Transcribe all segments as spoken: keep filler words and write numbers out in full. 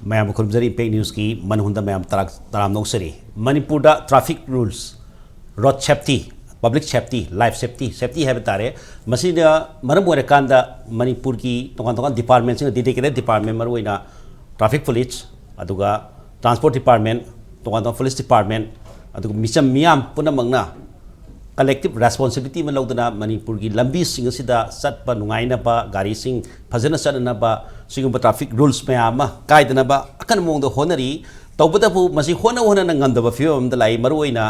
ꯃꯌꯥꯝꯕꯨ ꯈꯨꯔꯨꯝꯖꯔꯤ꯫ ꯏꯝꯄꯦꯛ ꯅ꯭ꯌꯨꯁꯀꯤ ꯃꯅꯨꯡꯗ ꯃꯌꯥꯝ ꯇꯔꯥ-, ꯇꯔꯥꯝꯅ ꯑꯣꯛꯆꯔꯤ꯫ ꯃꯅꯤꯄꯨꯔꯗ traffic rules, road safety, public safety, life safety, safety ꯍꯥꯏꯕ ꯇꯥꯔꯦ꯫ ꯃꯁꯤꯅ ꯃꯔꯝ ꯑꯣꯏꯔꯀꯥꯟꯗ ꯃꯅꯤꯄꯨꯔꯒꯤ ꯇꯣꯉꯥꯟ ꯇꯣꯉꯥꯟꯕ departmentꯁꯤꯡ, dedicated department, ꯃꯔꯨꯑꯣꯏꯅ traffic police, ꯑꯗꯨꯒ transport department, ꯇꯣꯉꯥꯟ ꯇꯣꯉꯥꯟꯕ police department, ꯑꯗꯨꯒ ꯃꯤꯆꯝ ꯃꯤꯌꯥꯝ ꯄꯨꯝꯅꯃꯛꯅ collective responsibility ꯑꯃ ꯂꯧꯗꯨꯅ ꯃꯅꯤꯄꯨꯔꯒꯤ ꯂꯝꯕꯤꯁꯤꯡ ꯑꯁꯤꯗ ꯆꯠꯄ ꯅꯨꯡꯉꯥꯏꯅꯕ, ꯒꯥꯔꯤꯁꯤꯡ ꯐꯖꯅ ꯆꯠꯅꯅꯕ, ꯁꯤꯒꯨꯝꯕ traffic rules ꯃꯌꯥꯝ ꯑꯃ ꯀꯥꯏꯗꯅꯕ ꯑꯀꯟꯕ ꯃꯑꯣꯡꯗ ꯍꯣꯠꯅꯔꯤ꯫ ꯇꯧꯕꯇꯕꯨ ꯃꯁꯤ ꯍꯣꯠꯅ ꯍꯣꯠꯅꯅ ꯉꯝꯗꯕ ꯐꯤꯕꯝ ꯑꯃꯗ ꯂꯥꯛꯏ꯫ ꯃꯔꯨꯑꯣꯏꯅ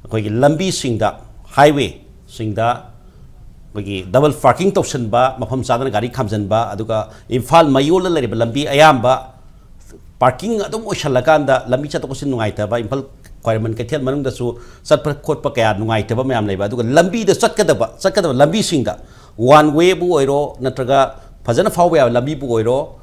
ꯑꯩꯈꯣꯏꯒꯤ ꯂꯝꯕꯤꯁꯤꯡꯗ, highwayꯁꯤꯡꯗ ꯑꯩꯈꯣꯏꯒꯤ double parking ꯇꯧꯁꯟꯕ, ꯃꯐꯝ ꯆꯥꯗꯅ ꯒꯥꯔꯤ ꯈꯥꯝꯖꯟꯕ, ꯑꯗꯨꯒ ꯏꯝꯐꯥꯜ ꯃꯌꯣꯜꯗ ꯂꯩꯔꯤꯕ ꯂꯝꯕꯤ ꯑꯌꯥꯝꯕ parking ꯑꯗꯨꯝ ꯑꯣꯏꯁꯜꯂꯀꯥꯟꯗ ꯂꯝꯕꯤ ꯆꯠꯊꯣꯛ ꯆꯠꯁꯤꯟ ꯅꯨꯡꯉꯥꯏꯇꯕ, ꯏꯝꯐꯥꯜ ꯈ꯭ꯋꯥꯏꯔꯝꯕꯟ ꯀꯩꯊꯦꯜ ꯃꯅꯨꯡꯗꯁꯨ ꯆꯠꯄ ꯈꯣꯠꯄ ꯀꯌꯥ ꯅꯨꯡꯉꯥꯏꯇꯕ ꯃꯌꯥꯝ ꯂꯩꯕ꯫ ꯑꯗꯨꯒ ꯂꯝꯕꯤꯗ ꯆꯠꯀꯗꯕ, ꯆꯠꯀꯗꯕ ꯂꯝꯕꯤꯁꯤꯡꯗ, one wayꯕꯨ ꯑꯣꯏꯔꯣ ꯅꯠꯇ꯭ꯔꯒ ꯐꯖꯅ ꯐꯥꯎꯕ ꯌꯥꯕ ꯂꯝꯕꯤꯕꯨ ꯑꯣꯏꯔꯣ,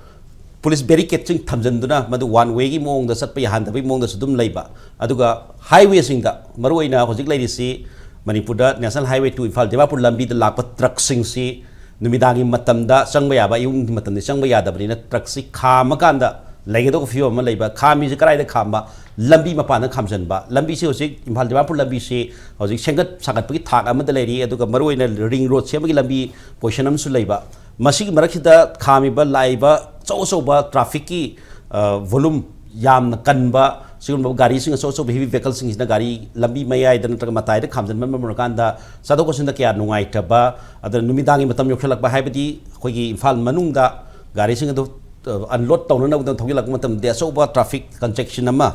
police barricadeꯁꯤꯡ ꯊꯝꯖꯤꯟꯗꯨꯅ ꯃꯗꯨ one wayꯒꯤ ꯃꯑꯣꯡꯗ ꯆꯠꯄ ꯌꯥꯍꯟꯗꯕꯒꯤ ꯃꯑꯣꯡꯗꯁꯨ ꯑꯗꯨꯝ ꯂꯩꯕ꯫ ꯑꯗꯨꯒ highwayꯁꯤꯡꯗ, ꯃꯔꯨꯑꯣꯏꯅ ꯍꯧꯖꯤꯛ ꯂꯩꯔꯤꯁꯤ ꯃꯅꯤꯄꯨꯔꯗ National Highway two Imphal Dimapur ꯂꯝꯕꯤꯗ ꯂꯥꯛꯄ truckꯁꯤꯡꯁꯤ ꯅꯨꯃꯤꯗꯥꯡꯒꯤ ꯃꯇꯝꯗ ꯆꯪꯕ ꯌꯥꯕ, ꯑꯌꯨꯛꯀꯤ ꯃꯇꯝꯗ ꯆꯪꯕ ꯌꯥꯗꯕꯅꯤꯅ truckꯁꯤ ꯈꯥꯝꯃꯀꯥꯟꯗ ꯂꯩꯒꯗꯧꯕ ꯐꯤꯕꯝ ꯑꯃ ꯂꯩꯕ꯫ ꯈꯥꯝꯃꯤꯁꯤ ꯀꯗꯥꯏꯗ ꯈꯥꯝꯕ? ꯂꯝꯕꯤ ꯃꯄꯥꯟꯗ ꯈꯥꯝꯖꯟꯕ꯫ ꯂꯝꯕꯤꯁꯤ ꯍꯧꯖꯤꯛ ꯏꯝꯐꯥꯜ ꯗꯤꯃꯥꯄꯨꯔ ꯂꯝꯕꯤꯁꯤ ꯍꯧꯖꯤꯛ ꯁꯦꯝꯒꯠ ꯁꯥꯒꯠꯄꯒꯤ ꯊꯥꯛ ꯑꯃꯗ ꯂꯩꯔꯤ, ꯑꯗꯨꯒ ꯃꯔꯨꯑꯣꯏꯅ ring road ꯁꯦꯝꯕꯒꯤ ꯂꯝꯕꯤ position ꯑꯃꯁꯨ ꯂꯩꯕ꯫ ꯃꯁꯤꯒꯤ ꯃꯔꯛꯁꯤꯗ ꯈꯥꯝꯃꯤꯕ ꯂꯥꯛꯏꯕ ꯑꯆꯧ ꯑꯆꯧꯕ trafficꯀꯤ, ꯑ, volume ꯌꯥꯝꯅ ꯀꯟꯕ ꯁꯤꯒꯨꯝꯕ ꯒꯥꯔꯤꯁꯤꯡ, ꯑꯆꯧ ꯑꯆꯧꯕ heavy vehicleꯁꯤꯡꯁꯤꯅ ꯒꯥꯔꯤ ꯂꯝꯕꯤ ꯃꯌꯥꯏꯗ ꯅꯠꯇ꯭ꯔꯒ ꯃꯇꯥꯏꯗ ꯈꯥꯝꯖꯤꯟꯕ ꯃꯔꯝ ꯑꯣꯏꯔꯀꯥꯟꯗ ꯆꯠꯊꯣꯛ ꯆꯠꯁꯤꯟꯗ ꯀꯌꯥ ꯅꯨꯡꯉꯥꯏꯇꯕ, ꯑꯗꯨꯅ ꯅꯨꯃꯤꯗꯥꯡꯒꯤ ꯃꯇꯝ ꯌꯧꯁꯤꯜꯂꯛꯄ, ꯍꯥꯏꯕꯗꯤ ꯑꯩꯈꯣꯏꯒꯤ ꯏꯝꯐꯥꯜ ꯃꯅꯨꯡꯗ ꯒꯥꯔꯤꯁꯤꯡ ꯑꯗꯨ, ꯑ, unload ꯇꯧꯅꯅꯕꯗ ꯊꯧꯖꯤꯜꯂꯛꯄ ꯃꯇꯝꯗꯗꯤ ꯑꯆꯧꯕ traffic congestion ꯑꯃ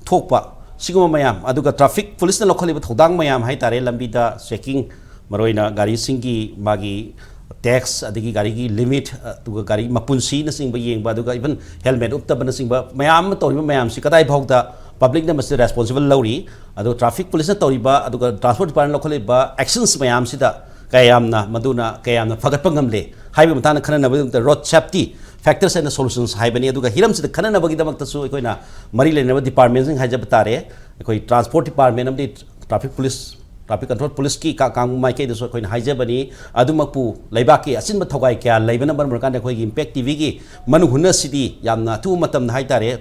ꯊꯣꯛꯄ, ꯁꯤꯒꯨꯝꯕ ꯃꯌꯥꯝ, ꯑꯗꯨꯒ traffic policeꯅ ꯂꯧꯈꯠꯂꯤꯕ ꯊꯧꯗꯥꯡ ꯃꯌꯥꯝ ꯍꯥꯏꯇꯥꯔꯦ, ꯂꯝꯕꯤꯗ checking, ꯃꯔꯨꯑꯣꯏꯅ ꯒꯥꯔꯤꯁꯤꯡꯒꯤ ꯃꯥꯒꯤ tax, ꯑꯗꯒꯤ ꯒꯥꯔꯤꯒꯤ limit, ꯑꯗꯨꯒ ꯒꯥꯔꯤ ꯃꯄꯨꯟꯁꯤꯅꯆꯤꯡꯕ ꯌꯦꯡꯕ, ꯑꯗꯨꯒ even helmet ꯎꯞꯇꯕꯅꯆꯤꯡꯕ ꯃꯌꯥꯝ ꯑꯃ ꯇꯧꯔꯤꯕ ꯃꯌꯥꯝꯁꯤ ꯀꯗꯥꯏ ꯐꯥꯎꯗ publicꯅ ꯃꯁꯤ responsible ꯂꯧꯔꯤ, ꯑꯗꯨꯒ traffic policeꯅ ꯇꯧꯔꯤꯕ, ꯑꯗꯨꯒ transport departmentꯅ ꯂꯧꯈꯠꯂꯤꯕ actions ꯃꯌꯥꯝꯁꯤꯗ ꯀꯌꯥ ꯌꯥꯝꯅ, ꯃꯗꯨꯅ ꯀꯌꯥ ꯌꯥꯝꯅ ꯐꯒꯠꯄ ꯉꯝꯂꯦ ꯍꯥꯏꯕꯒꯤ ꯃꯇꯥꯡꯗ ꯈꯟꯅꯅꯕꯒꯤꯗꯃꯛꯇ road safety factors and solutions ꯍꯥꯏꯕꯅꯤ꯫ ꯑꯗꯨꯒ ꯍꯤꯔꯝꯁꯤꯗ ꯈꯟꯅꯅꯕꯒꯤꯗꯃꯛꯇꯁꯨ ꯑꯩꯈꯣꯏꯅ ꯃꯔꯤ ꯂꯩꯅꯕ departmentꯁꯤꯡ ꯍꯥꯏꯖꯕ ꯇꯥꯔꯦ, ꯑꯩꯈꯣꯏ transport department ꯑꯃꯗꯤ traffic police ꯇ꯭ꯔꯥꯐꯤꯛ ꯀꯟꯇ꯭ꯔꯣꯜ ꯄꯨꯂꯤꯁꯀꯤ ꯀꯥ-, ꯀꯥꯡꯕꯨ ꯃꯥꯏꯀꯩꯗꯁꯨ ꯑꯩꯈꯣꯏꯅ ꯍꯥꯏꯖꯕꯅꯤ꯫ ꯑꯗꯨꯃꯛꯄꯨ ꯂꯩꯕꯥꯛꯀꯤ ꯑꯆꯤꯟꯕ ꯊꯧꯒꯥꯏ ꯀꯌꯥ ꯂꯩꯕꯅ ꯃꯔꯝ ꯑꯣꯏꯔꯀꯥꯟꯗ ꯑꯩꯈꯣꯏꯒꯤ ꯏꯝꯄꯦꯛ ꯇꯤꯚꯤꯒꯤ ꯃꯅꯨꯡ ꯍꯨꯠꯅ ꯁꯤꯗꯤ ꯌꯥꯝꯅ ꯑꯊꯨꯕ ꯃꯇꯝꯗ ꯍꯥꯏꯇꯥꯔꯦ,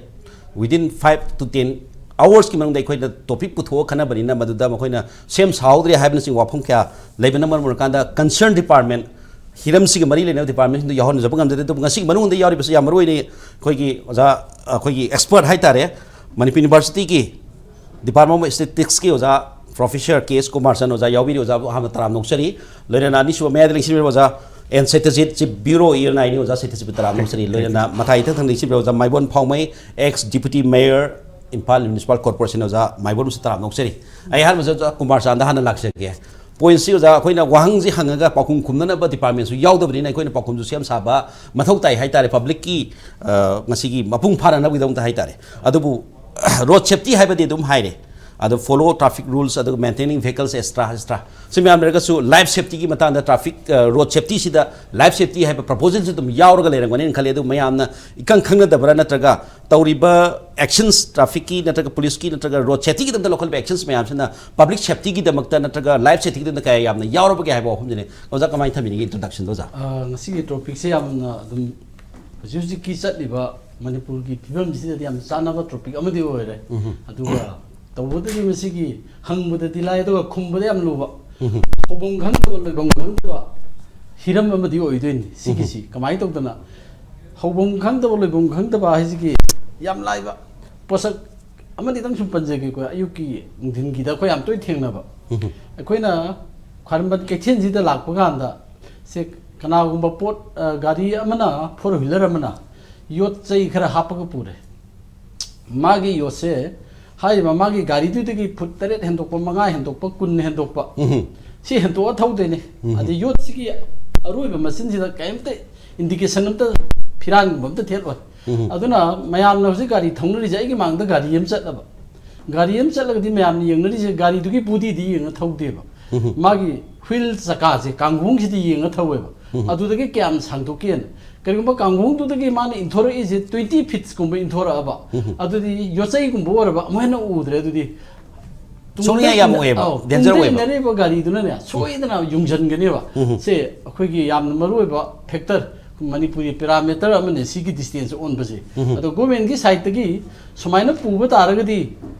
within five to ten hours-ꯀꯤ ꯃꯅꯨꯡꯗ ꯑꯩꯈꯣꯏꯅ ꯇꯣꯄꯤꯛ ꯄꯨꯊꯣꯛꯑ ꯈꯟꯅꯕꯅꯤꯅ ꯃꯗꯨꯗ ꯃꯈꯣꯏꯅ ꯁꯦꯝ ꯁꯥꯍꯧꯗ꯭ꯔꯦ ꯍꯥꯏꯕꯅꯆꯤꯡꯕ ꯋꯥꯐꯝ ꯀꯌꯥ ꯂꯩꯕꯅ ꯃꯔꯝ ꯑꯣꯏꯔꯀꯥꯟꯗ concern department, ꯍꯤꯔꯝꯁꯤꯒ ꯃꯔꯤ ꯂꯩꯅꯕ ꯗꯤꯄꯥꯔꯠꯃꯦꯟꯁꯤꯡꯗ ꯌꯥꯎꯍꯟꯖꯕ ꯉꯝꯖꯗꯦ꯫ ꯑꯗꯨꯕꯨ ꯉꯁꯤꯒꯤ ꯃꯅꯨꯡꯗ ꯌꯥꯎꯔꯤꯕꯁꯤ ꯌꯥꯝ ꯃꯔꯨ ꯑꯣꯏꯅ ꯑꯩꯈꯣꯏꯒꯤ ꯑꯣꯖꯥ, ꯑꯩꯈꯣꯏꯒꯤ ꯑꯦꯛꯁꯄꯔꯠ ꯍꯥꯏꯇꯥꯔꯦ, ꯃꯅꯤꯄꯨꯔ ꯌꯨꯅꯤꯚꯔꯁꯤꯇꯤꯒꯤ ꯗꯤꯄꯥꯔꯠꯃꯦꯟ ꯑꯣꯐ ꯁ꯭ꯇꯦꯇꯤꯁꯇꯤꯛꯁꯀꯤ ꯑꯣꯖꯥ ꯄ꯭ꯔꯣꯐꯦꯁꯔ ꯀꯦ ꯑꯦꯁ ꯀꯨꯃꯥꯔ ꯆꯟ ꯑꯣꯖꯥ ꯌꯥꯎꯕꯤꯔꯤ꯫ ꯑꯣꯖꯥꯕꯨ ꯑꯍꯥꯟꯕ ꯇꯔꯥꯝꯅ ꯑꯣꯛꯆꯔꯤ꯫ ꯂꯣꯏꯅꯅ ꯑꯅꯤꯁꯨꯕ ꯃꯌꯥꯏꯗ ꯂꯦꯡꯁꯤꯟꯕꯤꯔꯤꯕ ꯑꯣꯖꯥ N Satyajit, chief bureau E N ꯑꯥꯏꯅꯤ ꯑꯣꯖꯥ ꯁꯇ꯭ꯌꯖꯤꯠꯄꯨ ꯇꯔꯥꯝꯅ ꯑꯣꯛꯆꯔꯤ꯫ ꯂꯣꯏꯅꯅ ꯃꯊꯥꯏ ꯏꯊꯪ ꯊꯪꯗ ꯂꯦꯡꯁꯤꯟꯕꯤꯔꯤꯕ ꯑꯣꯖꯥ ꯃꯥꯏꯕꯣꯟ ꯐꯥꯎꯃꯩ, ex deputy mayor, Imphal municipal corporation ꯑꯣꯖꯥ ꯃꯥꯏꯕꯣꯟꯕꯨꯁꯨ ꯇꯔꯥꯝꯅ ꯑꯣꯛꯆꯔꯤ꯫ ꯑꯩ ꯑꯍꯥꯟꯕꯁꯤꯗ ꯑꯣꯖꯥ ꯀꯨꯃꯥꯔ ꯆꯥꯟꯗ ꯍꯥꯟꯅ ꯂꯥꯛꯆꯒꯦ꯫ ꯄꯣꯏꯟꯠꯁꯤ ꯑꯣꯖꯥ, ꯑꯩꯈꯣꯏꯅ ꯋꯥꯍꯪꯁꯤ ꯍꯪꯉꯒ ꯄꯥꯎꯈꯨꯝ ꯈꯨꯝꯅꯅꯕ ꯗꯤꯄꯥꯔꯠꯃꯦꯟꯁꯨ ꯌꯥꯎꯗꯕꯅꯤꯅ ꯑꯩꯈꯣꯏꯅ ꯄꯥꯎꯈꯨꯝꯁꯨ ꯁꯦꯝ ꯁꯥꯕ ꯃꯊꯧ ꯇꯥꯏ ꯍꯥꯏꯇꯥꯔꯦ, ꯄꯕ꯭ꯂꯤꯛꯀꯤ, ꯑ, ꯉꯁꯤꯒꯤ ꯃꯄꯨꯡ ꯐꯥꯅꯅꯕꯒꯤꯗꯃꯛꯇ ꯍꯥꯏꯇꯥꯔꯦ꯫ ꯑꯗꯨꯕꯨ ꯔꯣꯗ ꯁꯦꯐꯇꯤ ꯍꯥꯏꯕꯗꯤ ꯑꯗꯨꯝ ꯍꯥꯏꯔꯦ, ꯑꯗꯣ follow traffic rules, ꯑꯗꯨꯒ maintaining vehicles, extra extra ꯁꯤ ꯃꯌꯥꯝ ꯂꯩꯔꯒꯁꯨ ꯂꯥꯏꯐ ꯁꯦꯐꯇꯤꯒꯤ ꯃꯇꯥꯡꯗ ꯇ꯭ꯔꯥꯐꯤꯛ, ꯑ, ꯔꯣꯗ ꯁꯦꯐꯇꯤꯁꯤꯗ ꯂꯥꯏꯐ ꯁꯦꯐꯇꯤ ꯍꯥꯏꯕ ꯄ꯭ꯔꯄꯣꯖꯦꯜꯁꯨ ꯑꯗꯨꯝ ꯌꯥꯎꯔꯒ ꯂꯩꯔꯝꯒꯅꯤꯅ ꯈꯜꯂꯤ꯫ ꯑꯗꯨ ꯃꯌꯥꯝꯅ ꯏꯈꯪ ꯈꯪꯅꯗꯕ꯭ꯔꯥ ꯅꯠꯇ꯭ꯔꯒ ꯇꯧꯔꯤꯕ ꯑꯦꯛꯁꯟꯁ, ꯇ꯭ꯔꯥꯐꯤꯛꯀꯤ ꯅꯠꯇ꯭ꯔꯒ ꯄꯨꯂꯤꯁꯀꯤ ꯅꯠꯇ꯭ꯔꯒ ꯔꯣꯗ ꯁꯦꯐꯇꯤꯒꯤꯗꯃꯛꯇ ꯂꯧꯈꯠꯂꯤꯕ ꯑꯦꯛꯁꯟꯁ ꯃꯌꯥꯝꯁꯤꯅ ꯄꯕ꯭ꯂꯤꯛ ꯁꯦꯐꯇꯤꯒꯤꯗꯃꯛꯇ ꯅꯠꯇ꯭ꯔꯒ ꯂꯥꯏꯐ ꯁꯦꯐꯇꯤꯒꯤꯗꯃꯛꯇ ꯀꯌꯥ ꯌꯥꯝꯅ ꯌꯥꯎꯔꯕꯒꯦ ꯍꯥꯏꯕ ꯋꯥꯐꯝꯁꯤꯅꯤ꯫ ꯑꯣꯖꯥ, ꯀꯃꯥꯏꯅ ꯊꯝꯕꯤꯅꯤꯡꯉꯤ introduction-ꯗꯣ, ꯑꯣꯖꯥ? ꯑ, ꯉꯁꯤꯒꯤ ꯇꯣꯄꯤꯛꯁꯦ ꯌꯥꯝꯅ ꯑꯗꯨꯝ ꯍꯧꯖꯤꯛ ꯍꯧꯖꯤꯛꯀꯤ ꯆꯠꯂꯤꯕ ꯃꯅꯤꯄꯨꯔꯒꯤ ꯐꯤꯕꯝꯁꯤꯗꯗꯤ ꯌꯥꯝ ꯆꯥꯟꯅꯕ ꯇꯣꯄꯤꯛ ꯑꯃꯗꯤ ꯑꯣꯏꯔꯦ꯫ ꯎꯝ꯫ ꯑꯗꯨꯒ ꯇꯧꯕꯗꯗꯤ ꯃꯁꯤꯒꯤ ꯍꯪꯕꯗꯗꯤ ꯂꯥꯏ, ꯑꯗꯨꯒ ꯈꯨꯝꯕꯗ ꯌꯥꯝ ꯂꯨꯕ, ꯎꯝ꯫ ꯍꯧꯐꯝ ꯈꯪꯗꯕ, ꯂꯣꯏꯐꯝ ꯈꯪꯗꯕ ꯍꯤꯔꯝ ꯑꯃꯗꯤ ꯑꯣꯏꯗꯣꯏꯅꯤ ꯁꯤꯒꯤꯁꯤ꯫ ꯎꯝ꯫ ꯀꯃꯥꯏꯅ ꯇꯧꯗꯅ ꯍꯧꯐꯝ ꯈꯪꯗꯕ, ꯂꯣꯏꯐꯝ ꯈꯪꯗꯕ ꯍꯥꯏꯁꯤꯒꯤ ꯌꯥꯝ ꯂꯥꯏꯕ ꯄꯣꯠꯁꯛ ꯑꯃꯅꯤꯗꯪ ꯁꯨꯝ ꯄꯟꯖꯒꯦꯀꯣ꯫ ꯑꯌꯨꯛꯀꯤ ꯅꯨꯡꯊꯤꯟꯒꯤꯗ ꯑꯩꯈꯣꯏ ꯌꯥꯝ ꯇꯣꯏꯅ ꯊꯦꯡꯅꯕ, ꯎꯝ꯫ ꯑꯩꯈꯣꯏꯅ ꯈ꯭ꯋꯥꯏꯔꯝꯕꯟ ꯀꯩꯊꯦꯜꯁꯤꯗ ꯂꯥꯛꯄ ꯀꯥꯟꯗ ꯁꯦ ꯀꯅꯥꯒꯨꯝꯕ ꯄꯣꯠ, ꯑ, ꯒꯥꯔꯤ ꯑꯃꯅ, four wheeler ꯑꯃꯅ ꯌꯣꯠ ꯆꯩ ꯈꯔ ꯍꯥꯞꯄꯒ ꯄꯨꯔꯦ꯫ ꯃꯥꯒꯤ ꯌꯣꯠꯁꯦ, ꯍꯥꯏꯔꯤꯕ ꯃꯥꯒꯤ ꯒꯥꯔꯤꯗꯨꯗꯒꯤ ꯐꯨꯠ ꯇꯔꯦꯠ ꯍꯦꯟꯗꯣꯛꯄ, ꯃꯉꯥ ꯍꯦꯟꯗꯣꯛꯄ, ꯀꯨꯟ ꯍꯦꯟꯗꯣꯛꯄ, ꯎꯝ꯫ ꯁꯤ ꯍꯦꯟꯇꯣꯛꯑ ꯊꯧꯗꯣꯏꯅꯦ꯫ ꯎꯝ꯫ ꯑꯗꯩ ꯌꯣꯠꯁꯤꯒꯤ ꯑꯔꯣꯏꯕ ꯃꯆꯤꯟꯁꯤꯗ ꯀꯔꯤꯝꯇ indication ꯑꯝꯇ, ꯐꯤꯔꯥꯟꯒꯨꯝꯕ ꯑꯝꯇ ꯊꯦꯠꯂꯣꯏ꯫ ꯎꯝ꯫ ꯑꯗꯨꯅ ꯃꯌꯥꯝꯅ ꯍꯧꯖꯤꯛ ꯒꯥꯔꯤ ꯊꯧꯅꯔꯤꯁꯦ, ꯑꯩꯒꯤ ꯃꯥꯡꯗ ꯒꯥꯔꯤ ꯑꯃ ꯆꯠꯂꯕ, ꯒꯥꯔꯤ ꯑꯃ ꯆꯠꯂꯒꯗꯤ ꯃꯌꯥꯝꯅ ꯌꯦꯡꯅꯔꯤꯁꯦ ꯒꯥꯔꯤꯗꯨꯒꯤ body-ꯗꯤ ꯌꯦꯡꯉ ꯊꯧꯗꯦꯕ꯫ ꯎꯝ꯫ ꯃꯥꯒꯤ wheel ꯆꯀꯥꯁꯦ, ꯀꯥꯡꯈꯣꯡꯁꯤꯗꯤ ꯌꯦꯡꯉ ꯊꯧꯋꯦꯕ꯫ ꯎꯝ꯫ ꯑꯗꯨꯗꯒꯤ ꯀꯌꯥꯝ ꯁꯥꯡꯗꯣꯛꯀꯦꯅ꯫ ꯀꯔꯤꯒꯨꯝꯕ ꯀꯥꯡꯈꯣꯡꯗꯨꯗꯒꯤ ꯃꯥꯅ ꯏꯟꯊꯣꯔꯛꯏꯁꯦ twenty feet-ꯀꯨꯝꯕ ꯏꯟꯊꯣꯔꯛꯑꯕ, ꯎꯝ꯫ ꯑꯗꯨꯗꯤ ꯌꯣꯠꯆꯩꯒꯨꯝꯕ ꯑꯣꯏꯔꯕ, ꯑꯃꯨꯛ ꯍꯦꯟꯅ ꯎꯗ꯭ꯔꯦ꯫ ꯑꯗꯨꯗꯤ ꯁꯣꯛꯅꯤꯡꯉꯥꯏ ꯌꯥꯝ ꯑꯣꯏꯌꯦꯕ, ꯑꯧ, danger ꯇꯨꯡꯗ ꯑꯣꯏꯌꯦꯕ꯫ ꯏꯟꯅꯔꯤꯕ ꯒꯥꯔꯤꯗꯨꯅꯅꯦ ꯁꯣꯏꯗꯅ ꯌꯨꯡꯁꯤꯟꯒꯅꯦꯕ꯫ ꯎꯝ꯫ ꯁꯦ ꯑꯩꯈꯣꯏꯒꯤ ꯌꯥꯝꯅ ꯃꯔꯨ ꯑꯣꯏꯕ factor, ꯃꯅꯤꯄꯨꯔꯤ parameter ꯑꯃꯅꯦ ꯁꯤꯒꯤ distance ꯑꯣꯟꯕꯁꯦ꯫ ꯎꯝ꯫ ꯑꯗꯣ government ꯀꯤ side ꯇꯒꯤ ꯁꯨꯃꯥꯏꯅ ꯄꯨꯕ ꯇꯥꯔꯒꯗꯤ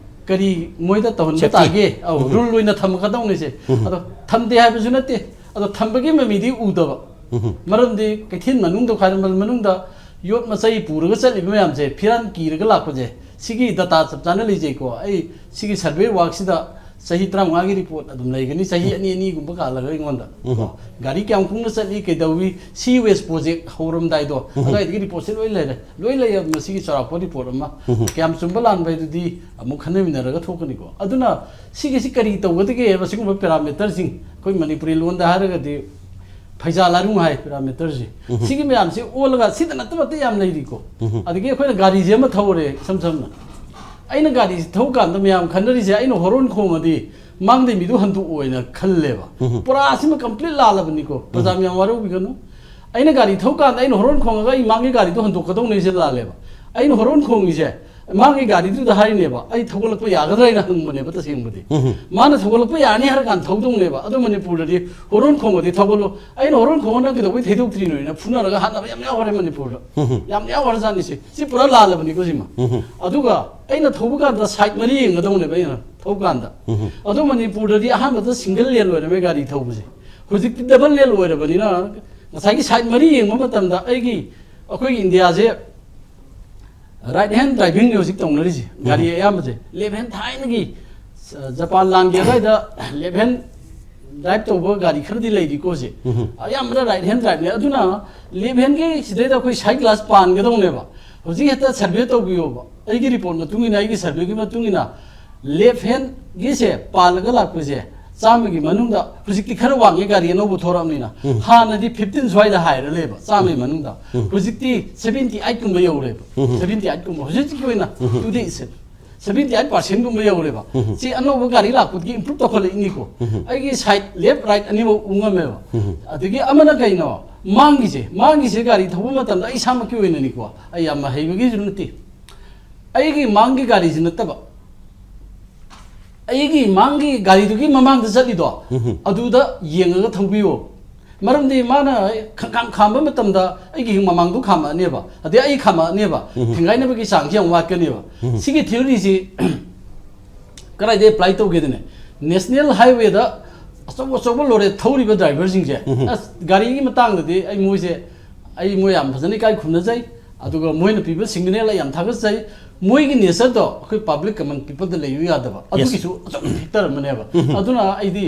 ꯀꯔꯤ ꯃꯣꯏꯗ ꯇꯧꯍꯟꯕ Safety꯫ ꯇꯥꯒꯦ? ꯑꯧ, ꯎꯝ꯫ Rule ꯑꯣꯏꯅ ꯊꯝꯃꯛꯀꯗꯧꯅꯤꯁꯦ꯫ ꯎꯝ꯫ ꯑꯗꯣ ꯊꯝꯗꯦ ꯍꯥꯏꯕꯁꯨ ꯅꯠꯇꯦ, ꯑꯗꯣ ꯊꯝꯕꯒꯤ ꯃꯃꯤꯗꯤ ꯎꯗꯕ꯫ ꯎꯝ꯫ ꯃꯔꯝꯗꯤ ꯀꯩꯊꯦꯜ ꯃꯅꯨꯡꯗ, ꯈ꯭ꯋꯥꯏꯔꯝꯕꯟ ꯃꯅꯨꯡꯗ ꯌꯣꯠ ꯃꯆꯩ ꯄꯨꯔꯒ ꯆꯠꯂꯤꯕ ꯃꯌꯥꯝꯁꯦ, ꯐꯤꯔꯥꯟ ꯀꯤꯔꯒ ꯂꯥꯛꯄꯁꯦ, ꯁꯤꯒꯤ data ꯆꯞ ꯆꯥꯅ ꯂꯩꯖꯩꯀꯣ꯫ ꯑꯩ ꯁꯤꯒꯤ survey work ꯁꯤꯗ ꯆꯍꯤ ꯇꯔꯥꯃꯉꯥꯒꯤ report ꯑꯗꯨꯝ ꯂꯩꯒꯅꯤ, ꯆꯍꯤ ꯑꯅꯤ ꯑꯅꯤꯒꯨꯝꯕ ꯀꯥꯜꯂꯒ ꯑꯩꯉꯣꯟꯗ꯫ ꯎꯝ꯫ ꯒꯥꯔꯤ ꯀꯌꯥꯝ ꯀꯨꯡꯅ ꯆꯠꯂꯤ, ꯀꯩꯗꯧꯏ, ꯁꯤ waste project ꯍꯧꯔꯝꯗꯥꯏꯗꯣ, ꯎꯝ꯫ ꯑꯗꯨꯋꯥꯏꯗꯒꯤ report ꯁꯦ ꯂꯣꯏ ꯂꯩꯔꯦ, ꯂꯣꯏ ꯂꯩꯔꯕ ꯃꯁꯤꯒꯤ ꯆꯥꯎꯔꯥꯛꯄ report ꯑꯃ꯫ ꯎꯝ꯫ ꯀꯌꯥꯝ ꯆꯨꯝꯕ ꯂꯥꯟꯕ ꯍꯥꯏꯗꯨꯗꯤ ꯑꯃꯨꯛ ꯈꯟꯅꯃꯤꯟꯅꯔꯒ ꯊꯣꯛꯀꯅꯤꯀꯣ꯫ ꯑꯗꯨꯅ ꯁꯤꯒꯤꯁꯤ ꯀꯔꯤ ꯇꯧꯒꯗꯒꯦ ꯍꯥꯏꯕ, ꯁꯤꯒꯨꯝꯕ parameter ꯁꯤꯡ, ꯑꯩꯈꯣꯏ ꯃꯅꯤꯄꯨꯔꯤ ꯂꯣꯟꯗ ꯍꯥꯏꯔꯒꯗꯤ ꯐꯩꯖꯥ ꯂꯥꯔꯨꯡ ꯍꯥꯏ parameter ꯁꯦ꯫ ꯎꯝ꯫ ꯁꯤꯒꯤ ꯃꯌꯥꯝꯁꯤ ꯑꯣꯜꯂꯒ, ꯁꯤꯗ ꯅꯠꯇꯕ ꯑꯇꯩ ꯌꯥꯝ ꯂꯩꯔꯤꯀꯣ꯫ ꯎꯝ꯫ ꯑꯗꯒꯤ ꯑꯩꯈꯣꯏꯅ ꯒꯥꯔꯤꯁꯦ ꯑꯃ ꯊꯧꯔꯦ, ꯏꯁꯝ ꯁꯝꯅ ꯑꯩꯅ ꯒꯥꯔꯤꯁꯦ ꯊꯧꯀꯥꯟꯗ ꯃꯌꯥꯝ ꯈꯟꯅꯔꯤꯁꯦ, ꯑꯩꯅ horn ꯈꯣꯡꯉꯗꯤ ꯃꯥꯡꯗꯩ ꯃꯤꯗꯨ ꯍꯟꯗꯣꯛꯑꯣꯏꯅ ꯈꯜꯂꯦꯕ꯫ ꯎꯝ꯫ ꯄꯨꯔꯥ ꯑꯁꯤꯃ complete ꯂꯥꯜꯂꯕꯅꯤꯀꯣ, ꯄ꯭ꯔꯖꯥ ꯃꯌꯥꯝ ꯋꯥꯔꯧꯕꯤꯒꯅꯨ꯫ ꯑꯩꯅ ꯒꯥꯔꯤ ꯊꯧꯀꯥꯟꯗ ꯑꯩꯅ horn ꯈꯣꯡꯉꯒ ꯑꯩ ꯃꯥꯡꯒꯤ ꯒꯥꯔꯤꯗꯣ ꯍꯟꯗꯣꯛꯀꯗꯧꯅꯦꯁꯦ ꯂꯥꯜꯂꯦꯕ꯫ ꯑꯩꯅ horn ꯈꯣꯡꯉꯤꯁꯦ ꯃꯥꯒꯤ ꯒꯥꯔꯤꯗꯨꯗ ꯍꯥꯏꯔꯤꯅꯦꯕ, "ꯑꯩ ꯊꯧꯒꯠꯂꯛꯄ ꯌꯥꯒꯗ꯭ꯔꯥ?" ꯍꯥꯏꯅ ꯍꯪꯕꯅꯦꯕ ꯇꯁꯦꯡꯕꯗꯤ꯫ ꯎꯝ꯫ ꯃꯥꯅ ꯊꯧꯒꯠꯂꯛꯄ ꯌꯥꯅꯤ ꯍꯥꯏꯔ ꯀꯥꯟꯗ ꯊꯧꯗꯧꯅꯦꯕ꯫ ꯑꯗꯣ ꯃꯅꯤꯄꯨꯔꯗꯗꯤ horn ꯈꯣꯡꯉꯗꯤ ꯊꯧꯒꯠꯂꯣ, ꯑꯩꯅ horn ꯈꯣꯡꯉ ꯅꯪ ꯀꯩꯗꯧꯕꯩ ꯊꯩꯗꯣꯛꯇ꯭ꯔꯤꯅꯣꯅ ꯐꯨꯅꯔꯒ ꯍꯥꯠꯅꯕ ꯌꯥꯝ ꯌꯥꯎꯈ꯭ꯔꯦ ꯃꯅꯤꯄꯨꯔꯗ꯫ ꯎꯝ꯫ ꯌꯥꯝ ꯌꯥꯎꯈ꯭ꯔꯖꯥꯠꯅꯤꯁꯦ꯫ ꯁꯤ ꯄꯨꯔꯥ ꯂꯥꯜꯂꯕꯅꯤꯀꯣ ꯁꯤꯃ꯫ ꯎꯝ꯫ ꯑꯗꯨꯒ ꯑꯩꯅ ꯊꯧꯕ ꯀꯥꯟꯗ side ꯃꯔꯤ ꯌꯦꯡꯒꯗꯧꯅꯦꯕ ꯑꯩꯅ ꯊꯧꯕ ꯀꯥꯟꯗ꯫ ꯎꯝ꯫ ꯑꯗꯣ ꯃꯅꯤꯄꯨꯔꯗꯗꯤ ꯑꯍꯥꯟꯕꯗ single lane ꯑꯣꯏꯔꯝꯃꯦ ꯒꯥꯔꯤ ꯊꯧꯕꯁꯦ꯫ ꯍꯧꯖꯤꯛꯇꯤ double lane ꯑꯣꯏꯔꯕꯅꯤꯅ ꯉꯁꯥꯏꯒꯤ side ꯃꯔꯤ ꯌꯦꯡꯕ ꯃꯇꯝꯗ ꯑꯩꯒꯤ, ꯑꯩꯈꯣꯏꯒꯤ ꯏꯟꯗꯤꯌꯥꯁꯦ right hand driving ꯅꯦ ꯍꯧꯖꯤꯛ ꯇꯧꯅꯔꯤꯁꯦ꯫ ꯒꯥꯔꯤ ꯑꯌꯥꯝꯕꯁꯦ left hand, ꯊꯥꯏꯅꯒꯤ, ꯑ, ꯖꯄꯥꯟ ꯂꯥꯟꯒꯤ ꯑꯗꯨꯋꯥꯏꯗ left hand drive ꯇꯧꯕ ꯒꯥꯔꯤ ꯈꯔꯗꯤ ꯂꯩꯔꯤꯀꯣ ꯍꯧꯖꯤꯛ꯫ ꯎꯝ꯫ ꯑꯌꯥꯝꯕꯅ right hand drive ꯅꯦ꯫ ꯑꯗꯨꯅ left hand ꯒꯤ ꯁꯤꯗꯩꯗ ꯑꯩꯈꯣꯏ side glass ꯄꯥꯟꯒꯗꯧꯅꯦꯕ꯫ ꯍꯧꯖꯤꯛ ꯍꯦꯛꯇ survey ꯇꯧꯕꯤꯌꯣꯕ꯫ ꯑꯩꯒꯤ report ꯃꯇꯨꯡ ꯏꯟꯅ, ꯑꯩꯒꯤ survey ꯒꯤ ꯃꯇꯨꯡ ꯏꯟꯅ left hand ꯒꯤꯁꯦ ꯄꯥꯜꯂꯒ ꯂꯥꯛꯄꯁꯦ ꯆꯥꯝꯃꯒꯤ ꯃꯅꯨꯡꯗ, ꯍꯧꯖꯤꯛꯇꯤ ꯈꯔ ꯋꯥꯡꯉꯦ ꯒꯥꯔꯤ ꯑꯅꯧꯕ ꯊꯣꯔꯛꯑꯕꯅꯤꯅ, ꯎꯝ꯫ ꯍꯥꯟꯅꯗꯤ fifteen ꯁ꯭ꯋꯥꯏꯗ ꯍꯥꯏꯔ ꯂꯩꯕ, ꯆꯥꯝꯃꯒꯤ ꯃꯅꯨꯡꯗ꯫ ꯎꯝ꯫ ꯍꯧꯖꯤꯛꯇꯤ seventy eight ꯀꯨꯝꯕ ꯌꯧꯔꯦꯕ꯫ ꯎꯝ꯫ Seventy eight ꯀꯨꯝꯕ ꯍꯧꯖꯤꯛꯀꯤ ꯑꯣꯏꯅ ꯎꯝ꯫ today ꯁꯦ seventy eight percent ꯀꯨꯝꯕ ꯌꯧꯔꯦꯕ꯫ ꯎꯝ꯫ ꯁꯤ ꯑꯅꯧꯕ ꯒꯥꯔꯤ ꯂꯥꯛꯄꯗꯒꯤ improve ꯇꯧꯈꯠꯂꯛꯏꯅꯤꯀꯣ꯫ ꯎꯝ꯫ ꯑꯩꯒꯤ side left right ꯑꯅꯤꯃꯛ ꯎ ꯉꯝꯃꯦꯕ꯫ ꯎꯝ꯫ ꯑꯗꯒꯤ ꯑꯃꯅ ꯀꯩꯅꯣ, ꯃꯥꯡꯒꯤꯁꯦ, ꯃꯥꯡꯒꯤꯁꯦ ꯒꯥꯔꯤ ꯊꯧꯕ ꯃꯇꯝꯗ ꯑꯩ ꯏꯁꯥꯃꯛꯀꯤ ꯑꯣꯏꯅꯅꯤꯀꯣ, ꯑꯩ ꯌꯥꯝ ꯍꯩꯕꯒꯤꯁꯨ ꯅꯠꯇꯦ, ꯑꯩꯒꯤ ꯃꯥꯡꯒꯤ ꯒꯥꯔꯤꯁꯤ ꯅꯠꯇꯕ, ꯑꯩꯒꯤ ꯃꯥꯡꯒꯤ ꯒꯥꯔꯤꯗꯨꯒꯤ ꯃꯃꯥꯡꯗ ꯆꯠꯂꯤꯗꯣ, ꯎꯝꯍꯨꯝ꯫ ꯑꯗꯨꯗ ꯌꯦꯡꯉꯒ ꯊꯧꯕꯤꯌꯣ꯫ ꯃꯔꯝꯗꯤ ꯃꯥꯅ ꯈꯪ-, ꯈꯥꯝ-, ꯈꯥꯝꯕ ꯃꯇꯝꯗ ꯑꯩꯒꯤ ꯃꯃꯥꯡꯗꯣ ꯈꯥꯝꯃꯛꯑꯅꯦꯕ, ꯑꯗꯩ ꯑꯩ ꯈꯥꯝꯃꯛꯑꯅꯦꯕ, ꯎꯝꯍꯨꯝ꯫ ꯊꯦꯡꯒꯥꯏꯅꯕꯒꯤ ꯆꯥꯡꯁꯤ ꯌꯥꯝ ꯋꯥꯠꯀꯅꯦꯕ꯫ ꯎꯝꯍꯨꯝ꯫ ꯁꯤꯒꯤ ꯊꯤꯑꯣꯔꯤꯁꯤ ꯀꯗꯥꯏꯗ ꯑꯦꯄ꯭ꯂꯥꯏ ꯇꯧꯒꯦꯗꯅꯦ, ꯅꯦꯁꯅꯦꯜ ꯍꯥꯏꯋꯦꯗ ꯑꯆꯧ ꯑꯆꯧꯕ ꯂꯣꯔꯦ ꯊꯧꯔꯤꯕ ꯗ꯭ꯔꯥꯏꯚꯔꯁꯤꯡꯁꯦ, ꯎꯝꯍꯨꯝ꯫ ꯑꯁ, ꯒꯥꯔꯤꯒꯤ ꯃꯇꯥꯡꯗꯗꯤ ꯑꯩ ꯃꯣꯏꯁꯦ, ꯑꯩ ꯃꯣꯏ ꯌꯥꯝ ꯐꯖꯅ ꯏꯀꯥꯏ ꯈꯨꯝꯅꯖꯩ꯫ ꯑꯗꯨꯒ ꯃꯣꯏꯅ ꯄꯤꯕ ꯁꯤꯒꯅꯦꯜ ꯑꯩ ꯌꯥꯝ ꯊꯥꯒꯠꯆꯩ꯫ ꯃꯣꯏꯒꯤ ꯅꯦꯆꯔꯗꯣ ꯑꯩꯈꯣꯏ ꯄꯕ꯭ꯂꯤꯛ ꯀꯃꯟ ꯄꯤꯄꯜꯗ ꯂꯩꯌꯨ ꯌꯥꯗꯕ, ꯌꯦꯁ꯫ ꯑꯗꯨꯒꯤꯁꯨ ꯑꯆꯧꯕ ꯐꯦꯛꯇꯔ ꯑꯃꯅꯦꯕ꯫ ꯎꯝꯍꯨꯝ꯫ ꯑꯗꯨꯅ ꯑꯩꯗꯤ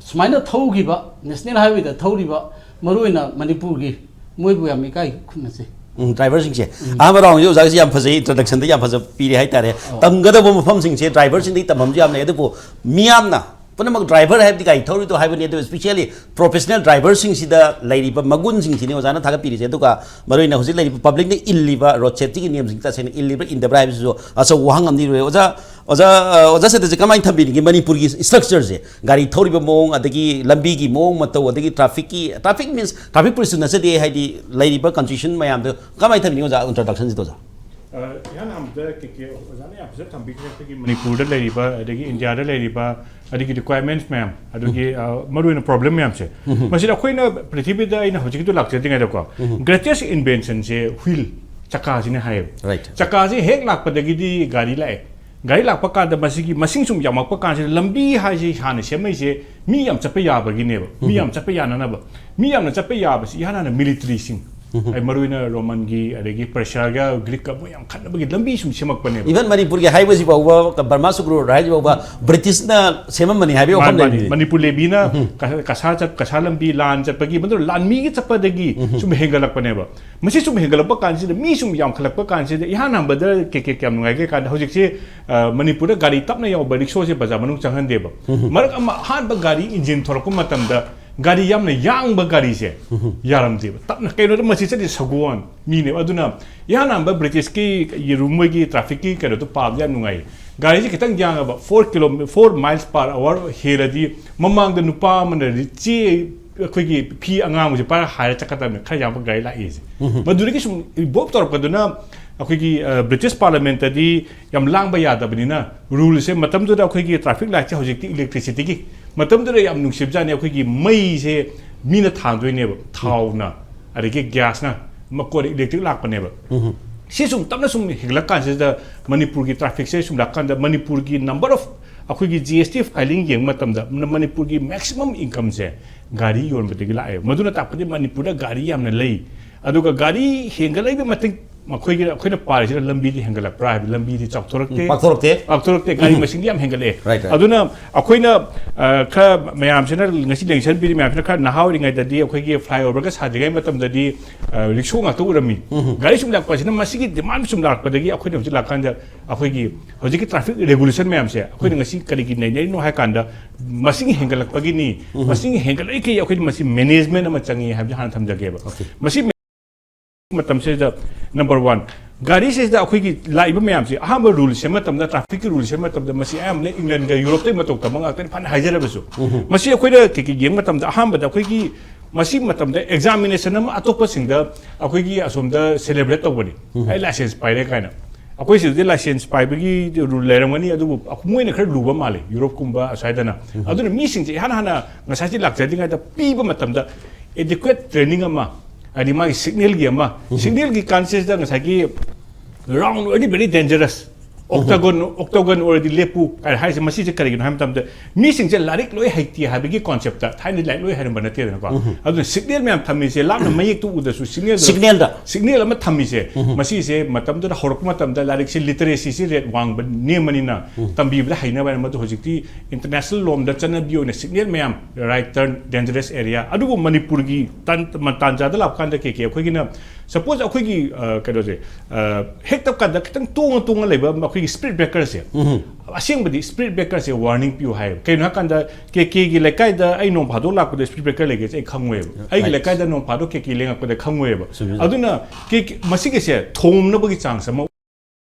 ꯁꯨꯃꯥꯏꯅ ꯊꯧꯈꯤꯕ, ꯅꯦꯁꯅꯦꯜ ꯍꯥꯏꯋꯦꯗ ꯊꯧꯔꯤꯕ, ꯃꯔꯨꯑꯣꯏꯅ ꯃꯅꯤꯄꯨꯔꯒꯤ, ꯃꯣꯏꯕꯨ ꯌꯥꯝ ꯏꯀꯥꯏ ꯈꯨꯝꯅꯖꯩ꯫ ꯎꯝ, ꯗ꯭ꯔꯥꯏꯚꯔꯁꯤꯡꯁꯦ꯫ ꯎꯝ꯫ ꯑꯍꯥꯟꯕ ꯔꯥꯎꯟꯁꯦ ꯑꯣꯖꯥꯒꯤꯁꯦ ꯌꯥꯝ ꯐꯖꯩ, ꯏꯟꯇ꯭ꯔꯣꯗꯛꯁꯟꯗ ꯌꯥꯝ ꯐꯖ ꯄꯤꯔꯦ ꯍꯥꯏꯇꯥꯔꯦ꯫ ꯑꯣ꯫ ꯇꯝꯒꯗꯕ ꯃꯐꯝꯁꯤꯡꯁꯦ ꯗ꯭ꯔꯥꯏꯚꯔꯁꯤꯡꯗꯒꯤ ꯇꯝꯐꯝꯁꯨ ꯌꯥꯝ ꯂꯩ, ꯑꯗꯨꯕꯨ ꯃꯤꯌꯥꯝꯅ ꯄꯨꯝꯅꯃꯛ ꯗ꯭ꯔꯥꯏꯚꯔ ꯍꯥꯏꯕꯗꯤ ꯒꯥꯔꯤ ꯊꯧꯔꯤꯗꯣ ꯍꯥꯏꯕꯅꯤ, ꯑꯗꯨ ꯏꯁꯄꯤꯁꯤꯌꯦꯜꯂꯤ ꯄ꯭ꯔꯣꯐꯦꯁꯅꯦꯜ ꯗ꯭ꯔꯥꯏꯚꯔꯁꯤꯡꯁꯤꯗ ꯂꯩꯔꯤꯕ ꯃꯒꯨꯟꯁꯤꯡꯁꯤꯅꯤ ꯑꯣꯖꯥꯅ ꯊꯥꯒꯠꯄꯤꯔꯤꯁꯦ꯫ ꯑꯗꯨꯒ ꯃꯔꯨꯑꯣꯏꯅ ꯍꯧꯖꯤꯛ ꯂꯩꯔꯤꯕ ꯄꯕ꯭ꯂꯤꯛꯅ ꯏꯜꯂꯤꯕ ꯔꯣꯗ ꯁꯦꯐꯇꯤꯒꯤ ꯅꯤꯌꯝꯁꯤꯡ ꯇꯁꯦꯡꯅ ꯏꯜꯂꯤꯕ꯭ꯔꯥ ꯏꯟꯗꯕ꯭ꯔꯥ ꯍꯥꯏꯕꯁꯤꯁꯨ ꯑꯆꯧꯕ ꯋꯥꯍꯪ ꯑꯃꯗꯤ ꯑꯣꯏꯔꯦ꯫ ꯑꯣꯖꯥ, ꯑꯣꯖꯥ, ꯑ, ꯑꯣꯖꯥ ꯁꯦꯇ꯭ꯔꯁꯦ ꯀꯃꯥꯏꯅ ꯊꯝꯕꯤꯅꯤꯡꯒꯦ? ꯃꯅꯤꯄꯨꯔꯒꯤ ꯏꯁꯇ꯭ꯔꯛꯆꯔꯁꯦ, ꯒꯥꯔꯤ ꯊꯧꯔꯤꯕ ꯃꯑꯣꯡ, ꯑꯗꯒꯤ ꯂꯝꯕꯤꯒꯤ ꯃꯑꯣꯡ ꯃꯇꯧ, ꯑꯗꯒꯤ ꯇ꯭ꯔꯥꯐꯤꯛꯀꯤ, ꯇ꯭ꯔꯥꯐꯤꯛ ꯃꯤꯟꯁ ꯇ꯭ꯔꯥꯐꯤꯛ ꯄꯨꯂꯤꯁꯁꯨ ꯅꯠꯆꯗꯦ, ꯍꯥꯏꯗꯤ ꯂꯩꯔꯤꯕ ꯀꯟꯗꯤꯁꯟ ꯃꯌꯥꯝꯗꯣ ꯀꯃꯥꯏꯅ ꯊꯝꯕꯤꯅꯤꯡꯉꯤ ꯑꯣꯖꯥ, ꯏꯟꯇ꯭ꯔꯣꯗꯛꯁꯟꯁꯤꯗ ꯑꯣꯖꯥ? ꯑ, ꯏꯍꯥꯟ ꯍꯥꯟꯕꯗ ꯀꯦ ꯀꯦ ꯑꯣꯖꯥꯅ ꯌꯥꯝ ꯐꯖꯅ ꯊꯝꯕꯤꯈ꯭ꯔꯦ꯫ ꯑꯩꯈꯣꯏꯒꯤ ꯃꯅꯤꯄꯨꯔꯗ ꯂꯩꯔꯤꯕ, ꯑꯗꯒꯤ ꯏꯟꯗꯤꯌꯥꯗ ꯂꯩꯔꯤꯕ, ꯑꯗꯒꯤ ꯔꯤꯀ꯭ꯋꯥꯏꯔꯃꯦꯟꯠꯁ ꯃꯌꯥꯝ, ꯑꯗꯨꯒꯤ, ꯑ, ꯃꯔꯨꯑꯣꯏꯅ ꯄ꯭ꯔꯣꯕ꯭ꯂꯦꯝ ꯃꯌꯥꯝꯁꯦ, ꯎꯝ꯫ ꯃꯁꯤꯗ ꯑꯩꯈꯣꯏꯅ ꯄ꯭ꯔꯤꯊꯤꯕꯤꯗ, ꯑꯩꯅ ꯍꯧꯖꯤꯛꯀꯤꯗꯣ ꯂꯥꯛꯆꯗ꯭ꯔꯤꯉꯩꯗꯀꯣ, ꯎꯝ꯫ ꯒ꯭ꯔꯦꯇꯦꯁ ꯏꯟꯚꯦꯟꯁꯟꯁꯦ ꯍ꯭ꯋꯤꯜ, ꯆꯀꯥꯁꯤꯅ ꯍꯥꯏꯌꯦꯕ꯫ ꯔꯥꯏꯠ꯫ ꯆꯀꯥꯁꯤ ꯍꯦꯛ ꯂꯥꯛꯄꯗꯒꯤꯗꯤ ꯒꯥꯔꯤ ꯂꯥꯛꯑꯦ꯫ ꯒꯥꯔꯤ ꯂꯥꯛꯄ ꯀꯥꯟꯗ ꯃꯁꯤꯒꯤ ꯃꯁꯤꯡ ꯁꯨꯝ ꯌꯥꯝꯃꯛꯄ ꯀꯥꯟꯁꯤꯗ, ꯂꯝꯕꯤ ꯍꯥꯏꯁꯤ ꯍꯥꯟꯅ ꯁꯦꯝꯃꯛꯏꯁꯦ ꯃꯤ ꯌꯥꯝ ꯆꯠꯄ ꯌꯥꯕꯒꯤꯅꯦꯕ, ꯃꯤ ꯎꯝ꯫ ꯌꯥꯝ ꯆꯠꯄ ꯌꯥꯅꯅꯕ꯫ ꯃꯤ ꯌꯥꯝꯅ ꯆꯠꯄ ꯌꯥꯕꯁꯤ ꯏꯍꯥꯟ ꯍꯥꯟꯅ ꯃꯤꯂꯤꯇꯔꯤꯁꯤꯡ, ꯎꯝ꯫ ꯑꯩ ꯃꯔꯨꯑꯣꯏꯅ ꯔꯣꯃꯟꯒꯤ, ꯑꯗꯒꯤ ꯄꯔꯁꯤꯌꯥꯒ ꯒ꯭ꯔꯤꯛꯀ ꯃꯣꯏ ꯌꯥꯝ ꯈꯠꯅꯕꯒꯤ ꯂꯝꯕꯤ ꯁꯨꯝ ꯁꯦꯝꯃꯛꯄꯅꯦꯕ꯫ ꯏꯚꯟ ꯃꯅꯤꯄꯨꯔꯒꯤ ꯍꯥꯏꯋꯦꯁꯤ ꯐꯥꯎꯕ, ꯕꯔꯃꯥ ꯁꯨꯒ꯭ꯔꯨ ꯔꯣꯗ ꯍꯥꯏꯁꯤ ꯐꯥꯎꯕ ꯕ꯭ꯔꯤꯇꯤꯁꯅ ꯁꯦꯝꯃꯝꯕꯅꯤ ꯍꯥꯏꯕꯒꯤ ꯋꯥꯐꯝ ꯃꯥꯅꯤ, ꯃꯥꯅꯤ꯫ ꯂꯩꯕꯅꯤ꯫ ꯃꯅꯤꯄꯨꯔ ꯂꯦꯕꯤꯅ ꯎꯝ꯫ ꯀ-, ꯀꯁꯥ ꯆꯠ-, ꯀꯁꯥ ꯂꯝꯕꯤ ꯂꯥꯟ ꯆꯠꯄꯒꯤ, ꯃꯗꯨ ꯂꯥꯟꯃꯤꯒꯤ ꯆꯠꯄꯗꯒꯤ ꯎꯝ꯫ ꯁꯨꯝ ꯍꯦꯟꯒꯠꯂꯛꯄꯅꯦꯕ꯫ ꯃꯁꯤ ꯁꯨꯝ ꯍꯦꯟꯒꯠꯂꯛꯄ ꯀꯥꯟꯁꯤꯗ, ꯃꯤ ꯁꯨꯝ ꯌꯥꯝꯈꯠꯂꯛꯄ ꯀꯥꯟꯁꯤꯗ, ꯏꯍꯥꯟ ꯍꯥꯟꯕꯗ ꯀꯦ ꯀꯦ ꯀꯌꯥꯝ ꯅꯨꯡꯉꯥꯏꯒꯦ ꯀꯥꯟꯗ, ꯍꯧꯖꯤꯛꯁꯦ, ꯑ, ꯃꯅꯤꯄꯨꯔꯗ ꯒꯥꯔꯤ ꯇꯞꯅ ꯌꯧꯕ ꯔꯤꯛꯁꯣꯁꯦ ꯕꯖꯥꯔ ꯃꯅꯨꯡ ꯆꯪꯍꯟꯗꯦꯕ꯫ ꯎꯝ꯫ ꯃꯔꯛ ꯑꯃ ꯑꯍꯥꯟꯕ ꯒꯥꯔꯤ ꯏꯟꯖꯤꯟ ꯊꯣꯔꯛꯄ ꯃꯇꯝꯗ ꯒꯥꯔꯤ ꯌꯥꯝꯅ ꯌꯥꯡꯕ ꯒꯥꯔꯤꯁꯦ ꯎꯝ꯫ ꯌꯥꯔꯝꯗꯦꯕ꯫ ꯇꯞꯅ, ꯀꯩꯅꯣꯗ ꯃꯁꯤ ꯆꯠꯂꯤ ꯁꯒꯣꯜ ꯃꯤꯅꯦꯕ꯫ ꯑꯗꯨꯅ ꯏꯍꯥꯟ ꯍꯥꯟꯕ ꯕ꯭ꯔꯤꯇꯤꯁꯀꯤ ꯌꯦꯔꯨꯝ ꯃꯣꯏꯒꯤ ꯇ꯭ꯔꯥꯐꯤꯛꯀꯤ ꯀꯩꯅꯣꯗꯣ ꯄꯥꯕꯗ ꯌꯥꯝ ꯅꯨꯡꯉꯥꯏꯌꯦ꯫ ꯒꯥꯔꯤꯁꯦ ꯈꯤꯇꯪ ꯌꯥꯡꯉꯕ, four kilo, four miles per hour ꯍꯦꯜꯂꯗꯤ ꯃꯃꯥꯡꯗ ꯅꯨꯄꯥ ꯑꯃꯅ ꯆꯦ, ꯑꯩꯈꯣꯏꯒꯤ ꯐꯤ ꯑꯉꯥꯡꯕꯁꯦ ꯄꯥꯏꯔ ꯍꯥꯏꯔ ꯆꯠꯀꯗꯕꯅꯤ, ꯈꯔ ꯌꯥꯡꯕ ꯒꯥꯔꯤ ꯂꯥꯛꯏꯁꯦ꯫ ꯎꯝ꯫ ꯃꯗꯨꯗꯒꯤ ꯁꯨꯝ ꯏꯚꯣꯜꯕ ꯇꯧꯔꯛꯄꯗꯨꯅ ꯑꯩꯈꯣꯏꯒꯤ ꯕ꯭ꯔꯤꯇꯤꯁ ꯄꯥꯔꯂꯤꯌꯥꯃꯦꯟꯇꯗꯤ ꯌꯥꯝ ꯂꯥꯡꯕ ꯌꯥꯗꯕꯅꯤꯅ, ꯔꯨꯜꯁꯦ, ꯃꯇꯝꯗꯨꯗ ꯑꯩꯈꯣꯏꯒꯤ ꯇ꯭ꯔꯥꯐꯤꯛ ꯂꯥꯏꯠꯁꯦ ꯍꯧꯖꯤꯛꯇꯤ ꯏꯂꯦꯛꯇ꯭ꯔꯤꯁꯤꯇꯤꯒꯤ, ꯃꯇꯝꯗꯨꯗ ꯌꯥꯝ ꯅꯨꯡꯁꯤꯕꯖꯥꯠꯅꯤ, ꯑꯩꯈꯣꯏꯒꯤ ꯃꯩꯁꯦ ꯃꯤꯅ ꯊꯥꯟꯗꯣꯏꯅꯦꯕ, ꯊꯥꯎꯅ, ꯑꯗꯒꯤ ꯒ꯭ꯌꯥꯁꯅ, ꯃꯀꯣꯟꯗ ꯏꯂꯦꯛꯇ꯭ꯔꯤꯛ ꯂꯥꯛꯄꯅꯦꯕ꯫ ꯁꯤ ꯁꯨꯝ ꯇꯞꯅ ꯁꯨꯝ ꯍꯦꯟꯒꯠꯂꯛ ꯀꯥꯟꯁꯤꯗ, ꯃꯅꯤꯄꯨꯔꯒꯤ ꯇ꯭ꯔꯥꯐꯤꯛꯁꯦ ꯁꯨꯝ ꯂꯥꯛꯀꯥꯟꯗ, ꯃꯅꯤꯄꯨꯔꯒꯤ number of, ꯑꯩꯈꯣꯏꯒꯤ ꯖꯤ ꯑꯦꯁ ꯇꯤ ꯐꯥꯏꯂꯤꯡ ꯌꯦꯡꯕ ꯃꯇꯝꯗ, ꯃꯅꯤꯄꯨꯔꯒꯤ ꯃꯦꯛꯁꯤꯃꯝ ꯏꯟꯀꯝꯁꯦ ꯒꯥꯔꯤ ꯌꯣꯟꯕꯗꯒꯤ ꯂꯥꯛꯑꯦꯕ꯫ ꯃꯗꯨꯅ ꯇꯥꯛꯄꯗꯤ ꯃꯅꯤꯄꯨꯔꯗ ꯒꯥꯔꯤ ꯌꯥꯝꯅ ꯂꯩ꯫ ꯑꯗꯨꯒ ꯒꯥꯔꯤ ꯍꯦꯟꯒꯠꯂꯛꯏꯕ ꯃꯇꯤꯛ, ꯃꯈꯣꯏꯒꯤ, ꯑꯩꯈꯣꯏꯅ ꯄꯥꯔꯤꯁꯤꯅ ꯂꯝꯕꯤꯗꯤ ꯍꯦꯟꯒꯠꯂꯛꯄ꯭ꯔꯥ ꯍꯥꯏꯕ, ꯂꯝꯕꯤꯗꯤ ꯆꯥꯎꯊꯣꯔꯛꯇꯦ꯫ ꯎꯝ, ꯄꯥꯛꯊꯣꯔꯛꯇꯦ꯫ ꯄꯥꯛꯊꯣꯔꯛꯇꯦ꯫ ꯒꯥꯔꯤ ꯃꯁꯤꯡꯗꯤ ꯌꯥꯝ ꯍꯦꯟꯒꯠꯂꯛꯑꯦ꯫ Right, right. ꯑꯗꯨꯅ ꯑꯩꯈꯣꯏꯅ, ꯑ, ꯈꯔ ꯃꯌꯥꯝꯁꯤꯅ ꯉꯁꯤ ꯂꯦꯡꯁꯟꯕꯤꯔꯤ ꯃꯌꯥꯝꯁꯤꯅ ꯈꯔ ꯅꯍꯥ ꯑꯣꯏꯔꯤꯉꯩꯗꯗꯤ, ꯑꯩꯈꯣꯏꯒꯤ flyoverꯒ ꯁꯥꯗ꯭ꯔꯤꯉꯩ ꯃꯇꯝꯗꯗꯤ, ꯑ, ꯔꯤꯛꯁꯣ ꯉꯥꯛꯇ ꯎꯔꯝꯃꯤ꯫ ꯒꯥꯔꯤ ꯁꯨꯝ ꯂꯥꯛꯄꯁꯤꯅ, ꯃꯁꯤꯒꯤ demand ꯁꯨꯝ ꯂꯥꯛꯄꯗꯒꯤ ꯑꯩꯈꯣꯏꯅ ꯍꯧꯖꯤꯛ ꯂꯥꯛꯀꯥꯟꯗ ꯑꯩꯈꯣꯏꯒꯤ ꯍꯧꯖꯤꯛꯀꯤ traffic regulation ꯃꯌꯥꯝꯁꯦ ꯑꯩꯈꯣꯏꯅ ꯉꯁꯤ ꯀꯔꯤꯒꯤ ꯅꯩꯅꯔꯤꯅꯣ ꯍꯥꯏ ꯀꯥꯟꯗ, ꯃꯁꯤꯡ ꯍꯦꯟꯒꯠꯂꯛꯄꯒꯤ, ꯃꯁꯤꯡ ꯍꯦꯟꯒꯠꯂꯛꯏꯈꯩ ꯑꯩꯈꯣꯏꯗ ꯃꯁꯤ management ꯑꯃ ꯆꯪꯉꯤ ꯍꯥꯏꯕꯁꯤ ꯍꯥꯟꯅ ꯊꯝꯖꯒꯦꯕ꯫ Okay. ꯃꯁꯤ ꯃꯇꯝꯁꯤꯗ, number one, ꯒꯥꯔꯤꯁꯤꯗ ꯑꯩꯈꯣꯏꯒꯤ ꯂꯥꯛꯏꯕ ꯃꯌꯥꯝꯁꯦ, ꯑꯍꯥꯟꯕ rule ꯁꯦꯝꯕ ꯃꯇꯝꯗ, trafficꯀꯤ rule ꯁꯦꯝꯕ ꯃꯇꯝꯗ, ꯃꯁꯤ ꯑꯌꯥꯝꯕꯅ Englandꯒ Europeꯇꯒꯤ ꯃꯇꯧ ꯇꯝꯕ ꯉꯥꯛꯇꯅꯤ, ꯐꯅ ꯍꯥꯏꯖꯔꯕꯁꯨ꯫ ꯃꯁꯤ ꯑꯩꯈꯣꯏꯅ ꯀꯩ ꯀꯩ ꯌꯦꯡꯕ ꯃꯇꯝꯗ, ꯑꯍꯥꯟꯕꯗ ꯑꯩꯈꯣꯏꯒꯤ ꯃꯁꯤ ꯃꯇꯝꯗ examination ꯑꯃ ꯑꯇꯣꯞꯄꯁꯤꯡꯗ ꯑꯩꯈꯣꯏꯒꯤ ꯑꯁꯣꯝꯗ celebrate ꯇꯧꯕꯅꯤ, "ꯑꯩ license ꯄꯥꯏꯔꯦ" ꯀꯥꯏꯅ꯫ ꯑꯩꯈꯣꯏ ꯁꯤꯗꯗꯤ license ꯄꯥꯏꯕꯒꯤ rule ꯂꯩꯔꯝꯒꯅꯤ, ꯑꯗꯨꯕꯨ ꯃꯣꯏꯅ ꯈꯔ ꯂꯨꯕ ꯃꯥꯜꯂꯤ, Europeꯀꯨꯝꯕ ꯑꯁ꯭ꯋꯥꯏꯗꯅ꯫ ꯑꯗꯨꯅ ꯃꯤꯁꯤꯡꯁꯦ ꯏꯍꯥꯟ ꯍꯥꯟꯅ ꯉꯁꯥꯏꯁꯤ ꯂꯥꯛꯆꯗ꯭ꯔꯤꯉꯩꯗ ꯄꯤꯕ ꯃꯇꯝꯗ adequate training ꯑꯃ, ꯍꯥꯏꯗꯤ ꯃꯥꯒꯤ signalꯒꯤ ꯑꯃ, signalꯒꯤ conceptꯇ ꯉꯁꯥꯏꯒꯤ "Round ꯑꯣꯏꯔꯗꯤ very dangerous, octagon, octagon ꯑꯣꯏꯔꯗꯤ ꯂꯦꯞꯄꯨ" ꯀꯥꯏꯅ ꯍꯥꯏꯔꯤꯁꯦ, ꯃꯁꯤꯁꯦ ꯀꯔꯤꯒꯤꯅꯣ ꯍꯥꯏꯕ ꯃꯇꯝꯗ, ꯃꯤꯁꯤꯡꯁꯦ ꯂꯥꯏꯔꯤꯛ ꯂꯣꯏ ꯍꯩꯇꯦ ꯍꯥꯏꯕꯒꯤ conceptꯇ, ꯊꯥꯏꯅ ꯂꯥꯏꯔꯤꯛ ꯂꯣꯏ ꯍꯩꯔꯝꯕ ꯅꯠꯇꯦꯗꯅꯀꯣ꯫ ꯑꯗꯨꯅ signal ꯃꯌꯥꯝ ꯊꯝꯃꯤꯁꯦ, ꯂꯥꯞꯅ ꯃꯌꯦꯛꯇꯨ ꯎꯗ꯭ꯔꯁꯨ signalꯗ, signalꯗ꯫ Signal ꯑꯃ ꯊꯝꯃꯤꯁꯦ, ꯃꯁꯤꯁꯦ ꯃꯇꯝꯗꯨꯗ ꯍꯧꯔꯛꯄ ꯃꯇꯝꯗ ꯂꯥꯏꯔꯤꯛꯁꯦ literacyꯁꯦ rate ꯋꯥꯡꯕ, ꯅꯦꯝꯕꯅꯤꯅ, ꯇꯝꯕꯤꯕꯗ ꯍꯩꯅꯕ ꯍꯥꯏꯅ, ꯃꯗꯨ ꯍꯧꯖꯤꯛꯇꯤ international ꯂꯣꯝꯗ ꯆꯠꯅꯕꯤ ꯑꯣꯏꯅ signal ꯃꯌꯥꯝ, "Right turn, dangerous area", ꯑꯗꯨꯕꯨ ꯃꯅꯤꯄꯨꯔꯒꯤ ꯇꯥꯟ-, ꯃ-, ꯇꯥꯟꯖꯥꯗ ꯂꯥꯛꯄ ꯀꯥꯟꯗ ꯀꯩ ꯀꯩ ꯑꯩꯈꯣꯏꯒꯤꯅ, suppose ꯑꯩꯈꯣꯏꯒꯤ, ꯑ, ꯀꯩꯅꯣꯁꯦ, ꯑ, ꯍꯦꯛ ꯇꯞ ꯀꯥꯟꯗ ꯈꯤꯇꯪ ꯇꯣꯡꯉ ꯇꯣꯡꯉ ꯂꯩꯕ ꯑꯩꯈꯣꯏꯒꯤ speed breakerꯁꯦ, ꯑꯁꯦꯡꯕꯗꯤ speed breakerꯁꯦ warning ꯄꯤꯌꯨ ꯍꯥꯏꯌꯦꯕ꯫ ꯀꯩꯅꯣ ꯍꯥꯏꯀꯥꯟꯗ, ꯀꯦ ꯀꯦꯒꯤ ꯂꯩꯀꯥꯏꯗ ꯑꯩ ꯅꯣꯡ ꯐꯥꯗꯣꯛ ꯂꯥꯛꯄꯗ speed breaker ꯂꯩꯒꯦꯁꯦ ꯑꯩ ꯈꯪꯉꯣꯏꯕ꯫ ꯑꯩꯒꯤ Right. ꯂꯩꯀꯥꯏꯗ ꯅꯣꯡ ꯐꯥꯗꯣꯛ ꯀꯦ ꯀꯦ ꯂꯦꯡꯉꯛꯄꯗ ꯈꯪꯉꯣꯏꯕ꯫ ꯆꯨꯝꯃꯤ, ꯆꯨꯝꯃꯤ꯫ ꯑꯗꯨꯅ ꯀꯦ ꯀꯦ, ꯃꯁꯤꯒꯤꯁꯦ ꯊꯣꯝꯅꯕꯒꯤ chance ꯑꯃ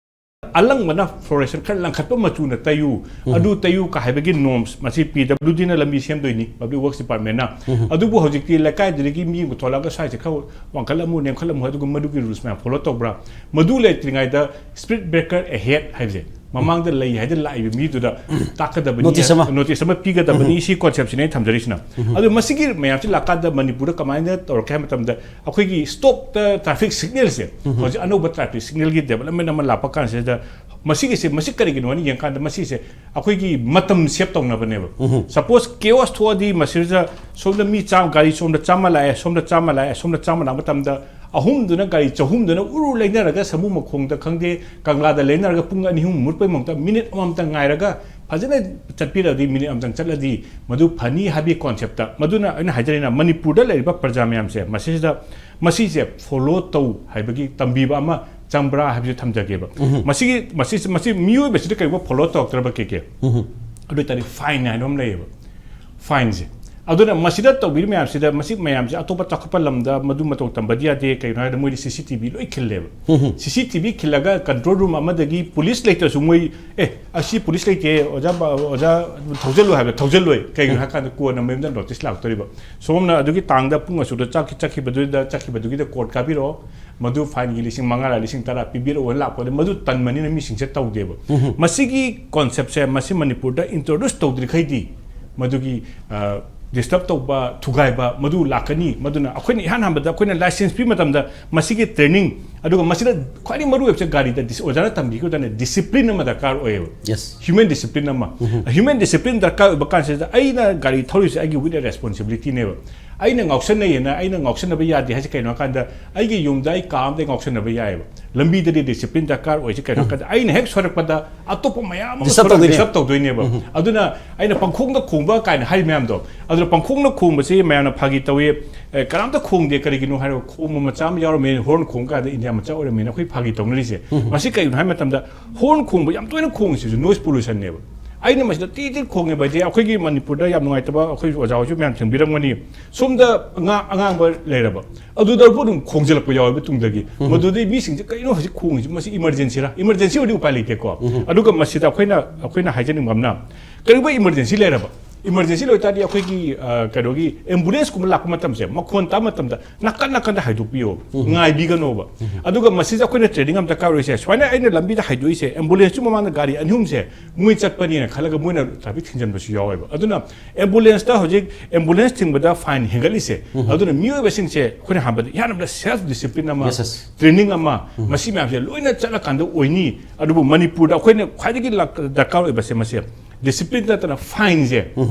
ꯑꯂꯪꯕꯅ fluorescent ꯈꯔ ꯂꯪꯈꯠꯄ ꯃꯆꯨꯅ ꯇꯩꯌꯨ, ꯑꯗꯨ ꯇꯩꯌꯨ ꯀ ꯍꯥꯏꯕꯒꯤ norms ꯃꯁꯤ P W D ꯅ ꯂꯝꯕꯤ ꯁꯦꯝꯗꯣꯏꯅꯤ, Public Works Department ꯅ꯫ ꯑꯗꯨꯕꯨ ꯍꯧꯖꯤꯛꯇꯤ ꯂꯩꯀꯥꯏꯗꯨꯗꯒꯤ ꯃꯤ ꯑꯃ ꯊꯣꯛꯂꯛꯑꯒ ꯁ꯭ꯋꯥꯏꯁꯦ ꯈꯔ ꯋꯥꯡꯈꯠꯂꯝꯃꯨ, ꯅꯦꯝꯈꯠꯂꯝꯃꯨ, ꯑꯗꯨꯒ ꯃꯗꯨꯒꯤ rules ꯃꯌꯥꯝ follow ꯇꯧꯕ꯭ꯔꯥ? ꯃꯗꯨ ꯂꯩꯇ꯭ꯔꯤꯉꯩꯗ speed breaker ahead ꯍꯥꯏꯕꯁꯦ, ꯃꯃꯥꯡꯗ ꯂꯩ ꯍꯥꯏꯗꯅ ꯂꯥꯛꯏꯕ ꯃꯤꯗꯨꯗ ꯇꯥꯛꯀꯗꯕꯅꯤ, Notice ꯑꯃ꯫ Notice ꯑꯃ ꯄꯤꯒꯗꯕꯅꯤ꯫ ꯁꯤ concept ꯁꯤꯅꯦ ꯑꯩ ꯊꯝꯖꯔꯤꯁꯤꯅ꯫ ꯑꯗꯨ ꯃꯁꯤꯒꯤ ꯃꯌꯥꯝꯁꯤ ꯂꯥꯛꯀꯥꯟꯗ ꯃꯅꯤꯄꯨꯔꯗ ꯀꯃꯥꯏꯅ ꯇꯧꯔꯛꯀꯦ ꯍꯥꯏꯕ ꯃꯇꯝꯗ, ꯑꯩꯈꯣꯏꯒꯤ stop ꯇ traffic signal ꯁꯦ, ꯍꯧꯖꯤꯛ ꯑꯅꯧꯕ traffic signal ꯒꯤ development ꯑꯃ ꯂꯥꯛꯄ ꯀꯥꯟꯁꯤꯗ, ꯃꯁꯤꯒꯤꯁꯦ, ꯃꯁꯤ ꯀꯔꯤꯒꯤꯅꯣ ꯍꯥꯏꯅ ꯌꯦꯡꯀꯥꯟꯗ, ꯃꯁꯤꯁꯦ ꯑꯩꯈꯣꯏꯒꯤ ꯃꯇꯝ save ꯇꯧꯅꯕꯅꯦꯕ꯫ Suppose chaos ꯊꯣꯛꯑꯗꯤ, ꯃꯁꯤꯗ ꯁꯣꯝꯗ ꯃꯤ ꯆꯥꯝꯃ, ꯒꯥꯔꯤ ꯁꯣꯝꯗ ꯆꯥꯝꯃ ꯂꯥꯛꯑꯦ, ꯁꯣꯝꯗ ꯆꯥꯝꯃ ꯂꯥꯛꯑꯦ, ꯁꯣꯝꯗ ꯆꯥꯝꯃ ꯂꯥꯛꯄ ꯃꯇꯝꯗ, ꯑꯍꯨꯝꯗꯨꯅ, ꯒꯥꯔꯤ ꯆꯍꯨꯝꯗꯨꯅ ꯎꯔꯨ ꯂꯩꯅꯔꯒ, ꯁꯃꯨ ꯃꯈꯣꯡꯗ ꯈꯪꯗꯦ, ꯀꯪꯂꯥꯗ ꯂꯩꯅꯔꯒ ꯄꯨꯡ ꯑꯅꯤ ꯑꯍꯨꯝ ꯃꯨꯠꯄꯩ ꯃꯍꯨꯠꯇ minute ꯑꯃꯃꯝꯇꯪ ꯉꯥꯏꯔꯒ, ꯐꯖꯅ ꯆꯠꯄꯤꯔꯗꯤ, minute ꯑꯃꯇꯪ ꯆꯠꯂꯗꯤ ꯃꯗꯨ ꯐꯅꯤ ꯍꯥꯏꯕꯒꯤ concept ꯇ꯫ ꯃꯗꯨꯅ ꯑꯩꯅ ꯍꯥꯏꯖꯔꯤꯅ, ꯃꯅꯤꯄꯨꯔꯗ ꯂꯩꯔꯤꯕ ꯄ꯭ꯔꯖꯥ ꯃꯌꯥꯝꯁꯦ ꯃꯁꯤꯁꯤꯗ, ꯃꯁꯤꯁꯦ follow ꯇꯧ ꯍꯥꯏꯕꯒꯤ ꯇꯝꯕꯤꯕ ꯑꯃ ꯆꯪꯕ꯭ꯔꯥ ꯍꯥꯏꯕꯁꯦ ꯊꯝꯖꯒꯦꯕ꯫ ꯃꯁꯤꯒꯤ, ꯃꯁꯤ, ꯃꯁꯤ ꯃꯤꯑꯣꯏꯕꯁꯤꯗ ꯀꯩꯒꯨꯝꯕ follow ꯇꯧꯔꯛꯇ꯭ꯔꯕ, ꯀꯦ ꯀꯦ, ꯑꯗꯨ ꯑꯣꯏꯇꯥꯔꯗꯤ fine ꯍꯥꯏꯕ ꯑꯃ ꯂꯩꯌꯦꯕ꯫ Fine ꯁꯦ꯫ ꯑꯗꯨꯅ ꯃꯁꯤꯗ ꯇꯧꯕꯤꯔꯤ ꯃꯌꯥꯝꯁꯤꯗ, ꯃꯁꯤ ꯃꯌꯥꯝꯁꯦ ꯑꯇꯣꯞꯄ ꯆꯥꯎꯈꯠꯄ ꯂꯝꯗ ꯃꯗꯨ ꯃꯇꯧ ꯇꯝꯕꯗꯤ ꯌꯥꯗꯦ꯫ ꯀꯩꯒꯤꯅꯣ ꯍꯥꯏꯔꯗꯤ ꯃꯣꯏꯗꯤ C C T V ꯂꯣꯏ ꯈꯤꯜꯂꯦꯕ꯫ C C T V ꯈꯤꯜꯂꯒ control room ꯑꯃꯗꯒꯤ police ꯂꯩꯇ꯭ꯔꯁꯨ ꯃꯣꯏ, "ꯑꯦ, ꯑꯁꯤ police ꯂꯩꯇꯦ, ꯑꯣꯖꯥ, ꯑꯣꯖꯥ, ꯊꯧꯖꯜꯂꯨ" ꯍꯥꯏꯕꯗ ꯊꯧꯖꯜꯂꯣꯏ꯫ ꯀꯩꯒꯤꯅꯣ ꯍꯥꯏꯀꯥꯟꯗ ꯀꯣꯟꯅ ꯃꯌꯨꯝꯗ notice ꯂꯥꯛꯇꯣꯔꯤꯕ꯫ ꯁꯣꯝꯅ ꯑꯗꯨꯒꯤ ꯇꯥꯡꯗ ꯄꯨꯡ ꯑꯁꯨꯛꯇ ꯆꯠꯈꯤ-, ꯆꯠꯈꯤꯕꯗꯨꯗ, ꯆꯠꯈꯤꯕꯗꯨꯒꯤꯗ court ꯀꯥꯕꯤꯔꯛꯑꯣ, ꯃꯗꯨ fine ꯒꯤ ꯂꯤꯁꯤꯡ ꯃꯉꯥꯔ ꯂꯤꯁꯤꯡ ꯇꯔꯥ ꯄꯤꯕꯤꯔꯛꯑꯣꯅ ꯂꯥꯛꯄꯗ, ꯃꯗꯨ ꯇꯟꯕꯅꯤꯅ ꯃꯤꯁꯤꯡꯁꯦ ꯇꯧꯗꯦꯕ꯫ ꯃꯁꯤꯒꯤ concept ꯁꯦ, ꯃꯁꯤ ꯃꯅꯤꯄꯨꯔꯗ introduce ꯇꯧꯗ꯭ꯔꯤꯈꯩꯗꯤ ꯃꯗꯨꯒꯤ, ꯑ, disturb ꯇꯧꯕ, ꯊꯨꯒꯥꯏꯕ, ꯃꯗꯨ ꯂꯥꯛꯀꯅꯤ꯫ ꯃꯗꯨꯅ ꯑꯩꯈꯣꯏꯅ ꯏꯍꯥꯟ ꯍꯥꯟꯕꯗ ꯑꯩꯈꯣꯏꯅ license ꯄꯤꯕ ꯃꯇꯝꯗ ꯃꯁꯤꯒꯤ training, ꯑꯗꯨꯒ ꯃꯁꯤꯗ ꯈ꯭ꯋꯥꯏꯗꯒꯤ ꯃꯔꯨ ꯑꯣꯏꯕꯁꯦ ꯒꯥꯔꯤꯗ dis-, ꯑꯣꯖꯥꯅ ꯇꯝꯕꯤꯈꯤꯕꯗꯅꯦ, discipline ꯑꯃ ꯗꯔꯀꯥꯔ ꯑꯣꯏꯌꯦꯕ꯫ Yes. Human discipline ꯑꯃ꯫ Human discipline ꯗꯔꯀꯥꯔ ꯑꯣꯏꯕ ꯀꯥꯟꯁꯤꯗ ꯑꯩꯅ ꯒꯥꯔꯤ ꯊꯧꯔꯤꯁꯦ ꯑꯩꯒꯤ with a responsibility ꯅꯦꯕ꯫ ꯑꯩꯅ ꯉꯥꯎꯁꯟꯅꯩꯌꯦꯅ ꯑꯩꯅ ꯉꯥꯎꯁꯟꯅꯕ ꯌꯥꯗꯦ ꯍꯥꯏꯁꯦ ꯀꯩꯅꯣ ꯍꯥꯏꯀꯥꯟꯗ, ꯑꯩꯒꯤ ꯌꯨꯝꯗ ꯑꯩ ꯀꯥ ꯑꯃꯗ ꯑꯩ ꯉꯥꯎꯁꯟꯅꯕ ꯌꯥꯏꯑꯕ꯫ ꯂꯝꯕꯤꯗꯗꯤ discipline ꯗꯔꯀꯥꯔ ꯑꯣꯏꯁꯦ ꯀꯩꯅꯣ ꯍꯥꯏꯀꯥꯟꯗ, ꯑꯩꯅ ꯍꯦꯛ ꯁꯣꯏꯔꯛꯄꯗ ꯑꯇꯣꯞꯄ ꯃꯌꯥꯝ ꯑꯃ Disturb ꯁꯣꯏꯔꯛ-, ꯇꯧꯗꯣꯏꯅꯦ꯫ Disturb ꯇꯧꯗꯣꯏꯅꯦꯕ꯫ ꯑꯗꯨꯅ ꯑꯩꯅ ꯄꯪꯈꯣꯡꯗ ꯈꯣꯡꯕ ꯀꯥꯏꯅ ꯍꯥꯏ ꯃꯌꯥꯝꯗꯣ, ꯑꯗꯨꯅ ꯄꯪꯈꯣꯡꯗ ꯈꯣꯡꯕꯁꯤ ꯃꯌꯥꯝꯅ ꯐꯥꯒꯤ ꯇꯧꯏ, "ꯑꯦ, ꯀꯅꯥꯝꯇ ꯈꯣꯡꯗꯦ, ꯀꯔꯤꯒꯤꯅꯣ?" ꯍꯥꯏꯔꯒ ꯈꯣꯡꯕ ꯃꯆꯥ ꯑꯃ ꯌꯥꯎꯔꯝꯃꯦ, horn ꯈꯣꯡ ꯀꯥꯟꯗ ꯏꯟꯗꯤꯌꯥ ꯃꯆꯥ ꯑꯣꯏꯔꯝꯃꯦꯅ ꯑꯩꯈꯣꯏ ꯐꯥꯒꯤ ꯇꯧꯅꯔꯤꯁꯦ꯫ ꯃꯁꯤ ꯀꯩꯒꯤꯅꯣ ꯍꯥꯏꯕ ꯃꯇꯝꯗ, horn ꯈꯣꯡꯕ ꯌꯥꯝ ꯇꯣꯏꯅ ꯈꯣꯡꯉꯤꯁꯤꯁꯨ noise pollution ꯅꯦꯕ꯫ ꯑꯩꯅ ꯃꯁꯤꯗ ꯇꯤ ꯇꯤ ꯈꯣꯡꯉꯦꯕ ꯍꯥꯏꯗꯤ, ꯑꯩꯈꯣꯏꯒꯤ ꯃꯅꯤꯄꯨꯔꯗ ꯌꯥꯝ ꯅꯨꯡꯉꯥꯏꯇꯕ, ꯑꯩꯈꯣꯏ ꯑꯣꯖꯥ ꯍꯣꯏꯁꯨ ꯃꯌꯥꯝ ꯊꯦꯡꯕꯤꯔꯝꯒꯅꯤ, ꯁꯣꯝꯗ ꯑꯉꯥꯡ ꯑꯉꯥꯡꯕ ꯂꯩꯔꯕ, ꯑꯗꯨꯗꯕꯨ ꯑꯗꯨꯝ ꯈꯣꯡꯖꯤꯜꯂꯛꯄ ꯌꯥꯎꯋꯦꯕ ꯇꯨꯡꯗꯒꯤ꯫ ꯃꯗꯨꯗꯩ ꯃꯤꯁꯤꯡꯁꯦ ꯀꯩꯅꯣ ꯍꯧꯖꯤꯛ ꯈꯣꯡꯉꯤꯁꯤ, ꯃꯁꯤ ꯏꯃꯔꯖꯦꯟꯁꯤꯔꯥ? ꯏꯃꯔꯖꯦꯟꯁꯤ ꯑꯣꯏꯔꯗꯤ ꯎꯄꯥꯏ ꯂꯩꯇꯦꯀꯣ꯫ ꯑꯗꯨꯒ ꯃꯁꯤꯗ ꯑꯩꯈꯣꯏꯅ ꯑꯩꯈꯣꯏꯅ ꯍꯥꯏꯖꯅꯤꯡꯕ ꯑꯃꯅ, ꯀꯔꯤꯒꯨꯝꯕ ꯏꯃꯔꯖꯦꯟꯁꯤ ꯂꯩꯔꯕ, ꯏꯃꯔꯖꯦꯟꯁꯤ ꯂꯣꯏ ꯇꯥꯔꯗꯤ ꯑꯩꯈꯣꯏꯒꯤ ꯑ, ꯀꯩꯅꯣꯒꯤ ꯑꯦꯝꯕꯨꯂꯦꯟꯁꯀꯨꯝꯕ ꯂꯥꯛꯄ ꯃꯇꯝꯁꯦ, ꯃꯈꯣꯟ ꯇꯥꯕ ꯃꯇꯝꯗ ꯅꯥꯀꯟ ꯅꯥꯀꯟꯗ ꯍꯥꯏꯗꯣꯛꯄꯤꯌꯣꯕ, ꯉꯥꯏꯕꯤꯒꯅꯣꯕ꯫ ꯑꯗꯨꯒ ꯃꯁꯤꯗ ꯑꯩꯈꯣꯏꯅ ꯇ꯭ꯔꯦꯅꯤꯡ ꯑꯃ ꯗꯔꯀꯥꯔ ꯑꯣꯏꯔꯤꯁꯦ, ꯁꯨꯃꯥꯏꯅ ꯑꯩꯅ ꯂꯝꯕꯤꯗ ꯍꯥꯏꯗꯣꯛꯏꯁꯦ, ꯑꯦꯝꯕꯨꯂꯦꯟꯁꯁꯨ ꯃꯃꯥꯡꯗ ꯒꯥꯔꯤ ꯑꯅꯤ ꯑꯍꯨꯝꯁꯦ ꯃꯣꯏ ꯆꯠꯄꯅꯤꯅ ꯈꯜꯂꯒ ꯃꯣꯏꯅ ꯇ꯭ꯔꯥꯐꯤꯛ ꯊꯤꯡꯖꯤꯟꯕꯁꯨ ꯌꯥꯎꯋꯦꯕ꯫ ꯑꯗꯨꯅ ꯑꯦꯝꯕꯨꯂꯦꯟꯁꯇ ꯍꯧꯖꯤꯛ ꯑꯦꯝꯕꯨꯂꯦꯟꯁ ꯊꯤꯡꯕꯗ ꯐꯥꯏꯟ ꯍꯦꯟꯒꯠꯂꯤꯁꯦ, ꯑꯗꯨꯅ ꯃꯤꯑꯣꯏꯕꯁꯤꯡꯁꯦ ꯑꯩꯈꯣꯏꯅ ꯍꯥꯟꯕꯗ ꯏꯍꯥꯟ ꯍꯥꯟꯕꯗ ꯁꯦꯜꯐ ꯗꯤꯁꯤꯄ꯭ꯂꯤꯟ ꯑꯃ, Yes, yes. ꯇ꯭ꯔꯦꯅꯤꯡ ꯑꯃ, ꯃꯁꯤ ꯃꯌꯥꯝꯁꯦ ꯂꯣꯏꯅ ꯆꯠꯂꯀꯥꯟꯗ ꯑꯣꯏꯅꯤ꯫ ꯑꯗꯨꯕꯨ ꯃꯅꯤꯄꯨꯔꯗ ꯑꯩꯈꯣꯏꯅ ꯈ꯭ꯋꯥꯏꯗꯒꯤ ꯂꯥꯛ-, ꯗꯔꯀꯥꯔ ꯑꯣꯏꯕꯁꯦ ꯃꯁꯦ ꯗꯤꯁꯤꯄ꯭ꯂꯤꯟ ꯅꯠꯇꯅ ꯐꯥꯏꯟꯁꯦ,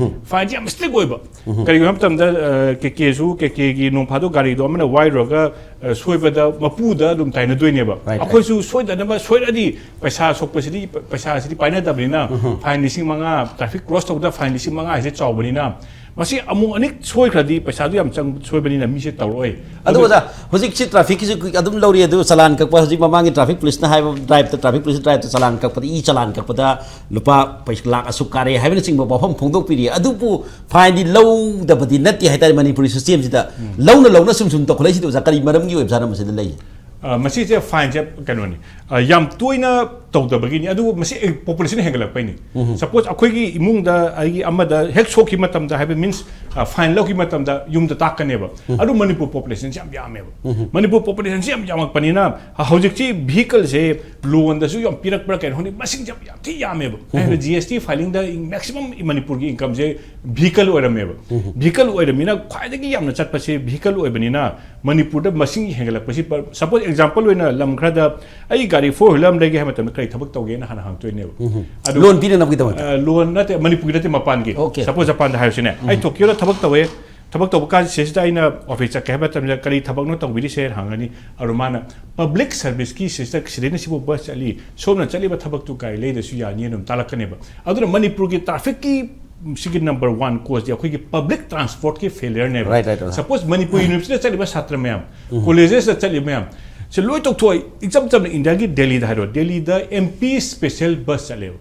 ꯐꯥꯏꯟꯁꯦ ꯌꯥꯝ ꯁ꯭ꯇꯔꯤꯛ ꯑꯣꯏꯕ꯫ ꯀꯔꯤꯒꯤꯅꯣ ꯍꯥꯏꯕ ꯃꯇꯝꯗ, ꯑ, ꯀꯦ ꯀꯦꯁꯨ, ꯀꯦ ꯀꯦꯒꯤ ꯅꯣꯡ ꯐꯥꯗꯣꯛ ꯒꯥꯔꯤꯗꯣ ꯑꯃꯅ ꯋꯥꯏꯔꯨꯔꯒ, ꯑ, ꯁꯣꯏꯕꯗ ꯃꯄꯨꯗ ꯑꯗꯨꯝ ꯇꯥꯏꯅꯗꯣꯏꯅꯦꯕ꯫ Right, right. ꯑꯩꯈꯣꯏꯁꯨ ꯁꯣꯏꯗꯅꯕ, ꯁꯣꯏꯔꯗꯤ ꯄꯩꯁꯥ ꯁꯣꯛꯄꯁꯤꯗꯤ, ꯄ-, ꯄꯩꯁꯥꯁꯤꯗꯤ ꯄꯥꯏꯅꯗꯕꯅꯤꯅ, ꯐꯥꯏꯟ ꯂꯤꯁꯤꯡ ꯃꯉꯥ, ꯇ꯭ꯔꯥꯐꯤꯛ ꯀ꯭ꯔꯣꯁ ꯇꯧꯕꯗ ꯐꯥꯏꯟ ꯂꯤꯁꯤꯡ ꯃꯉꯥ ꯍꯥꯏꯁꯦ ꯆꯥꯎꯕꯅꯤꯅ, ꯃꯁꯤ ꯑꯃꯨꯛ ꯑꯅꯤꯛ ꯁꯣꯏꯈ꯭ꯔꯗꯤ ꯄꯩꯁꯥꯗꯨ ꯌꯥꯝ ꯆꯪ-, ꯁꯣꯏꯕꯅꯤꯅ ꯃꯤꯁꯦ ꯇꯧꯔꯛꯑꯣꯏ꯫ ꯑꯗꯨ ꯑꯗꯨ ꯑꯣꯖꯥ, ꯍꯧꯖꯤꯛꯁꯤ ꯇ꯭ꯔꯥꯐꯤꯛꯀꯤꯁꯨ ꯑꯗꯨꯝ ꯂꯧꯔꯤ, ꯑꯗꯨ ꯆꯂꯥꯟ ꯀꯛꯄ, ꯍꯧꯖꯤꯛ ꯃꯃꯥꯡꯒꯤ ꯇ꯭ꯔꯥꯐꯤꯛ ꯄꯨꯂꯤꯁꯅ ꯍꯥꯏꯕ, ꯗ꯭ꯔꯥꯏꯚꯇ ꯇ꯭ꯔꯥꯐꯤꯛ ꯄꯨꯂꯤꯁꯅ ꯗ꯭ꯔꯥꯏꯚꯇ ꯆꯂꯥꯟ ꯀꯛꯄꯗ, ꯏ ꯆꯂꯥꯟ ꯀꯛꯄꯗ ꯂꯨꯄꯥ ꯄꯩꯁꯥ ꯂꯥꯛ ꯑꯁꯨꯛ ꯀꯥꯔꯦ ꯍꯥꯏꯕꯅꯆꯤꯡꯕ ꯋꯥꯐꯝ ꯐꯣꯡꯗꯣꯛꯄꯤꯔꯤ꯫ ꯑꯗꯨꯕꯨ ꯐꯥꯏꯟꯗꯤ ꯂꯧꯗꯕꯗꯤ ꯅꯠꯇꯦ ꯍꯥꯏꯇꯥꯔꯦ ꯃꯅꯤꯄꯨꯔꯤ ꯁꯤꯁꯇꯦꯝꯁꯤꯗ꯫ ꯂꯧꯅ ꯂꯧꯅ ꯁꯨꯝ ꯁꯨꯝ ꯇꯧꯈꯠꯂꯛꯏꯁꯤꯗꯤ ꯑꯣꯖꯥ, ꯀꯔꯤ ꯃꯔꯝꯒꯤ ꯑꯣꯏꯕꯖꯥꯠꯅꯣ ꯃꯁꯤꯗ ꯂꯩ? ꯑ, ꯃꯁꯤꯁꯦ ꯐꯥꯏꯟꯁꯦ ꯀꯩꯅꯣꯅꯤ, ꯑ, ꯌꯥꯝ ꯇꯣꯏꯅ ꯇꯧꯗꯕꯒꯤꯅꯤ, ꯑꯗꯨꯕꯨ ꯃꯁꯤ ꯄꯣꯄꯨꯂꯦꯁꯟ ꯍꯦꯟꯒꯠꯂꯛꯄꯩꯅꯤ꯫ ꯁꯄꯣꯁ ꯑꯩꯈꯣꯏꯒꯤ ꯏꯃꯨꯡꯗ ꯑꯩꯒꯤ ꯑꯃꯗ ꯍꯦꯛ ꯁꯣꯛꯈꯤꯕ ꯃꯇꯝꯗ, ꯍꯥꯏꯕ ꯃꯤꯟꯁ, ꯑ, ꯐꯥꯏꯟ ꯂꯧꯈꯤꯕ ꯃꯇꯝꯗ ꯌꯨꯝꯗ ꯇꯥꯛꯀꯅꯦꯕ꯫ ꯑꯗꯨ ꯃꯅꯤꯄꯨꯔ ꯄꯣꯄꯨꯂꯦꯁꯟꯁꯤ ꯌꯥꯝ ꯌꯥꯝꯃꯦꯕ꯫ ꯃꯅꯤꯄꯨꯔ ꯄꯣꯄꯨꯂꯦꯁꯟꯁꯤ ꯌꯥꯝ ꯌꯥꯝꯃꯛꯄꯅꯤꯅ, ꯑ, ꯍꯧꯖꯤꯛꯁꯤ ꯚꯤꯍꯤꯀꯜꯁꯦ ꯂꯣꯟꯗꯁꯨ ꯌꯥꯝ ꯄꯤꯔꯛꯄ꯭ꯔꯥ ꯀꯩꯅꯣ ꯈꯪꯗꯦ, ꯃꯁꯤꯡꯁꯦ ꯌꯥꯝ, ꯌꯥꯝ ꯊꯤ ꯌꯥꯝꯃꯦꯕ꯫ ꯑꯩꯅ ꯖꯤ ꯑꯦꯁ ꯇꯤ ꯐꯥꯏꯂꯤꯡꯗ ꯃꯦꯛꯁꯤꯃꯝ ꯃꯅꯤꯄꯨꯔꯒꯤ ꯏꯟꯀꯝꯁꯦ ꯚꯤꯍꯤꯀꯜ ꯑꯣꯏꯔꯝꯃꯦꯕ꯫ ꯚꯤꯍꯤꯀꯜ ꯑꯣꯏꯔꯝꯃꯤꯅ ꯈ꯭ꯋꯥꯏꯗꯒꯤ ꯌꯥꯝꯅ ꯆꯠꯄꯁꯦ ꯚꯤꯍꯤꯀꯜ ꯑꯣꯏꯕꯅꯤꯅ, ꯃꯅꯤꯄꯨꯔꯗ ꯃꯁꯤꯡ ꯍꯦꯟꯒꯠꯂꯛꯄꯁꯤ, ꯄ-, ꯁꯄꯣꯁ ꯑꯦꯛꯖꯥꯝꯄꯜ ꯑꯣꯏꯅ ꯂꯝ ꯈꯔꯗ ꯑꯩ ꯒꯥꯔꯤ ꯐꯣꯔ ꯋꯤꯂꯔ ꯑꯃ ꯂꯩꯒꯦ ꯍꯥꯏꯕ ꯃꯇꯝꯗ ꯀꯔꯤ ꯊꯕꯛ ꯇꯧꯒꯦꯅ ꯍꯥꯟꯅ ꯍꯪꯉꯛꯇꯣꯏꯅꯦꯕ꯫ ꯑꯗꯨ, ꯂꯣꯟ ꯄꯤꯅꯅꯕꯒꯤꯗꯃꯛꯇ? ꯑ, ꯂꯣꯟ ꯅꯠꯇꯦ, ꯃꯅꯤꯄꯨꯔꯒꯤ ꯅꯠꯇꯦ, ꯃꯄꯥꯟꯒꯤ꯫ ꯑꯣꯀꯦ. ꯁꯄꯣꯁ ꯖꯄꯥꯟꯗ ꯍꯥꯏꯔꯁꯤꯅꯦ, ꯑꯩ ꯇꯣꯀꯤꯌꯣꯗ ꯊꯕꯛ ꯇꯧꯋꯦ, ꯊꯕꯛ ꯇꯧꯕ ꯀꯥꯟ ꯁꯤꯁꯤꯗ ꯑꯩꯅ ꯑꯣꯐꯤꯁ ꯆꯠꯀꯦ ꯍꯥꯏꯕ ꯃꯇꯝꯗ ꯀꯔꯤ ꯊꯕꯛꯅꯣ ꯇꯧꯕꯤꯔꯤꯁꯦ ꯍꯪꯉꯅꯤ꯫ ꯑꯗꯨ ꯃꯥꯅ ꯄꯕ꯭ꯂꯤꯛ ꯁꯔꯚꯤꯁꯀꯤ ꯁꯤꯁꯇ ꯁꯤꯗꯩꯅ ꯁꯤꯕꯨ ꯕꯁ ꯆꯠꯂꯤ, ꯁꯣꯝꯅ ꯆꯠꯂꯤꯕ ꯊꯕꯛꯇꯨ ꯒꯥꯔꯤ ꯂꯩꯗꯁꯨ ꯌꯥꯅꯤ ꯑꯗꯨꯝ ꯇꯥꯛꯂꯛꯀꯅꯦꯕ꯫ ꯑꯗꯨꯅ ꯃꯅꯤꯄꯨꯔꯒꯤ ꯇ꯭ꯔꯥꯐꯤꯛꯀꯤ ꯁꯤꯒꯤ ꯅꯝꯕꯔ ꯋꯥꯟ ꯀꯣꯁꯇꯤ ꯑꯩꯈꯣꯏꯒꯤ ꯄꯕ꯭ꯂꯤꯛ ꯇ꯭ꯔꯥꯟꯁꯄꯣꯔꯠꯀꯤ ꯐꯦꯂꯤꯌꯔꯅꯦꯕ꯫ Right, right, right. Suppose Manipur ꯌꯨꯅꯤꯚꯔꯁꯤꯇꯤꯗ ꯆꯠꯂꯤꯕ ꯁꯥꯇ꯭ꯔ ꯃꯌꯥꯝ, ꯀꯣꯂꯦꯖꯦꯁꯇ ꯆꯠꯂꯤꯕ ꯃꯌꯥꯝ, ꯁꯤ ꯂꯣꯏ ꯇꯣꯛꯊꯣꯛꯑꯣ꯫ ꯏꯆꯝ ꯆꯝꯅ ꯏꯟꯗꯤꯌꯥꯒꯤ ꯗꯦꯜꯂꯤꯗ ꯍꯥꯏꯔꯣ, ꯗꯦꯜꯂꯤꯗ ꯑꯦꯝ ꯄꯤ ꯁ꯭ꯄꯦꯁꯦꯜ ꯕꯁ ꯆꯠꯂꯦꯕ꯫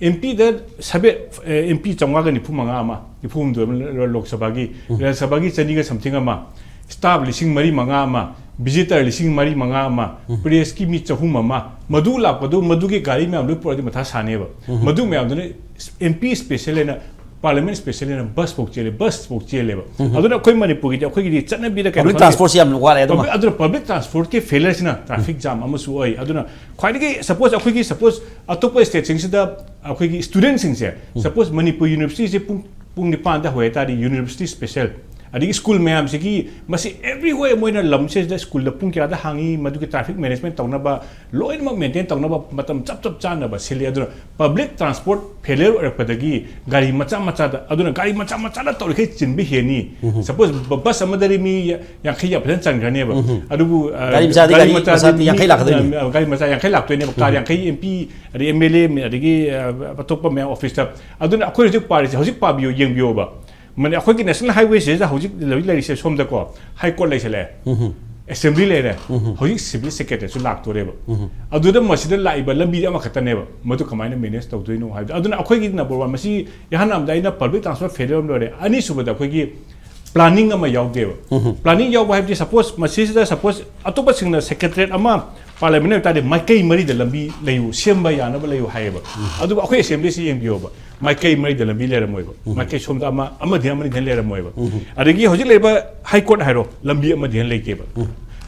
ꯑꯦꯝ ꯄꯤꯗ ꯁꯕꯦ ꯑꯦꯝ ꯄꯤ ꯆꯥꯝꯃꯉꯥꯒ ꯅꯤꯐꯨ ꯃꯉꯥ ꯑꯃ, ꯅꯤꯐꯨ ꯍꯨꯝꯗꯣꯏ ꯑꯃ ꯂꯣꯛ ꯁꯚꯥꯒꯤ, ꯔꯥꯖ꯭ꯌ ꯁꯚꯥꯒꯤ ꯆꯅꯤꯒ ꯁꯝꯊꯤꯡ ꯑꯃ, ꯁ꯭ꯇꯥꯐ ꯂꯤꯁꯤꯡ ꯃꯔꯤ ꯃꯉꯥ ꯑꯃ, ꯚꯤꯖꯤꯇꯔ ꯂꯤꯁꯤꯡ ꯃꯔꯤ ꯃꯉꯥ ꯑꯃ, ꯄ꯭ꯔꯦꯁꯀꯤ ꯃꯤ ꯆꯍꯨꯝ ꯑꯃ, ꯃꯗꯨ ꯂꯥꯛꯄꯗꯨ, ꯃꯗꯨꯒꯤ ꯒꯥꯔꯤ ꯃꯌꯥꯝ ꯂꯣꯏ ꯄꯨꯔꯛꯑꯗꯤ ꯃꯊꯥ ꯁꯥꯅꯦꯕ꯫ ꯃꯗꯨ ꯃꯌꯥꯝꯗꯨꯅ ꯑꯦꯝ ꯄꯤ ꯁ꯭ꯄꯦꯁꯦꯜ ꯍꯥꯏꯅ, ꯄꯥꯔꯂꯤꯌꯥꯃꯦꯟ ꯁ꯭ꯄꯦꯁꯦꯜ ꯍꯥꯏꯅ ꯕꯁ ꯐꯥꯎ ꯆꯦꯜꯂꯦ, ꯕꯁ ꯐꯥꯎ ꯆꯦꯜꯂꯦꯕ꯫ ꯑꯗꯨꯅ ꯑꯩꯈꯣꯏ ꯃꯅꯤꯄꯨꯔꯒꯤꯗꯤ, ꯑꯩꯈꯣꯏꯒꯤꯗꯤ ꯆꯠꯅꯕꯤꯗ ꯀꯩꯅꯣ ꯄꯕ꯭ꯂꯤꯛ ꯈꯪꯗꯦ꯫ ꯇ꯭ꯔꯥꯟꯁꯄꯣꯔꯠꯁꯤ ꯌꯥꯝ ꯋꯥꯠꯂꯦ ꯑꯗꯨꯃ꯫ ꯄꯕ꯭ꯂꯤꯛ, ꯑꯗꯨꯅ ꯄꯕ꯭ꯂꯤꯛ ꯇ꯭ꯔꯥꯟꯁꯄꯣꯔꯠꯀꯤ ꯐꯦꯂꯔꯁꯤꯅ ꯇ꯭ꯔꯥꯐꯤꯛ ꯖꯥꯝ ꯑꯃꯁꯨ ꯑꯣꯏ꯫ ꯑꯗꯨꯅ ꯈ꯭ꯋꯥꯏꯗꯒꯤ, ꯁꯄꯣꯁ, ꯑꯩꯈꯣꯏꯒꯤ, ꯁꯄꯣꯁ, ꯑꯇꯣꯞꯄ ꯁ꯭ꯇꯦꯠꯁꯤꯡꯁꯤꯗ ꯑꯩꯈꯣꯏꯒꯤ ꯁ꯭ꯇꯨꯗꯦꯟꯁꯤꯡꯁꯦ, ꯁꯄꯣꯁ, ꯃꯅꯤꯄꯨꯔ ꯌꯨꯅꯤꯚꯔꯁꯤꯇꯤꯁꯦ ꯄꯨꯡ, ꯄꯨꯡ ꯅꯤꯄꯥꯟꯗ ꯍꯧꯋꯦ ꯍꯥꯏ ꯇꯥꯔꯗꯤ, ꯌꯨꯅꯤꯚꯔꯁꯤꯇꯤ ꯁ꯭ꯄꯦꯁꯦꯜ, ꯑꯗꯒꯤ ꯁ꯭ꯀꯨꯜ ꯃꯌꯥꯝꯁꯤꯒꯤ, ꯃꯁꯤ ꯑꯦꯕ꯭ꯔꯤꯋꯦꯌꯔ ꯃꯣꯏꯅ ꯂꯝꯁꯤꯗ ꯁ꯭ꯀꯨꯜꯗ ꯄꯨꯡ ꯀꯌꯥꯗ ꯍꯥꯡꯉꯤ, ꯃꯗꯨꯒꯤ ꯇ꯭ꯔꯥꯐꯤꯛ ꯃꯦꯅꯦꯖꯃꯦꯟ ꯇꯧꯅꯕ, ꯂꯣꯏꯅꯃꯛ ꯃꯦꯟꯇꯦꯟ ꯇꯧꯅꯕ ꯃꯇꯝ ꯆꯞ ꯆꯞ ꯆꯥꯅꯕ ꯁꯤꯜꯂꯤ꯫ ꯑꯗꯨꯅ ꯄꯕ꯭ꯂꯤꯛ ꯇ꯭ꯔꯥꯟꯁꯄꯣꯔꯠ ꯐꯦꯂꯤꯌꯔ ꯑꯣꯏꯔꯛꯄꯗꯒꯤ ꯒꯥꯔꯤ ꯃꯆꯥ ꯃꯆꯥꯗ, ꯑꯗꯨꯅ ꯒꯥꯔꯤ ꯃꯆꯥ ꯃꯆꯥꯗ ꯇꯧꯔꯤꯈꯩ ꯆꯤꯟꯕ ꯍꯦꯟꯅꯤ꯫ ꯁꯄꯣꯁ, ꯕ-, ꯕꯁ ꯑꯃꯗꯗꯤ ꯃꯤ ꯌꯥꯡꯈꯩ ꯌꯥꯝ ꯐꯖꯅ ꯆꯟꯈ꯭ꯔꯅꯦꯕ꯫ ꯑꯗꯨꯕꯨ, ꯑ, ꯒꯥꯔꯤ ꯃꯆꯥꯗꯤ ꯒꯥꯔꯤ ꯒꯥꯔꯤ ꯃꯆꯥꯗꯤ ꯃꯆꯥꯗꯤ ꯃꯤ, ꯌꯥꯡꯈꯩ ꯂꯥꯛꯀꯗꯣꯏꯅꯤ꯫ ꯑ, ꯒꯥꯔꯤ ꯃꯆꯥ ꯌꯥꯡꯈꯩ ꯂꯥꯛꯇꯣꯏꯅꯦꯕ꯫ ꯀꯥꯔ ꯌꯥꯡꯈꯩ, ꯑꯦꯝ ꯄꯤ, ꯑꯗꯩ ꯑꯦꯝ ꯑꯦꯜ ꯑꯦ, ꯑꯗꯒꯤ, ꯑ, ꯑꯇꯣꯞꯄ ꯃꯌꯥꯝ ꯑꯣꯐꯤꯁꯇ꯫ ꯑꯗꯨꯅ ꯑꯩꯈꯣꯏ ꯍꯧꯖꯤꯛ ꯄꯥꯔꯤꯁꯦ, ꯍꯧꯖꯤꯛ ꯄꯥꯕꯤꯌꯨ, ꯌꯦꯡꯕꯤꯌꯣꯕ꯫ ꯃꯅꯤ-, ꯑꯩꯈꯣꯏꯒꯤ ꯅꯦꯁꯅꯦꯜ ꯍꯥꯏꯋꯦꯁꯤꯗ ꯍꯧꯖꯤꯛ ꯂꯩ-, ꯂꯩꯔꯤꯁꯦ ꯁꯣꯝꯗꯀꯣ, ꯍꯥꯏ ꯀꯣꯔꯠ ꯂꯩꯁꯜꯂꯛꯑꯦ, ꯑꯦꯁꯦꯝꯕ꯭ꯂꯤ ꯂꯩꯔꯦ, ꯍꯧꯖꯤꯛ ꯁꯤꯚꯤꯜ ꯁꯦꯀ꯭ꯔꯦꯇꯔꯤꯁꯨ ꯂꯥꯛꯇꯣꯔꯦꯕ꯫ ꯑꯗꯨꯗ ꯃꯁꯤꯗ ꯂꯥꯛꯏꯕ ꯂꯝꯕꯤ ꯑꯃꯈꯛꯇꯅꯦꯕ, ꯃꯗꯨ ꯀꯃꯥꯏꯅ ꯃꯦꯅꯦꯖ ꯇꯧꯗꯣꯏꯅꯣ ꯍꯥꯏꯕꯗꯣ꯫ ꯑꯗꯨꯅ ꯑꯩꯈꯣꯏꯒꯤ ꯅꯝꯕꯔ ꯋꯥꯟ, ꯃꯁꯤ ꯏꯍꯥꯟ ꯍꯥꯟꯕꯗ ꯑꯩꯅ ꯄꯕ꯭ꯂꯤꯛ ꯇ꯭ꯔꯥꯟꯁꯄꯣꯔꯠ ꯐꯦꯂꯤꯌꯔ ꯑꯃ ꯂꯣꯏꯔꯦ꯫ ꯑꯅꯤꯁꯨꯕꯗ ꯑꯩꯈꯣꯏꯒꯤ ꯄ꯭ꯂꯥꯅꯤꯡ ꯑꯃ ꯌꯥꯎꯗꯦꯕ꯫ ꯄ꯭ꯂꯥꯅꯤꯡ ꯌꯥꯎꯕ ꯍꯥꯏꯕꯗꯤ, ꯁꯄꯣꯁ, ꯃꯁꯤꯁꯤꯗ, ꯁꯄꯣꯁ, ꯑꯇꯣꯞꯄꯁꯤꯡꯅ ꯁꯦꯀ꯭ꯔꯦꯇꯔꯤꯌꯦꯠ ꯑꯃ ꯄꯥꯔꯂꯤꯌꯥꯃꯦꯟ ꯑꯣꯏ ꯇꯥꯔꯗꯤ ꯃꯥꯏꯀꯩ ꯃꯔꯤꯗ ꯂꯝꯕꯤ ꯂꯩꯌꯨ, ꯁꯦꯝꯕ ꯌꯥꯅꯕ ꯂꯩꯌꯨ ꯍꯥꯏꯌꯦꯕ꯫ ꯑꯗꯨꯕꯨ ꯑꯩꯈꯣꯏ ꯑꯦꯁꯦꯝꯕ꯭ꯂꯤꯁꯤ ꯌꯦꯡꯕꯤꯌꯣꯕ, ꯃꯥꯏꯀꯩ ꯃꯔꯤꯗ ꯂꯝꯕꯤ ꯂꯩꯔꯝꯃꯣꯏꯕ꯫ ꯃꯥꯏꯀꯩ ꯁꯣꯝꯗ ꯑꯃ, ꯑꯃꯗꯤ ꯑꯃꯅꯤ ꯍꯦꯟꯅ ꯂꯩꯔꯝꯃꯣꯏꯕ꯫ ꯑꯗꯒꯤ ꯍꯧꯖꯤꯛ ꯂꯩꯔꯤꯕ ꯍꯥꯏ ꯀꯣꯔꯠ ꯍꯥꯏꯔꯣ, ꯂꯝꯕꯤ ꯑꯃꯗꯤ ꯍꯦꯟꯅ ꯂꯩꯇꯦꯕ꯫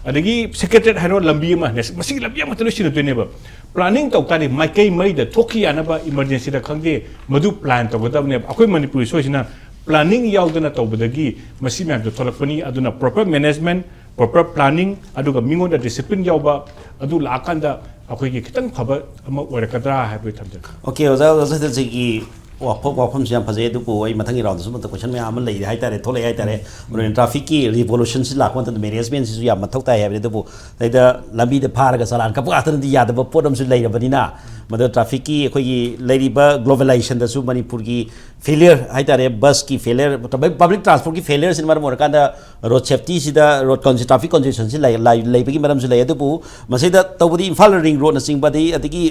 ꯑꯗꯒꯤ ꯁꯦꯀ꯭ꯔꯦꯇꯔꯤꯌꯦꯠ ꯍꯥꯏꯔꯣ, ꯂꯝꯕꯤ ꯑꯃ, ꯃꯁꯤꯒꯤ ꯂꯝꯕꯤ ꯑꯃꯈꯛꯇ ꯂꯣꯏ ꯁꯤꯟꯅꯗꯣꯏꯅꯦꯕ꯫ ꯄ꯭ꯂꯥꯅꯤꯡ ꯇꯧ ꯇꯥꯔꯗꯤ ꯃꯥꯏꯀꯩ ꯃꯔꯤꯗ ꯊꯣꯛꯈꯤ ꯌꯥꯅꯕ, ꯏꯃꯔꯖꯦꯟꯁꯤꯗ ꯈꯪꯗꯦ, ꯃꯗꯨ ꯄ꯭ꯂꯥꯟ ꯇꯧꯒꯗꯕꯅꯦꯕ꯫ ꯑꯩꯈꯣꯏ ꯃꯅꯤꯄꯨꯔꯒꯤ ꯁꯣꯏꯁꯤꯅ ꯄ꯭ꯂꯥꯅꯤꯡ ꯌꯥꯎꯗꯅ ꯇꯧꯕꯗꯒꯤ ꯃꯁꯤ ꯃꯌꯥꯝꯁꯦ ꯊꯣꯛꯂꯛꯄꯅꯤ꯫ ꯑꯗꯨꯅ ꯄ꯭ꯔꯣꯄꯔ ꯃꯦꯅꯦꯖꯃꯦꯟ, ꯄ꯭ꯔꯣꯄꯔ ꯄ꯭ꯂꯥꯅꯤꯡ, ꯑꯗꯨꯒ ꯃꯤꯉꯣꯟꯗ ꯗꯤꯁꯤꯄ꯭ꯂꯤꯟ ꯌꯥꯎꯕ, ꯑꯗꯨ ꯂꯥꯛꯑꯀꯥꯟꯗ ꯑꯩꯈꯣꯏꯒꯤ ꯈꯤꯇꯪ ꯐꯕ ꯑꯃ ꯑꯣꯏꯔꯛꯀꯗ꯭ꯔꯥ ꯍꯥꯏꯕꯗꯨ ꯊꯝꯖꯒꯦ꯫ ꯑꯣꯀꯦ, ꯑꯣꯖꯥ, ꯑꯣꯖꯥ ꯁꯤꯗꯁꯤꯒꯤ ꯋꯥꯐꯝ, ꯋꯥꯐꯝꯁꯤ ꯌꯥꯝ ꯐꯖꯩ, ꯑꯗꯨꯕꯨ ꯑꯩ ꯃꯊꯪꯒꯤ ꯔꯥꯎꯟꯗꯁꯨ ꯑꯃꯠꯇ ꯀꯣꯏꯁꯟ ꯃꯌꯥꯝ ꯑꯃ ꯂꯩꯔꯦ ꯍꯥꯏꯇꯥꯔꯦ, ꯊꯣꯛꯂꯛꯑꯦ ꯍꯥꯏꯇꯥꯔꯦ꯫ ꯃꯔꯨ ꯑꯣꯏꯅ ꯇ꯭ꯔꯥꯐꯤꯛꯀꯤ ꯔꯤꯚꯣꯂꯨꯁꯟꯁꯤ ꯂꯥꯛꯄ ꯃꯇꯝꯗ ꯃꯦꯅꯦꯖꯃꯦꯟꯁꯤꯁꯨ ꯌꯥꯝ ꯃꯊꯧ ꯇꯥꯏ ꯍꯥꯏꯕꯅꯤ꯫ ꯑꯗꯨꯕꯨ ꯑꯗꯩꯗ ꯂꯝꯕꯤꯗ ꯐꯥꯔꯒ ꯆꯂꯥꯟ ꯀꯛꯄ ꯉꯥꯛꯇꯅꯗꯤ ꯌꯥꯗꯕ ꯄꯣꯠ ꯑꯃꯁꯨ ꯂꯩꯔꯕꯅꯤꯅ, ꯃꯗꯨ ꯇ꯭ꯔꯥꯐꯤꯛꯀꯤ ꯑꯩꯈꯣꯏꯒꯤ ꯂꯩꯔꯤꯕ ꯒ꯭ꯂꯣꯕꯦꯂꯥꯏꯖꯦꯁꯟꯗꯁꯨ ꯃꯅꯤꯄꯨꯔꯒꯤ ꯐꯦꯂꯤꯌꯔ ꯍꯥꯏꯇꯥꯔꯦ, ꯕꯁꯀꯤ ꯐꯦꯂꯤꯌꯔ, ꯄꯕ꯭ꯂꯤꯛ ꯇ꯭ꯔꯥꯟꯁꯄꯣꯔꯠꯀꯤ ꯐꯦꯂꯤꯌꯔꯁꯤꯅ ꯃꯔꯝ ꯑꯣꯏꯔꯀꯥꯟꯗ ꯔꯣꯗ ꯁꯦꯐꯇꯤꯁꯤꯗ, ꯔꯣꯗ ꯀꯟꯖꯦ-, ꯇ꯭ꯔꯥꯐꯤꯛ ꯀꯟꯖꯦꯁꯟꯁꯤ ꯂꯩ-, ꯂꯩ-, ꯂꯩꯕꯒꯤ ꯃꯔꯝꯁꯨ ꯂꯩ꯫ ꯑꯗꯨꯕꯨ ꯃꯁꯤꯗ ꯇꯧꯕꯗꯤ ꯏꯝꯐꯥꯜ ꯔꯤꯡ ꯔꯣꯗꯅꯆꯤꯡꯕ, ꯑꯗꯩ, ꯑꯗꯒꯤ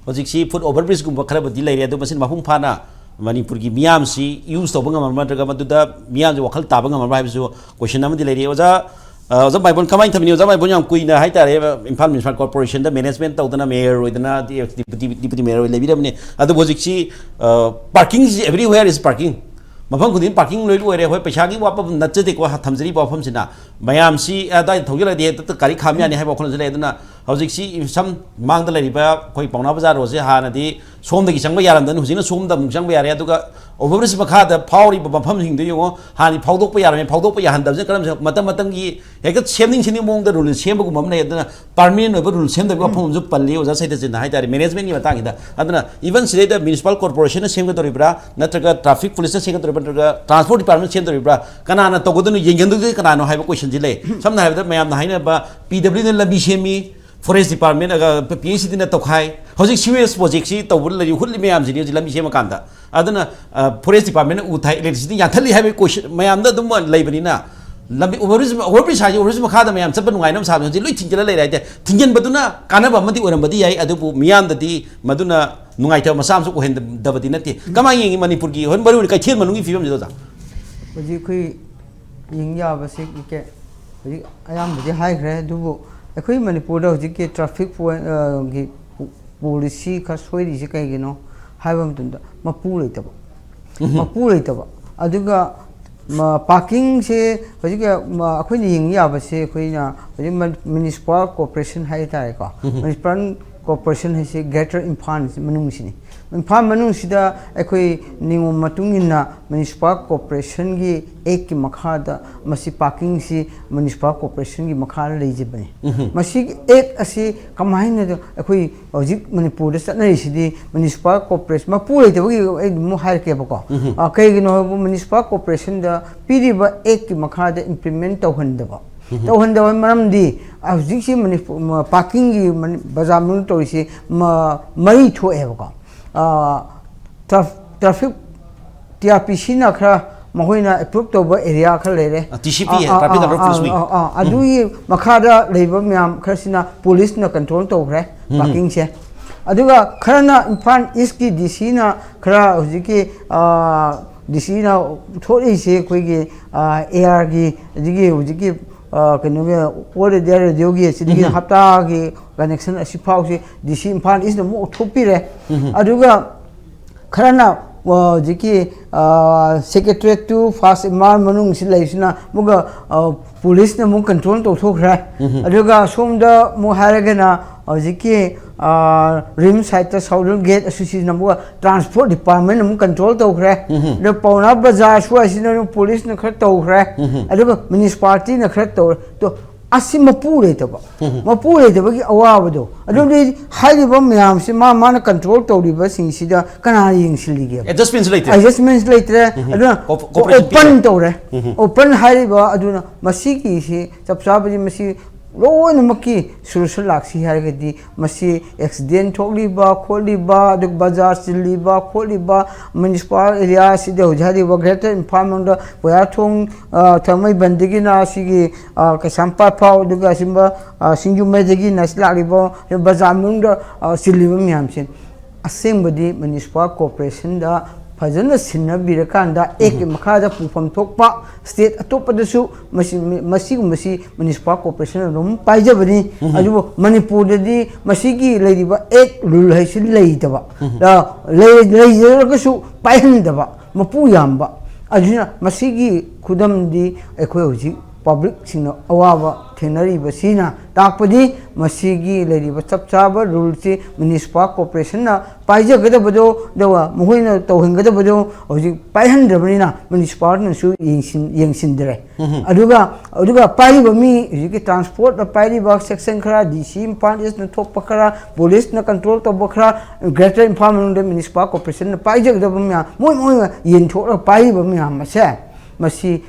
ꯍꯧꯖꯤꯛꯁꯤ ꯐꯨꯠ ꯑꯣꯚꯔ ꯕ꯭ꯔꯤꯖꯀꯨꯝꯕ ꯈꯔꯕꯨꯗꯤ ꯂꯩꯔꯦ, ꯑꯗꯨ ꯃꯁꯤꯅ ꯃꯄꯨꯡ ꯐꯥꯅ ꯃꯅꯤꯄꯨꯔꯒꯤ ꯃꯤꯌꯥꯝꯁꯤ ꯌꯨꯁ ꯇꯧꯕ ꯉꯝꯃꯕ꯭ꯔꯥ, ꯅꯠꯇ꯭ꯔꯒ ꯃꯗꯨꯗ ꯃꯤꯌꯥꯝꯁꯦ ꯋꯥꯈꯜ ꯇꯥꯕ ꯉꯝꯃꯕ꯭ꯔꯥ ꯍꯥꯏꯕꯁꯨ ꯀꯣꯏꯁꯟ ꯑꯃꯗꯤ ꯂꯩꯔꯤ꯫ ꯑꯣꯖꯥ, ꯑ, ꯑꯣꯖꯥ ꯃꯥꯏꯕꯣꯟ ꯀꯃꯥꯏꯅ ꯊꯝꯕꯤꯅꯤ? ꯑꯣꯖꯥ ꯃꯥꯏꯕꯣꯟ ꯌꯥꯝ ꯀꯨꯏꯅ ꯍꯥꯏꯇꯥꯔꯦ ꯏꯝꯐꯥꯜ ꯃ꯭ꯌꯨꯅꯤꯁꯤꯄꯥꯜ ꯀꯣꯔꯄꯣꯔꯦꯁꯟꯗ ꯃꯦꯅꯦꯖꯃꯦꯟ ꯇꯧꯗꯅ ꯃꯦꯌꯔ ꯑꯣꯏꯗꯅ, ꯗꯤ-, ꯗꯤꯄꯨꯇꯤ, ꯗꯤꯄꯨꯇꯤ ꯃꯦꯌꯔ ꯑꯣꯏ ꯂꯩꯕꯤꯔꯕꯅꯤ꯫ ꯑꯗꯨꯕꯨ ꯍꯧꯖꯤꯛꯁꯤ, ꯑ, ꯄꯥꯔꯀꯤꯡꯁꯤ everywhere is parking꯫ ꯃꯐꯝ ꯈꯨꯗꯤꯡ ꯄꯥꯔꯀꯤꯡ ꯂꯣꯏ ꯑꯣꯏꯔꯦ꯫ ꯍꯣꯏ, ꯄꯩꯁꯥꯒꯤ ꯋꯥꯐꯝ ꯅꯠꯆꯗꯦꯀꯣ, ꯊꯝꯖꯔꯤꯕ ꯋꯥꯐꯝꯁꯤꯅ ꯃꯌꯥꯝꯁꯤ ꯑꯗꯥꯏꯗ ꯊꯧꯖꯤꯜꯂꯗꯤ ꯍꯦꯛꯇ ꯒꯥꯔꯤ ꯈꯥꯝ ꯌꯥꯅꯤ ꯍꯥꯏꯕ ꯋꯥꯈꯜꯂꯣꯟꯁꯨ ꯂꯩ꯫ ꯑꯗꯨꯅ ꯍꯧꯖꯤꯛꯁꯤ ꯁꯝ ꯃꯥꯡꯗ ꯂꯩꯔꯤꯕ ꯑꯩꯈꯣꯏ ꯄꯥꯎꯅꯥ ꯕꯖꯥꯔ ꯔꯣꯗꯁꯦ ꯍꯥꯟꯅꯗꯤ ꯁꯣꯝꯗꯒꯤ ꯆꯪꯕ ꯌꯥꯔꯝꯗꯅꯤ, ꯍꯧꯖꯤꯛꯅ ꯁꯣꯝꯗ ꯑꯃꯨꯛ ꯆꯪꯕ ꯌꯥꯔꯦ꯫ ꯑꯗꯨꯒ ꯑꯣꯚꯔ ꯕ꯭ꯔꯤꯖ ꯃꯈꯥꯗ ꯐꯥꯎꯔꯤꯕ ꯃꯐꯝꯁꯤꯡꯗꯨ ꯌꯦꯡꯉꯣ, ꯍꯥꯟꯅꯗꯤ ꯐꯥꯎꯗꯣꯛꯄ ꯌꯥꯔꯝꯃꯤ, ꯐꯥꯎꯗꯣꯛꯄ ꯌꯥꯍꯟꯗꯕꯁꯤꯅ ꯀꯔꯝꯕ ꯃꯇꯝ ꯃꯇꯝꯒꯤ ꯍꯦꯛꯇ ꯁꯦꯝꯅꯤꯡ ꯁꯦꯝꯅꯤꯡ ꯃꯑꯣꯡꯗ ꯔꯨꯜ ꯁꯦꯝꯕꯒꯨꯝꯕ ꯑꯃ ꯂꯩ꯫ ꯑꯗꯨꯅ ꯄꯥꯔꯃꯤꯅꯦꯟ ꯑꯣꯏꯕ ꯔꯨꯜ ꯁꯦꯝꯗꯕꯒꯤ ꯋꯥꯐꯝ ꯑꯃꯁꯨ ꯄꯜꯂꯤ ꯑꯣꯖꯥ ꯁꯩꯇꯖꯤꯠꯅ ꯍꯥꯏꯇꯥꯔꯦ, ꯃꯦꯅꯦꯖꯃꯦꯟꯒꯤ ꯃꯇꯥꯡꯁꯤꯗ꯫ ꯑꯗꯨꯅ ꯏꯚꯟ ꯁꯤꯗꯩꯗ ꯃ꯭ꯌꯨꯅꯤꯁꯤꯄꯥꯜ ꯀꯣꯔꯄꯣꯔꯦꯁꯟꯅ ꯁꯦꯝꯒꯗꯧꯔꯤꯕ꯭ꯔꯥ, ꯅꯠꯇ꯭ꯔꯒ ꯇ꯭ꯔꯥꯐꯤꯛ ꯄꯨꯂꯤꯁꯅ ꯁꯦꯝꯒꯗꯧꯔꯤꯕ꯭ꯔꯥ, ꯅꯠꯇ꯭ꯔꯒ ꯇ꯭ꯔꯥꯟꯁꯄꯣꯔꯠ ꯗꯤꯄꯥꯔꯠꯃꯦꯟꯅ ꯁꯦꯝꯗꯧꯔꯤꯕ꯭ꯔꯥ, ꯀꯅꯥꯅ ꯇꯧꯒꯗꯣꯏꯅꯣ, ꯌꯦꯡꯁꯤꯟꯗꯣꯏꯁꯦ ꯀꯅꯥꯅꯣ ꯍꯥꯏꯕ ꯀꯣꯏꯁꯟꯁꯤ ꯂꯩ꯫ ꯁꯝꯅ ꯍꯥꯏꯔꯕꯗ ꯃꯌꯥꯝꯅ ꯍꯥꯏꯅꯕ ꯄꯤ ꯗꯕ꯭ꯂꯤꯎꯅ ꯂꯝꯕꯤ ꯁꯦꯝꯃꯤ, forest department, P H E ꯗꯤꯅ ꯇꯧꯈꯥꯏ, ꯍꯧꯖꯤꯛ ꯁꯤꯋꯦꯖ ꯄ꯭ꯔꯣꯖꯦꯛꯁꯤ ꯇꯧꯕ ꯂꯩꯔꯤ, ꯍꯨꯠꯂꯤ ꯃꯌꯥꯝꯁꯤꯅꯤ ꯍꯧꯖꯤꯛ ꯂꯝꯕꯤ ꯁꯦꯝꯃꯀꯥꯟꯗ꯫ ꯑꯗꯨꯅ, ꯑ, ꯐꯣꯔꯦꯁ ꯗꯤꯄꯥꯔꯠꯃꯦꯟꯅ ꯎ ꯊꯥꯏ, ꯏꯂꯦꯛꯇ꯭ꯔꯤꯁꯤꯇꯤ ꯌꯥꯟꯊꯠꯂꯤ ꯍꯥꯏꯕꯒꯤ ꯀꯣꯏꯁꯟ ꯃꯌꯥꯝꯗ ꯑꯗꯨꯝ ꯂꯩꯕꯅꯤꯅ, ꯂꯝꯕꯤ ꯑꯣꯚꯔ ꯕ꯭ꯔꯤꯖ, ꯑꯣꯚꯔ ꯕ꯭ꯔꯤꯖ ꯍꯥꯏꯁꯦ ꯑꯣꯚꯔ ꯕ꯭ꯔꯤꯖ ꯃꯈꯥꯗ ꯃꯌꯥꯝ ꯆꯠꯄ ꯅꯨꯡꯉꯥꯏꯅꯕ ꯁꯥꯕ ꯍꯧꯖꯤꯛ ꯂꯣꯏ ꯊꯤꯡꯖꯤꯜꯂ ꯂꯩꯔꯦ ꯍꯥꯏꯇꯥꯔꯦ꯫ ꯊꯤꯡꯖꯤꯟꯕꯗꯨꯅ ꯀꯥꯟꯅꯕ ꯑꯃꯗꯤ ꯑꯣꯏꯔꯝꯕꯗꯤ ꯌꯥꯏ, ꯑꯗꯨꯕꯨ ꯃꯤꯌꯥꯝꯗꯗꯤ ꯃꯗꯨꯅ ꯅꯨꯡꯉꯥꯏꯇꯕ ꯃꯆꯥ ꯑꯃꯁꯨ ꯑꯣꯏꯍꯟꯗꯕꯗꯤ ꯅꯠꯇꯦ꯫ ꯀꯃꯥꯏꯅ ꯌꯦꯡꯉꯤ ꯃꯅꯤꯄꯨꯔꯒꯤ ꯍꯣꯏ ꯃꯔꯨꯑꯣꯏꯅ ꯀꯩꯊꯦꯜ ꯃꯅꯨꯡꯒꯤ ꯐꯤꯕꯝꯁꯤꯗ, ꯑꯣꯖꯥ? ꯍꯧꯖꯤꯛ ꯑꯩꯈꯣꯏ ꯌꯦꯡ ꯌꯥꯕꯁꯤ ꯀꯦ-, ꯍꯧꯖꯤꯛ ꯑꯌꯥꯝꯕꯗꯤ ꯍꯥꯏꯈ꯭ꯔꯦ, ꯑꯗꯨꯕꯨ ꯑꯩꯈꯣꯏ ꯃꯅꯤꯄꯨꯔꯗ ꯍꯧꯖꯤꯛꯀꯤ ꯇ꯭ꯔꯥꯐꯤꯛ ꯄꯣꯏꯟ, ꯑ, ꯒꯤ ꯄꯣ-, ꯄꯣꯂꯤꯁꯤ ꯈꯔ ꯁꯣꯏꯔꯤꯁꯤ ꯀꯩꯒꯤꯅꯣ ꯍꯥꯏꯕ ꯃꯇꯝꯗ ꯃꯄꯨ ꯂꯩꯇꯕ꯫ ꯎꯝ꯫ ꯃꯄꯨ ꯂꯩꯇꯕ꯫ ꯑꯗꯨꯒ ꯃ-, ꯄꯥꯔꯀꯤꯡꯁꯦ ꯍꯧꯖꯤꯛꯀꯤ, ꯃ-, ꯑꯩꯈꯣꯏꯅ ꯌꯦꯡ ꯌꯥꯕꯁꯦ ꯑꯩꯈꯣꯏꯅ ꯍꯧꯖꯤꯛ ꯃ-, ꯃ꯭ꯌꯨꯅꯤꯁꯤꯄꯥꯜ ꯀꯣꯔꯄꯣꯔꯦꯁꯟ ꯍꯥꯏ ꯇꯥꯔꯦꯀꯣ꯫ ꯎꯝ꯫ ꯃ꯭ꯌꯨꯅꯤꯁꯤꯄꯥꯜ ꯀꯣꯔꯄꯣꯔꯦꯁꯟ ꯍꯥꯏꯁꯤ ꯒ꯭ꯔꯦꯇꯔ ꯏꯝꯐꯥꯜ ꯃꯅꯨꯡꯁꯤꯅꯤ꯫ ꯏꯝꯐꯥꯜ ꯃꯅꯨꯡꯁꯤꯗ ꯑꯩꯈꯣꯏ ꯅꯤꯌꯣꯝ ꯃꯇꯨꯡ ꯏꯟꯅ ꯃ꯭ꯌꯨꯅꯤꯁꯤꯄꯥꯜ ꯀꯣꯔꯄꯣꯔꯦꯁꯟꯒꯤ ꯑꯦꯛꯀꯤ ꯃꯈꯥꯗ ꯃꯁꯤ ꯄꯥꯔꯀꯤꯡꯁꯤ ꯃ꯭ꯌꯨꯅꯤꯁꯤꯄꯥꯜ ꯀꯣꯔꯄꯣꯔꯦꯁꯟꯒꯤ ꯃꯈꯥꯗ ꯂꯩꯖꯕꯅꯤ꯫ ꯎꯝ꯫ ꯃꯁꯤꯒꯤ ꯑꯦꯛ ꯑꯁꯤ ꯀꯃꯥꯏꯅ ꯑꯩꯈꯣꯏ ꯍꯧꯖꯤꯛ ꯃꯅꯤꯄꯨꯔꯗ ꯆꯠꯅꯔꯤꯁꯤꯗꯤ ꯃ꯭ꯌꯨꯅꯤꯁꯤꯄꯥꯜ ꯀꯣꯔꯄꯣꯔꯦꯁꯟ ꯃꯄꯨ ꯂꯩꯇꯕꯒꯤ ꯑꯩ ꯑꯃꯨꯛ ꯍꯥꯏꯔꯛꯀꯦꯕꯀꯣ꯫ ꯎꯝ꯫ ꯑ, ꯀꯩꯒꯤꯅꯣ ꯍꯥꯏꯕꯨ ꯃ꯭ꯌꯨꯅꯤꯁꯤꯄꯥꯜ ꯀꯣꯔꯄꯣꯔꯦꯁꯟꯗ ꯄꯤꯔꯤꯕ ꯑꯦꯛꯀꯤ ꯃꯈꯥꯗ ꯏꯝꯄ꯭ꯂꯤꯃꯦꯟ ꯇꯧꯍꯟꯗꯕ꯫ ꯎꯝ꯫ ꯇꯧꯍꯟꯗꯕ ꯃꯔꯝꯗꯤ ꯍꯧꯖꯤꯛꯁꯤ ꯃꯅꯤꯄꯨꯔ, ꯃ-, ꯄꯥꯔꯀꯤꯡꯒꯤ ꯃꯅꯤ-, ꯕꯖꯥꯔ ꯃꯅꯨꯡꯗ ꯇꯧꯔꯤꯁꯤ ꯃ-, ꯃꯔꯤ ꯊꯣꯛꯑꯦꯕꯀꯣ꯫ ꯑ, ꯇ꯭ꯔꯥꯐ-, ꯇ꯭ꯔꯥꯐꯤꯛ ꯇꯤ ꯑꯥꯔ ꯄꯤ ꯁꯤꯅ ꯈꯔ ꯃꯈꯣꯏꯅ ꯑꯦꯄ꯭ꯔꯨꯞ ꯇꯧꯕ ꯑꯦꯔꯤꯌꯥ ꯈꯔ ꯂꯩꯔꯦ꯫ ꯑ, ꯇꯤ ꯁꯤ ꯄꯤ, ꯑ, ꯑ, ꯇ꯭ꯔꯥꯐꯤꯛ ꯑ, ꯀꯟꯇ꯭ꯔꯣꯜ ꯐꯣꯔꯁ ꯋꯤꯡ꯫ ꯑ, ꯑ, ꯎꯝ꯫ ꯑꯗꯨꯒꯤ ꯃꯈꯥꯗ ꯂꯩꯕ ꯃꯌꯥꯝ ꯈꯔꯁꯤꯅ ꯄꯨꯂꯤꯁꯅ ꯀꯟꯇ꯭ꯔꯣꯜ ꯇꯧꯈ꯭ꯔꯦ ꯎꯝ꯫ ꯄꯥꯔꯀꯤꯡꯁꯦ꯫ ꯑꯗꯨꯒ ꯈꯔꯅ ꯏꯝꯐꯥꯜ ꯏꯁꯀꯤ ꯗꯤ ꯁꯤꯅ ꯈꯔ ꯍꯧꯖꯤꯛꯀꯤ ꯗꯤ ꯁꯤꯅ ꯊꯣꯛꯂꯛꯏꯁꯦ ꯑꯩꯈꯣꯏꯒꯤ ꯑꯦ ꯑꯥꯔꯒꯤ ꯑꯗꯒꯤ ꯍꯧꯖꯤꯛꯀꯤ ꯀꯩꯅꯣꯒꯤ ꯑꯣꯜ ꯏꯟꯗꯤꯌꯥ ꯔꯦꯗꯤꯑꯣꯒꯤ ꯑꯁꯤꯗꯒꯤ ꯍꯞꯇꯥꯒꯤ ꯀꯅꯦꯛꯁꯟ ꯑꯁꯤ ꯐꯥꯎꯁꯤ ꯗꯤ ꯁꯤ ꯏꯝꯐꯥꯜ ꯏꯁꯅ ꯑꯃꯨꯛ ꯊꯣꯛꯄꯤꯔꯦ꯫ ꯑꯗꯨꯒ ꯈꯔꯅ ꯍꯧꯖꯤꯛꯀꯤ ꯁꯦꯀ꯭ꯔꯦꯇꯔꯤꯌꯦꯠ ꯇꯨ ꯐꯥꯔꯁ ꯏꯝꯐꯥꯜ ꯃꯅꯨꯡꯁꯤ ꯂꯩꯔꯤꯁꯤꯅ ꯑꯃꯨꯛꯀ ꯄꯨꯂꯤꯁꯅ ꯑꯃꯨꯛ ꯀꯟꯇ꯭ꯔꯣꯜ ꯇꯧꯊꯣꯛꯈ꯭ꯔꯦ꯫ ꯑꯗꯨꯒ ꯁꯣꯝꯗ ꯑꯃꯨꯛ ꯍꯥꯏꯔꯒꯅ ꯍꯧꯖꯤꯛꯀꯤ ꯔꯤꯝꯁ ꯁꯥꯏꯠꯇ ꯁꯥꯎꯗꯔꯟ ꯒꯦꯠ ꯑꯁꯤꯁꯤꯅ ꯑꯃꯨꯛ ꯇ꯭ꯔꯥꯟꯁꯄꯣꯔꯠ ꯗꯤꯄꯥꯔꯠꯃꯦꯟꯅ ꯑꯃꯨꯛ ꯀꯟꯇ꯭ꯔꯣꯜ ꯇꯧꯈ꯭ꯔꯦ꯫ ꯑꯗ ꯄꯥꯎꯅꯥ ꯕꯖꯥꯔ ꯁ꯭ꯋꯥꯏꯁꯤꯅ ꯑꯃꯨꯛ ꯄꯨꯂꯤꯁꯅ ꯈꯔ ꯇꯧꯈ꯭ꯔꯦ꯫ ꯑꯗꯨꯒ ꯃ꯭ꯌꯨꯅꯤꯁꯤꯄꯥꯂꯤꯇꯤꯅ ꯈꯔ ꯇꯧꯔꯦ꯫ ꯑꯗꯣ ꯑꯁꯤ ꯃꯄꯨ ꯂꯩꯇꯕ, ꯃꯄꯨ ꯂꯩꯇꯕꯒꯤ ꯑꯋꯥꯕꯗꯣ, ꯑꯗꯨꯗꯤ ꯍꯥꯏꯔꯤꯕ ꯃꯌꯥꯝꯁꯤ ꯃꯥ ꯃꯥꯅ ꯀꯟꯇ꯭ꯔꯣꯜ ꯇꯧꯔꯤꯕꯁꯤꯡꯁꯤꯗ ꯀꯅꯥ ꯌꯦꯡꯁꯤꯜꯂꯤꯒꯦ? ꯑꯦꯗꯖꯁꯃꯦꯟꯁꯨ ꯂꯩꯇꯦ꯫ ꯑꯦꯗꯖꯁꯃꯦꯟꯁ ꯂꯩꯇ꯭ꯔꯦ꯫ ꯑꯗꯨꯅ ꯀꯣ-, cooperation ꯑꯣꯄꯟ ꯄꯤꯗ꯭ꯔꯦ꯫ ꯇꯧꯔꯦ꯫ ꯑꯣꯄꯟ ꯍꯥꯏꯔꯤꯕ ꯑꯗꯨꯅ ꯃꯁꯤꯒꯤꯁꯤ ꯆꯞ ꯆꯥꯕꯗꯤ ꯃꯁꯤ ꯂꯣꯏꯅꯃꯛꯀꯤ ꯁꯣꯂꯨꯁꯟ ꯂꯥꯛꯁꯤ ꯍꯥꯏꯔꯒꯗꯤ ꯃꯁꯤ ꯑꯦꯛꯁꯤꯗꯦꯟ ꯊꯣꯛꯂꯤꯕ ꯈꯣꯠꯂꯤꯕ, ꯑꯗꯨꯒ ꯕꯖꯥꯔ ꯆꯤꯜꯂꯤꯕ ꯈꯣꯠꯂꯤꯕ, ꯃ꯭ꯌꯨꯅꯤꯁꯤꯄꯥꯜ ꯑꯦꯔꯤꯌꯥꯁꯤꯗ ꯍꯧꯖꯤꯛ ꯍꯥꯏꯔꯤꯕ ꯒ꯭ꯔꯦꯇꯔ ꯏꯝꯐꯥꯜ ꯃꯅꯨꯡꯗ ꯀꯣꯌꯥꯊꯣꯡ, ꯑ, ꯊꯥꯡꯃꯩꯕꯟꯗꯒꯤꯅ ꯁꯤꯒꯤ, ꯑ, ꯀꯩꯁꯥꯝꯄꯥꯠ ꯐꯥꯎ, ꯑꯗꯨꯒ ꯑꯁꯤꯒꯨꯝꯕ, ꯑ, ꯁꯤꯡꯖꯃꯩꯗꯒꯤꯅ ꯁꯤ ꯂꯥꯛꯂꯤꯕ ꯕꯖꯥꯔ ꯃꯅꯨꯡꯗ, ꯑ, ꯆꯤꯜꯂꯤꯕ ꯃꯌꯥꯝꯁꯦ ꯑꯁꯦꯡꯕꯗꯤ ꯃ꯭ꯌꯨꯅꯤꯁꯤꯄꯥꯜ ꯀꯣꯔꯄꯣꯔꯦꯁꯟꯗ ꯐꯖꯅ ꯁꯤꯟꯅꯕꯤꯔꯀꯥꯟꯗ ꯑꯦꯛꯀꯤ ꯃꯈꯥꯗ ꯄꯨꯐꯝ ꯊꯣꯛꯄ ꯁ꯭ꯇꯦꯠ ꯑꯇꯣꯞꯄꯗꯁꯨ ꯃꯁꯤ, ꯃꯁꯤꯒꯨꯝꯕꯁꯤ ꯃ꯭ꯌꯨꯅꯤꯁꯤꯄꯥꯜ ꯀꯣꯔꯄꯣꯔꯦꯁꯟ ꯑꯗꯨꯝ ꯄꯥꯏꯖꯕꯅꯤ꯫ ꯑꯗꯨꯕꯨ ꯃꯅꯤꯄꯨꯔꯗꯗꯤ ꯃꯁꯤꯒꯤ ꯂꯩꯔꯤꯕ ꯑꯦꯛ ꯔꯨꯜ ꯍꯥꯏꯁꯤ ꯂꯩꯇꯕ, ꯑ, ꯂꯩ-, ꯂꯩꯖꯔꯒꯁꯨ ꯄꯥꯏꯍꯟꯗꯕ, ꯃꯄꯨ ꯌꯥꯝꯕ꯫ ꯑꯗꯨꯅ ꯃꯁꯤꯒꯤ ꯈꯨꯗꯝꯗꯤ ꯑꯩꯈꯣꯏ ꯍꯧꯖꯤꯛ ꯄꯕ꯭ꯂꯤꯛꯁꯤꯡꯅ ꯑꯋꯥꯕ ꯊꯦꯡꯅꯔꯤꯕꯁꯤꯅ ꯇꯥꯛꯄꯗꯤ ꯃꯁꯤꯒꯤ ꯂꯩꯔꯤꯕ ꯆꯞ ꯆꯥꯕ ꯔꯨꯜꯁꯤ ꯃ꯭ꯌꯨꯅꯤꯁꯤꯄꯥꯜ ꯀꯣꯔꯄꯣꯔꯦꯁꯟꯅ ꯄꯥꯏꯖꯒꯗꯕꯗꯣ, ꯑꯗꯨꯒ ꯃꯈꯣꯏꯅ ꯇꯧꯍꯟꯒꯗꯕꯗꯣ ꯍꯧꯖꯤꯛ ꯄꯥꯏꯍꯟꯗ꯭ꯔꯕꯅꯤꯅ ꯃ꯭ꯌꯨꯅꯤꯁꯤꯄꯥꯜꯅꯁꯨ ꯌꯦꯡꯁꯤꯟ-, ꯌꯦꯡꯁꯤꯟꯗ꯭ꯔꯦ꯫ ꯑꯗꯨꯒ, ꯑꯗꯨꯒ ꯄꯥꯏꯔꯤꯕ ꯃꯤ ꯍꯧꯖꯤꯛꯀꯤ ꯇ꯭ꯔꯥꯟꯁꯄꯣꯔꯠꯇ ꯄꯥꯏꯔꯤꯕ ꯁꯦꯛꯁꯟ ꯈꯔ, ꯗꯤ ꯁꯤ ꯏꯝꯐꯥꯜ ꯏꯁꯅ ꯊꯣꯛꯄ ꯈꯔ, ꯄꯨꯂꯤꯁꯅ ꯀꯟꯇ꯭ꯔꯣꯜ ꯇꯧꯕ ꯈꯔ, ꯒ꯭ꯔꯦꯇꯔ ꯏꯝꯐꯥꯜ ꯃꯅꯨꯡꯗ ꯃ꯭ꯌꯨꯅꯤꯁꯤꯄꯥꯜ ꯀꯣꯔꯄꯣꯔꯦꯁꯟꯅ ꯄꯥꯏꯖꯒꯗꯕ ꯃꯌꯥꯝ, ꯃꯣꯏ ꯃꯣꯏꯅ ꯌꯦꯟꯊꯣꯛꯂꯒ ꯄꯥꯏꯔꯤꯕ ꯃꯌꯥꯝ ꯑꯁꯦ, ꯃꯁꯤ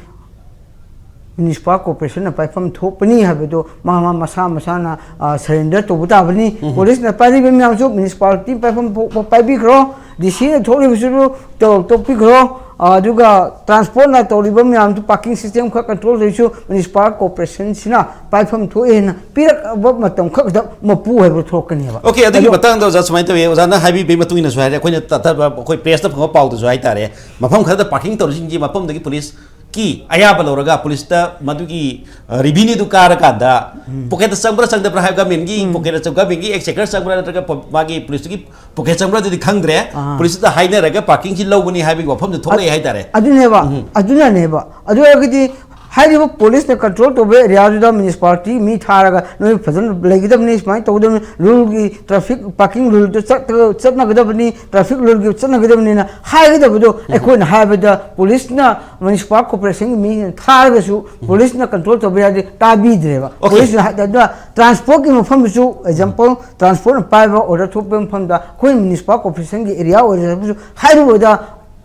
ꯃ꯭ꯌꯨꯅꯤꯁꯤꯄꯥꯜ ꯀꯣꯔꯄꯣꯔꯦꯁꯟꯅ ꯄꯥꯏꯐꯝ ꯊꯣꯛꯄꯅꯤ ꯍꯥꯏꯕꯗꯣ ꯃꯥ ꯃꯥ ꯃꯁꯥ ꯃꯁꯥꯅ ꯁꯔꯦꯟꯗꯔ ꯇꯧꯕ ꯇꯥꯕꯅꯤ꯫ ꯄꯨꯂꯤꯁꯅ ꯄꯥꯏꯔꯤꯕ ꯃꯌꯥꯝꯁꯨ ꯃ꯭ꯌꯨꯅꯤꯁꯤꯄꯥꯂꯤꯇꯤ ꯄꯥꯏꯐꯝ ꯊꯣꯛꯄ ꯄꯥꯏꯕꯤꯈ꯭ꯔꯣ, ꯗꯤ ꯁꯤꯅ ꯊꯣꯛꯂꯤꯕꯁꯨ ꯇꯣ- ꯇꯣꯛꯄꯤꯈ꯭ꯔꯣ꯫ ꯑꯗꯨꯒ ꯇ꯭ꯔꯥꯟꯁꯄꯣꯔꯠꯅ ꯇꯧꯔꯤꯕ ꯃꯌꯥꯝꯗꯨ, ꯄꯥꯔꯀꯤꯡ ꯁꯤꯁꯇꯦꯝ ꯈꯔ ꯀꯟꯇ꯭ꯔꯣꯜ ꯇꯧꯔꯤꯁꯨ ꯃ꯭ꯌꯨꯅꯤꯁꯤꯄꯥꯜ ꯀꯣꯔꯄꯣꯔꯦꯁꯟꯁꯤꯅ ꯄꯥꯏꯐꯝ ꯊꯣꯛꯑꯦꯅ ꯄꯤꯔꯛꯑꯕ ꯃꯇꯝ ꯈꯛꯇ ꯃꯄꯨ ꯍꯥꯏꯕꯗꯨ ꯊꯣꯛꯂꯛꯀꯅꯦꯕ꯫ ꯑꯣꯀꯦ, ꯑꯗꯨꯒꯤ ꯑꯗꯣ ꯃꯇꯥꯡꯗ ꯑꯣꯖꯥ ꯁꯨꯃꯥꯏꯅ ꯇꯧꯋꯤ, ꯑꯣꯖꯥꯅ ꯍꯥꯏꯕꯤꯕꯒꯤ ꯃꯇꯨꯡ ꯏꯟꯅꯁꯨ ꯍꯥꯏꯔꯦ, ꯑꯩꯈꯣꯏꯅ ꯇ- ꯇ- ꯑꯩꯈꯣꯏ ꯄ꯭ꯔꯦꯁꯇ ꯐꯪꯕ ꯄꯥꯎꯗꯁꯨ ꯍꯥꯏꯇꯥꯔꯦ, ꯃꯐꯝ ꯈꯔꯗ ꯄꯥꯔꯀꯤꯡ ꯇꯧꯔꯤꯁꯤꯡꯁꯤ ꯃꯐꯝꯗꯒꯤ ꯄꯨꯂꯤꯁꯀꯤ ꯑꯌꯥꯕ ꯂꯧꯔꯒ ꯄꯨꯂꯤꯁꯇ ꯃꯗꯨꯒꯤ ꯔꯤꯚꯤꯅ꯭ꯌꯨꯗꯨ ꯀꯥꯔꯀꯥꯟꯗ ꯄꯣꯀꯦꯠꯇ ꯆꯪꯕ꯭ꯔꯥ ꯆꯪꯗꯕ꯭ꯔꯥ ꯍꯥꯏꯕ, ꯒꯃꯦꯟꯒꯤ ꯄꯣꯀꯦꯠꯇ ꯆꯪ- ꯒꯃꯦꯟꯒꯤ ꯑꯦꯛꯁꯦꯀꯔ ꯆꯪꯕ꯭ꯔꯥ ꯅꯠꯇ꯭ꯔꯒ ꯄ- ꯃꯥꯒꯤ ꯄꯨꯂꯤꯁꯇꯨꯒꯤ ꯄꯣꯀꯦꯠ ꯆꯪꯕ꯭ꯔꯥ ꯑꯗꯨꯗꯤ ꯈꯪꯗ꯭ꯔꯦ꯫ ꯑꯥ꯫ ꯄꯨꯂꯤꯁꯇ ꯍꯥꯏꯅꯔꯒ ꯄꯥꯔꯀꯤꯡꯁꯤ ꯂꯧꯕꯅꯤ ꯍꯥꯏꯕꯒꯤ ꯋꯥꯐꯝꯗꯨ ꯊꯣꯛꯂꯛꯑꯦ ꯍꯥꯏꯇꯥꯔꯦ꯫ ꯑꯗꯨꯅꯦꯕ, ꯑꯗꯨꯅꯅꯦꯕ꯫ ꯑꯗꯨ ꯑꯣꯏꯔꯒꯗꯤ ꯍꯥꯏꯔꯤꯕ ꯄꯨꯂꯤꯁꯅ ꯀꯟꯇ꯭ꯔꯣꯜ ꯇꯧꯕ ꯑꯦꯔꯤꯌꯥꯗꯨꯗ ꯃ꯭ꯌꯨꯅꯤꯁꯤꯄꯥꯂꯤꯇꯤ ꯃꯤ ꯊꯥꯔꯒ ꯅꯣꯏ ꯐꯖꯅ ꯂꯩꯒꯗꯕꯅꯤ, ꯁꯨꯃꯥꯏꯅ ꯇꯧꯒꯗꯕꯅꯤ, ꯔꯨꯜꯒꯤ, ꯇ꯭ꯔꯥꯐꯤꯛ ꯄꯥꯔꯀꯤꯡ ꯔꯨꯜꯗꯨ ꯆꯠ- ꯆꯠꯅꯒꯗꯕꯅꯤ, ꯇ꯭ꯔꯥꯐꯤꯛ ꯔꯨꯜꯒꯤ ꯆꯠꯅꯒꯗꯕꯅꯤꯅ ꯍꯥꯏꯒꯗꯕꯗꯣ ꯑꯩꯈꯣꯏꯅ ꯍꯥꯏꯕꯗ ꯄꯨꯂꯤꯁꯅ ꯃ꯭ꯌꯨꯅꯤꯁꯤꯄꯥꯜ ꯀꯣꯔꯄꯣꯔꯦꯁꯟꯒꯤ ꯃꯤꯅ ꯊꯥꯔꯒꯁꯨ ꯄꯨꯂꯤꯁꯅ ꯀꯟꯇ꯭ꯔꯣꯜ ꯇꯧꯕ ꯌꯥꯗꯦ, ꯇꯥꯕꯤꯗ꯭ꯔꯦꯕ꯫ Okay. ꯄꯨꯂꯤꯁꯅ ꯍꯥꯏ- ꯑꯗꯨꯅ ꯇ꯭ꯔꯥꯟꯁꯄꯣꯔꯠꯀꯤ ꯃꯐꯝꯗꯁꯨ, ꯑꯦꯛꯖꯥꯝꯄꯜ, ꯇ꯭ꯔꯥꯟꯁꯄꯣꯔꯠꯅ ꯄꯥꯏꯕ ꯑꯣꯔꯗꯔ ꯊꯣꯛꯄ ꯃꯐꯝꯗ ꯑꯩꯈꯣꯏ ꯃ꯭ꯌꯨꯅꯤꯁꯤꯄꯥꯜ ꯀꯣꯔꯄꯣꯔꯦꯁꯟꯒꯤ ꯑꯦꯔꯤꯌꯥ ꯑꯣꯏꯔꯒꯁꯨ ꯍꯥꯏꯔꯨꯕꯗ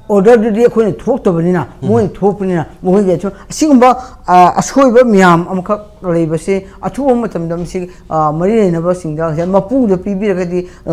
ꯑꯣꯔꯗꯔꯗꯨꯗꯤ ꯑꯩꯈꯣꯏꯅ ꯊꯣꯛꯇꯕꯅꯤꯅ, ꯃꯣꯏꯅ ꯊꯣꯛꯄꯅꯤꯅ, ꯃꯈꯣꯏꯒꯤ ꯑꯊꯨ- ꯑꯁꯤꯒꯨꯝꯕ, ꯑ, ꯑꯁꯣꯏꯕ ꯃꯌꯥꯝ ꯑꯃꯈꯛ ꯂꯩꯕꯁꯦ ꯑꯊꯨꯕ ꯃꯇꯝꯗ ꯃꯁꯤ, ꯑ, ꯃꯔꯤ ꯂꯩꯅꯕꯁꯤꯡꯗ ꯉꯁꯥꯏ ꯃꯄꯨꯗ ꯄꯤꯕꯤꯔꯒꯗꯤ, ꯑ,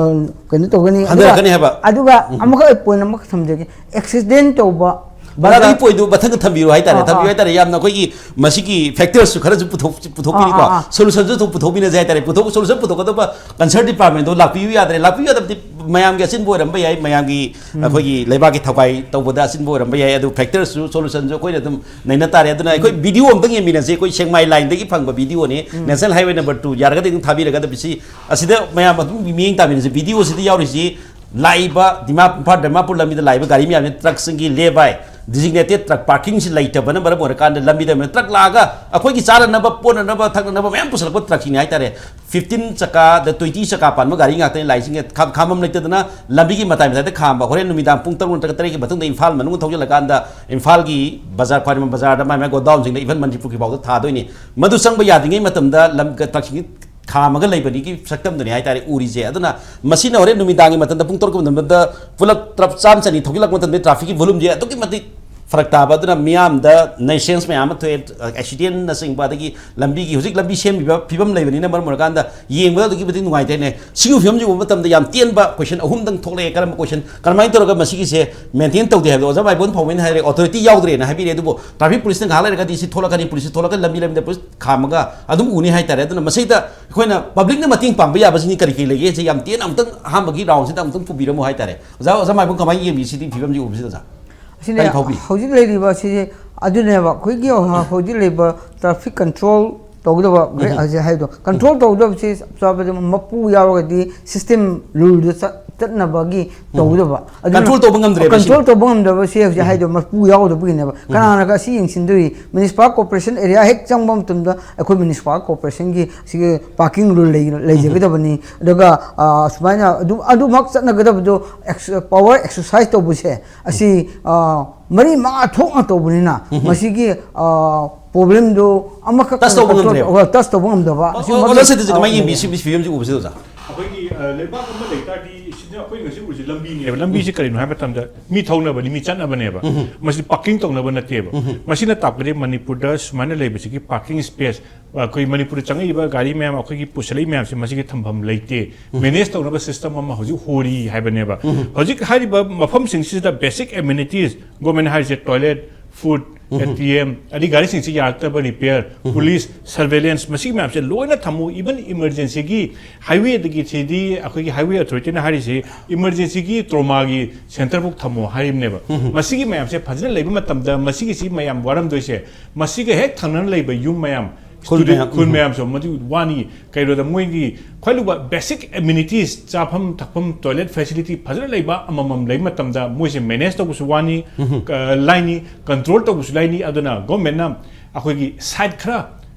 ꯀꯩꯅꯣ ꯇꯧꯒꯅꯤ꯫ ꯑꯗꯨꯒ, ꯍꯟꯊꯔꯛꯀꯅꯤ ꯍꯥꯏꯕ꯫ ꯑꯗꯨꯒ ꯑꯃꯈꯛ ꯑꯩ ꯄꯣꯏꯟ ꯑꯃꯈꯛ ꯊꯝꯖꯒꯦ, ꯑꯦꯛꯁꯤꯗꯦꯟ ꯇꯧꯕ ꯕꯔꯥꯗꯒꯤ ꯄꯣꯏꯟꯗꯨ ꯃꯊꯪꯗ ꯊꯝꯕꯤꯔꯣ ꯍꯥꯏꯇꯥꯔꯦ꯫ ꯑꯥ, ꯊꯝꯕꯤꯌꯨ ꯑꯥ꯫ ꯍꯥꯏꯇꯥꯔꯦ꯫ ꯌꯥꯝꯅ ꯑꯩꯈꯣꯏꯒꯤ ꯃꯁꯤꯒꯤ ꯐꯦꯛꯇꯔꯁꯨ ꯈꯔꯁꯨ ꯄꯨꯊꯣꯛ- ꯄꯨꯊꯣꯛꯄꯤꯅꯤꯀꯣ꯫ ꯑꯥ, ꯑꯥ, ꯑꯥ꯫ ꯁꯣꯂꯨꯁꯟꯁꯨ ꯑꯗꯨꯝ ꯄꯨꯊꯣꯛꯃꯤꯟꯅꯁꯦ ꯍꯥꯏꯇꯥꯔꯦ꯫ ꯄꯨꯊꯣꯛ ꯁꯣꯂꯨꯁꯟ ꯄꯨꯊꯣꯛꯀꯗꯧꯕ ꯀꯟꯁꯔꯟ ꯗꯤꯄꯥꯔꯠꯃꯦꯟꯗꯣ ꯂꯥꯛꯄꯤꯌꯨ ꯌꯥꯗ꯭ꯔꯦ꯫ ꯂꯥꯛꯄꯤꯌꯨ ꯌꯥꯗꯕꯗꯤ ꯃꯌꯥꯝꯒꯤ ꯑꯆꯤꯟꯕ ꯑꯣꯏꯔꯝꯕ ꯌꯥꯏ, ꯃꯌꯥꯝꯒꯤ ꯑꯩꯈꯣꯏꯒꯤ ꯂꯩꯕꯥꯛꯀꯤ ꯊꯧꯒꯥꯏ ꯇꯧꯕꯗ ꯑꯆꯤꯟꯕ ꯑꯣꯏꯔꯝꯕ ꯌꯥꯏ꯫ ꯑꯗꯨ ꯐꯦꯛꯇꯔꯁꯨ ꯁꯣꯂꯨꯁꯟꯁꯨ ꯑꯩꯈꯣꯏꯅ ꯑꯗꯨꯝ ꯅꯩꯅ ꯇꯥꯔꯦ꯫ ꯑꯗꯨꯅ ꯑꯩꯈꯣꯏ ꯚꯤꯗꯤꯑꯣ ꯑꯝꯇꯪ ꯌꯦꯡꯃꯤꯟꯅꯁꯦ꯫ ꯑꯩꯈꯣꯏ ꯁꯦꯛꯃꯥꯏ ꯂꯥꯏꯟꯗꯒꯤ ꯐꯪꯕ ꯚꯤꯗꯤꯑꯣꯅꯤ, ꯅꯦꯁꯅꯦꯜ ꯍꯥꯏꯋꯦ ꯅꯝꯕꯔ ꯇꯨ꯫ ꯌꯥꯔꯒꯗꯤ ꯑꯗꯨꯝ ꯊꯥꯕꯤꯔꯒꯗꯕ ꯁꯤ ꯑꯁꯤꯗ ꯃꯌꯥꯝ ꯑꯗꯨꯝ ꯃꯤꯠꯌꯦꯡ ꯇꯥꯃꯤꯟꯅꯁꯦ꯫ ꯚꯤꯗꯤꯑꯣꯁꯤꯗ ꯌꯥꯎꯔꯤꯁꯤ ꯂꯥꯛꯏꯕ ꯗꯤꯃꯥ- ꯏꯝꯐꯥꯜ ꯕ꯭ꯔꯍꯃꯄꯨꯔ ꯂꯝꯕꯤꯗ ꯂꯥꯛꯏꯕ ꯒꯥꯔꯤ ꯃꯌꯥꯝꯁꯤ ꯇ꯭ꯔꯛꯁꯤꯡꯒꯤ ꯂꯦ ꯕꯥꯏ ꯗꯤꯖꯤꯒꯅꯦꯇꯦꯠ ꯇ꯭ꯔꯛ ꯄꯥꯔꯀꯤꯡꯁꯤ ꯂꯩꯇꯕꯅ ꯃꯔꯝ ꯑꯣꯏꯔꯀꯥꯟꯗ ꯂꯝꯕꯤꯗ ꯇ꯭ꯔꯛ ꯂꯥꯛꯑꯒ ꯑꯩꯈꯣꯏꯒꯤ ꯆꯥꯅꯅꯕ, ꯄꯣꯠꯅꯅꯕ, ꯊꯛꯅꯅꯕ ꯃꯌꯥꯝ ꯄꯨꯁꯜꯂꯛꯄ ꯇ꯭ꯔꯛꯁꯤꯡꯅꯤ ꯍꯥꯏꯇꯥꯔꯦ꯫ ꯐꯤꯐꯇꯤꯟ ꯆꯀꯥꯗ, ꯇ꯭ꯋꯦꯟꯇꯤ ꯆꯀꯥ ꯄꯥꯟꯕ ꯒꯥꯔꯤ ꯉꯥꯛꯇꯅꯤ ꯂꯥꯛꯏꯁꯤꯡꯁꯦ꯫ ꯈꯥ- ꯈꯥꯝꯕꯝ ꯂꯩꯇꯗꯅ ꯂꯝꯕꯤꯒꯤ ꯃꯇꯥꯏ ꯃꯇꯥꯏꯗ ꯈꯥꯝꯕ꯫ ꯍꯣꯔꯦꯟ ꯅꯨꯃꯤꯗꯥꯡ ꯄꯨꯡ ꯇꯔꯨꯛ ꯅꯠꯇ꯭ꯔꯒ ꯇꯔꯦꯠꯀꯤ ꯃꯇꯨꯡꯗ ꯏꯝꯐꯥꯜ ꯃꯅꯨꯡ ꯊꯧꯖꯤꯜꯂꯀꯥꯟꯗ ꯏꯝꯐꯥꯜꯒꯤ ꯕꯖꯥꯔ, ꯈ꯭ꯋꯥꯏꯔꯝꯕꯟ ꯕꯖꯥꯔꯗ ꯃꯥꯏ ꯃꯥꯏ ꯒꯣꯗꯥꯎꯟꯁꯤꯡꯗ, ꯏꯚꯟ ꯃꯅꯤꯄꯨꯔꯒꯤ ꯐꯥꯎꯗ ꯊꯥꯗꯣꯏꯅꯤ꯫ ꯃꯗꯨ ꯆꯪꯕ ꯌꯥꯗ꯭ꯔꯤꯉꯩ ꯃꯇꯝꯗ ꯂꯝ ꯇ꯭ꯔꯛꯁꯤꯡꯁꯤ ꯈꯥꯝꯃꯒ ꯂꯩꯕꯅꯤꯒꯤ ꯁꯛꯇꯝꯗꯨꯅꯤ ꯍꯥꯏꯇꯥꯔꯦ ꯎꯔꯤꯁꯦ꯫ ꯑꯗꯨꯅ ꯃꯁꯤꯅ ꯍꯣꯔꯦꯟ ꯅꯨꯃꯤꯗꯥꯡꯒꯤ ꯃꯇꯝꯗ ꯄꯨꯡ ꯇꯔꯨꯛꯀꯤ ꯃꯇꯝꯗ ꯄꯨꯂꯞ ꯇ꯭ꯔꯛ ꯆꯥꯝ ꯆꯅꯤ ꯊꯧꯖꯤꯜꯂꯛꯄ ꯃꯇꯝꯗ ꯇ꯭ꯔꯥꯐꯤꯛꯀꯤ ꯚꯣꯂꯨꯝꯁꯦ ꯑꯗꯨꯛꯀꯤ ꯃꯇꯤꯛ ꯐꯔꯛ ꯇꯥꯕ ꯑꯗꯨꯅ ꯃꯤꯌꯥꯝꯗ ꯅ꯭ꯌꯨꯏꯁꯦꯟꯁ ꯃꯌꯥꯝ ꯑꯃ ꯊꯣꯛꯑꯦ, ꯑꯦꯛꯁꯤꯗꯦꯟꯅꯆꯤꯡꯕ, ꯑꯗꯒꯤ ꯂꯝꯕꯤꯒꯤ ꯍꯧꯖꯤꯛ ꯂꯝꯕꯤ ꯁꯦꯝꯃꯤꯕ ꯐꯤꯕꯝ ꯂꯩꯕꯅꯤꯅ ꯃꯔꯝ ꯑꯣꯏꯔꯀꯥꯟꯗ ꯌꯦꯡꯕꯗ ꯑꯗꯨꯛꯀꯤ ꯃꯇꯤꯛ ꯅꯨꯡꯉꯥꯏꯇꯦꯅꯦ꯫ ꯁꯤꯒꯤ ꯐꯤꯕꯝꯁꯤ ꯎꯕ ꯃꯇꯝꯗ ꯌꯥꯝ ꯇꯦꯟꯕ ꯀꯣꯏꯁꯟ ꯑꯍꯨꯝꯗꯪ ꯊꯣꯛꯂꯛꯑꯦ꯫ ꯀꯔꯝꯕ ꯀꯣꯏꯁꯟ, ꯀꯔꯝꯍꯥꯏꯅ ꯇꯧꯔꯒ ꯃꯁꯤꯒꯤꯁꯦ ꯃꯦꯟꯇꯦꯟ ꯇꯧꯗꯦ ꯍꯥꯏꯕꯗꯣ ꯑꯣꯖꯥ ꯃꯥꯏꯕꯣꯟ ꯐꯥꯎꯃꯩꯅ ꯍꯥꯏꯔꯦ, ꯑꯣꯊꯣꯔꯤꯇꯤ ꯌꯥꯎꯗ꯭ꯔꯦꯅ ꯍꯥꯏꯕꯤꯔꯦ꯫ ꯑꯗꯨꯕꯨ ꯇ꯭ꯔꯥꯐꯤꯛ ꯄꯨꯂꯤꯁꯅ ꯉꯥꯏꯍꯥꯛ ꯂꯩꯔꯒꯗꯤ ꯁꯤ ꯊꯣꯛꯂꯛꯀꯅꯤ, ꯄꯨꯂꯤꯁꯁꯤ ꯊꯣꯛꯂꯛꯀꯅꯤ, ꯂꯝꯕꯤ ꯂꯝꯕꯤꯗ ꯄꯨꯂꯤꯁ ꯈꯥꯝꯃꯒ ꯑꯗꯨꯝ ꯎꯅꯤ ꯍꯥꯏꯇꯥꯔꯦ꯫ ꯑꯗꯨꯅ ꯃꯁꯤꯗ ꯑꯩꯈꯣꯏꯅ ꯄꯕ꯭ꯂꯤꯛꯅ ꯃꯇꯦꯡ ꯄꯥꯡꯕ ꯌꯥꯕꯁꯤꯡ ꯀꯔꯤ ꯀꯔꯤ ꯂꯩꯒꯦ? ꯁꯤ ꯌꯥꯝ ꯇꯦꯟꯅ ꯑꯃꯨꯛꯇꯪ ꯑꯍꯥꯟꯕꯒꯤ ꯔꯥꯎꯟꯁꯤꯗ ꯑꯃꯨꯛꯇꯪ ꯄꯨꯕꯤꯔꯝꯃꯨ ꯍꯥꯏꯇꯥꯔꯦ꯫ ꯑꯣꯖꯥ, ꯑꯣꯖꯥ ꯃꯥꯏꯕꯣꯟ ꯀꯃꯥꯏꯅ ꯌꯦꯡꯕꯤ ꯁꯤꯗꯤ ꯐꯤꯕꯝꯁꯤ ꯎꯕꯁꯤꯗ, ꯑꯣꯖꯥ? ꯑꯁꯤꯅꯦ, ꯀꯔꯤ ꯐꯥꯎꯕꯤ? ꯍꯧꯖꯤꯛ ꯂꯩꯔꯤꯕ ꯑꯁꯤꯁꯦ ꯑꯗꯨꯅꯦꯕ, ꯑꯩꯈꯣꯏꯒꯤ ꯍꯧꯖꯤꯛ ꯂꯩꯔꯤꯕ ꯇ꯭ꯔꯥꯐꯤꯛ ꯀꯟꯇ꯭ꯔꯣꯜ ꯇꯧꯒꯗꯕ ꯎꯝ꯫ ꯍꯧꯖꯤꯛ ꯍꯥꯏꯗꯣ, ꯀꯟꯇ꯭ꯔꯣꯜ ꯇꯧꯒꯗꯕꯁꯤ ꯆꯞ ꯆꯥꯕꯗ ꯃꯄꯨ ꯌꯥꯎꯔꯒꯗꯤ ꯁꯤꯁꯇꯦꯝ ꯔꯨꯜꯗ ꯆꯠ-, ꯆꯠꯅꯕꯒꯤ ꯎꯝ꯫ ꯇꯧꯒꯗꯕ꯫ ꯑꯗꯨꯅ ꯀꯟꯇ꯭ꯔꯣꯜ ꯇꯧꯕ ꯉꯝꯗ꯭ꯔꯦꯕ ꯀꯟꯇ꯭ꯔꯣꯜ ꯁꯤꯅꯤ꯫ ꯇꯧꯕ ꯉꯝꯗꯕꯁꯦ ꯍꯧꯖꯤꯛ ꯎꯝ꯫ ꯍꯥꯏꯗꯣ ꯃꯄꯨ ꯌꯥꯎꯒꯗꯕꯒꯤꯅꯦꯕ꯫ ꯎꯝ꯫ ꯀꯅꯥꯅꯒ ꯑꯁꯤ ꯌꯦꯡꯁꯤꯟꯗꯣꯔꯤ? ꯃ꯭ꯌꯨꯅꯤꯁꯤꯄꯥꯜ ꯀꯣꯔꯄꯣꯔꯦꯁꯟ ꯑꯦꯔꯤꯌꯥ ꯍꯦꯛ ꯆꯪꯕ ꯃꯇꯝꯗ ꯑꯩꯈꯣꯏ ꯃ꯭ꯌꯨꯅꯤꯁꯤꯄꯥꯜ ꯀꯣꯔꯄꯣꯔꯦꯁꯟꯒꯤ ꯁꯤꯒꯤ ꯄꯥꯔꯀꯤꯡ ꯔꯨꯜ ꯂꯩ-, ꯂꯩꯖꯒꯗꯕꯅꯤ꯫ ꯑꯗꯨꯒ, ꯑ, ꯁꯨꯃꯥꯏꯅ ꯑꯗꯨꯝ, ꯑꯗꯨꯃꯛ ꯆꯠꯅꯒꯗꯕꯗꯣ ꯑꯦꯛꯁ-, ꯄꯋꯥꯔ ꯑꯦꯛꯁꯔꯁꯥꯏꯁ ꯇꯧꯕꯁꯦ ꯑꯁꯤ, ꯑ, ꯃꯔꯤ ꯃꯉꯥ ꯊꯣꯛꯅ ꯇꯧꯕꯅꯤꯅ ꯎꯝ꯫ ꯃꯁꯤꯒꯤ, ꯑ, ꯄ꯭ꯔꯣꯕ꯭ꯂꯦꯝꯗꯣ ꯑꯃꯈꯛ ꯇꯁ ꯇꯧꯕ ꯀꯟꯇ꯭ꯔꯣꯜ-, ꯉꯝꯗ꯭ꯔꯦꯕ꯫ ꯍꯣꯏ, ꯇꯁ ꯇꯧꯕ ꯉꯝꯗꯕ꯫ ꯑꯣ, ꯑꯁꯤꯒꯨꯝꯕ ꯑꯣ, ꯑꯣꯖꯥ ꯁꯤꯗꯤ ꯀꯃꯥꯏꯅ ꯌꯦꯡꯕꯤ? ꯑ, ꯁꯤ ꯐꯤꯕꯝꯁꯤ ꯎꯕꯁꯤꯗ, ꯑꯣꯖꯥ? ꯑꯩꯈꯣꯏꯒꯤ, ꯑ, ꯂꯩꯕꯥꯛ ꯑꯃ ꯂꯩ ꯇꯥꯔꯗꯤ, ꯁꯤꯗ ꯑꯩꯈꯣꯏ ꯉꯁꯤ ꯎꯔꯤꯁꯦ ꯂꯝꯕꯤꯅꯦꯕ꯫ ꯂꯝꯕꯤꯁꯤ ꯎꯝ꯫ ꯀꯔꯤꯅꯣ ꯍꯥꯏꯕ ꯃꯇꯝꯗ, ꯃꯤ ꯊꯧꯅꯕꯅꯤ, ꯃꯤ ꯆꯠꯅꯕꯅꯦꯕ꯫ ꯎꯝ꯫ ꯃꯁꯤꯗꯤ ꯄꯥꯔꯀꯤꯡ ꯇꯧꯅꯕ ꯅꯠꯇꯦꯕ꯫ ꯎꯝ꯫ ꯃꯁꯤꯅ ꯇꯥꯛꯄꯗꯤ ꯃꯅꯤꯄꯨꯔꯗ ꯁꯨꯃꯥꯏꯅ ꯂꯩꯕꯁꯤꯒꯤ ꯄꯥꯔꯀꯤꯡ ꯁ꯭ꯄꯦꯁ, ꯑꯩꯈꯣꯏ ꯃꯅꯤꯄꯨꯔꯗ ꯆꯪꯉꯛꯏꯕ ꯒꯥꯔꯤ ꯃꯌꯥꯝ, ꯑꯩꯈꯣꯏꯒꯤ ꯄꯨꯁꯜꯂꯛꯏ ꯃꯌꯥꯝꯁꯦ, ꯃꯁꯤꯒꯤ ꯊꯝꯐꯝ ꯂꯩꯇꯦ꯫ ꯎꯝ꯫ ꯃꯦꯅꯦꯖ ꯇꯧꯅꯕ ꯁꯤꯁꯇꯝ ꯑꯃ ꯍꯧꯖꯤꯛ ꯍꯣꯔꯤ ꯍꯥꯏꯕꯅꯦꯕ꯫ ꯎꯝ꯫ ꯍꯧꯖꯤꯛ ꯍꯥꯏꯔꯤꯕ ꯃꯐꯝꯁꯤꯡꯁꯤꯗ ꯕꯦꯁꯤꯛ ꯑꯦꯃꯦꯅꯤꯇꯤꯁ, ꯒꯣꯔꯃꯦꯟ ꯍꯥꯏꯔꯤꯁꯦ toilet, food, um. A T M, ꯑꯗꯩ ꯒꯥꯔꯤꯁꯤꯡꯁꯤ ꯌꯥꯔꯛꯇꯕ ꯔꯤꯄꯤꯌꯔ, ꯎꯝ꯫ ꯄꯨꯂꯤꯁ, ꯁꯔꯚꯦꯂꯦꯟꯁ, ꯃꯁꯤꯒꯤ ꯃꯌꯥꯝꯁꯦ ꯂꯣꯏꯅ ꯊꯝꯃꯨ꯫ ꯏꯚꯟ ꯏꯃꯔꯖꯦꯟꯁꯤꯒꯤ ꯍꯥꯏꯋꯦꯗꯒꯤ ꯁꯤꯗꯤ ꯑꯩꯈꯣꯏꯒꯤ ꯍꯥꯏꯋꯦ ꯑꯣꯊꯣꯔꯤꯇꯤꯅ ꯍꯥꯏꯔꯤꯁꯤ ꯏꯃꯔꯖꯦꯟꯁꯤꯒꯤ ꯇ꯭ꯔꯣꯃꯥꯒꯤ ꯁꯦꯟꯇꯔꯐꯥꯎ ꯊꯝꯃꯣ ꯍꯥꯏꯔꯤꯕꯅꯦꯕ꯫ ꯎꯝ꯫ ꯃꯁꯤꯒꯤ ꯃꯌꯥꯝꯁꯦ ꯐꯖꯅ ꯂꯩꯕ ꯃꯇꯝꯗ ꯃꯁꯤꯒꯤꯁꯤ ꯃꯌꯥꯝ ꯋꯥꯔꯝꯗꯣꯏꯁꯦ, ꯃꯁꯤꯒ ꯍꯦꯛ ꯊꯪꯅꯅ ꯂꯩꯕ ꯌꯨꯝ ꯃꯌꯥꯝ, ꯈꯨꯜ ꯁ꯭ꯇꯨꯗꯦꯟ ꯃꯌꯥꯝ, ꯈꯨꯜ ꯎꯝ꯫ ꯃꯌꯥꯝꯁꯨ ꯃꯗꯨ ꯋꯥꯅꯤ꯫ ꯀꯩꯅꯣꯗ ꯃꯣꯏꯒꯤ ꯈ꯭ꯋꯥꯏ ꯂꯨꯕ ꯕꯦꯁꯤꯛ ꯑꯦꯃꯤꯅꯤꯇꯤꯁ, ꯆꯥꯐꯝ ꯊꯛꯐꯝ, ꯇꯣꯏꯂꯦꯠ ꯐꯦꯁꯤꯂꯤꯇꯤ ꯐꯖꯅ ꯂꯩꯕ ꯑꯃꯃꯝ ꯂꯩꯕ ꯃꯇꯝꯗ ꯃꯣꯏꯁꯦ ꯃꯦꯅꯦꯖ ꯇꯧꯕꯁꯨ ꯋꯥꯅꯤ, ꯎꯝ꯫ ꯑ, ꯂꯥꯏꯅꯤ, ꯀꯟꯇ꯭ꯔꯣꯜ ꯇꯧꯕꯁꯨ ꯂꯥꯏꯅꯤ꯫ ꯑꯗꯨꯅ ꯒꯣꯔꯃꯦꯟꯅ ꯑꯩꯈꯣꯏꯒꯤ ꯁꯥꯏꯠ ꯈꯔ,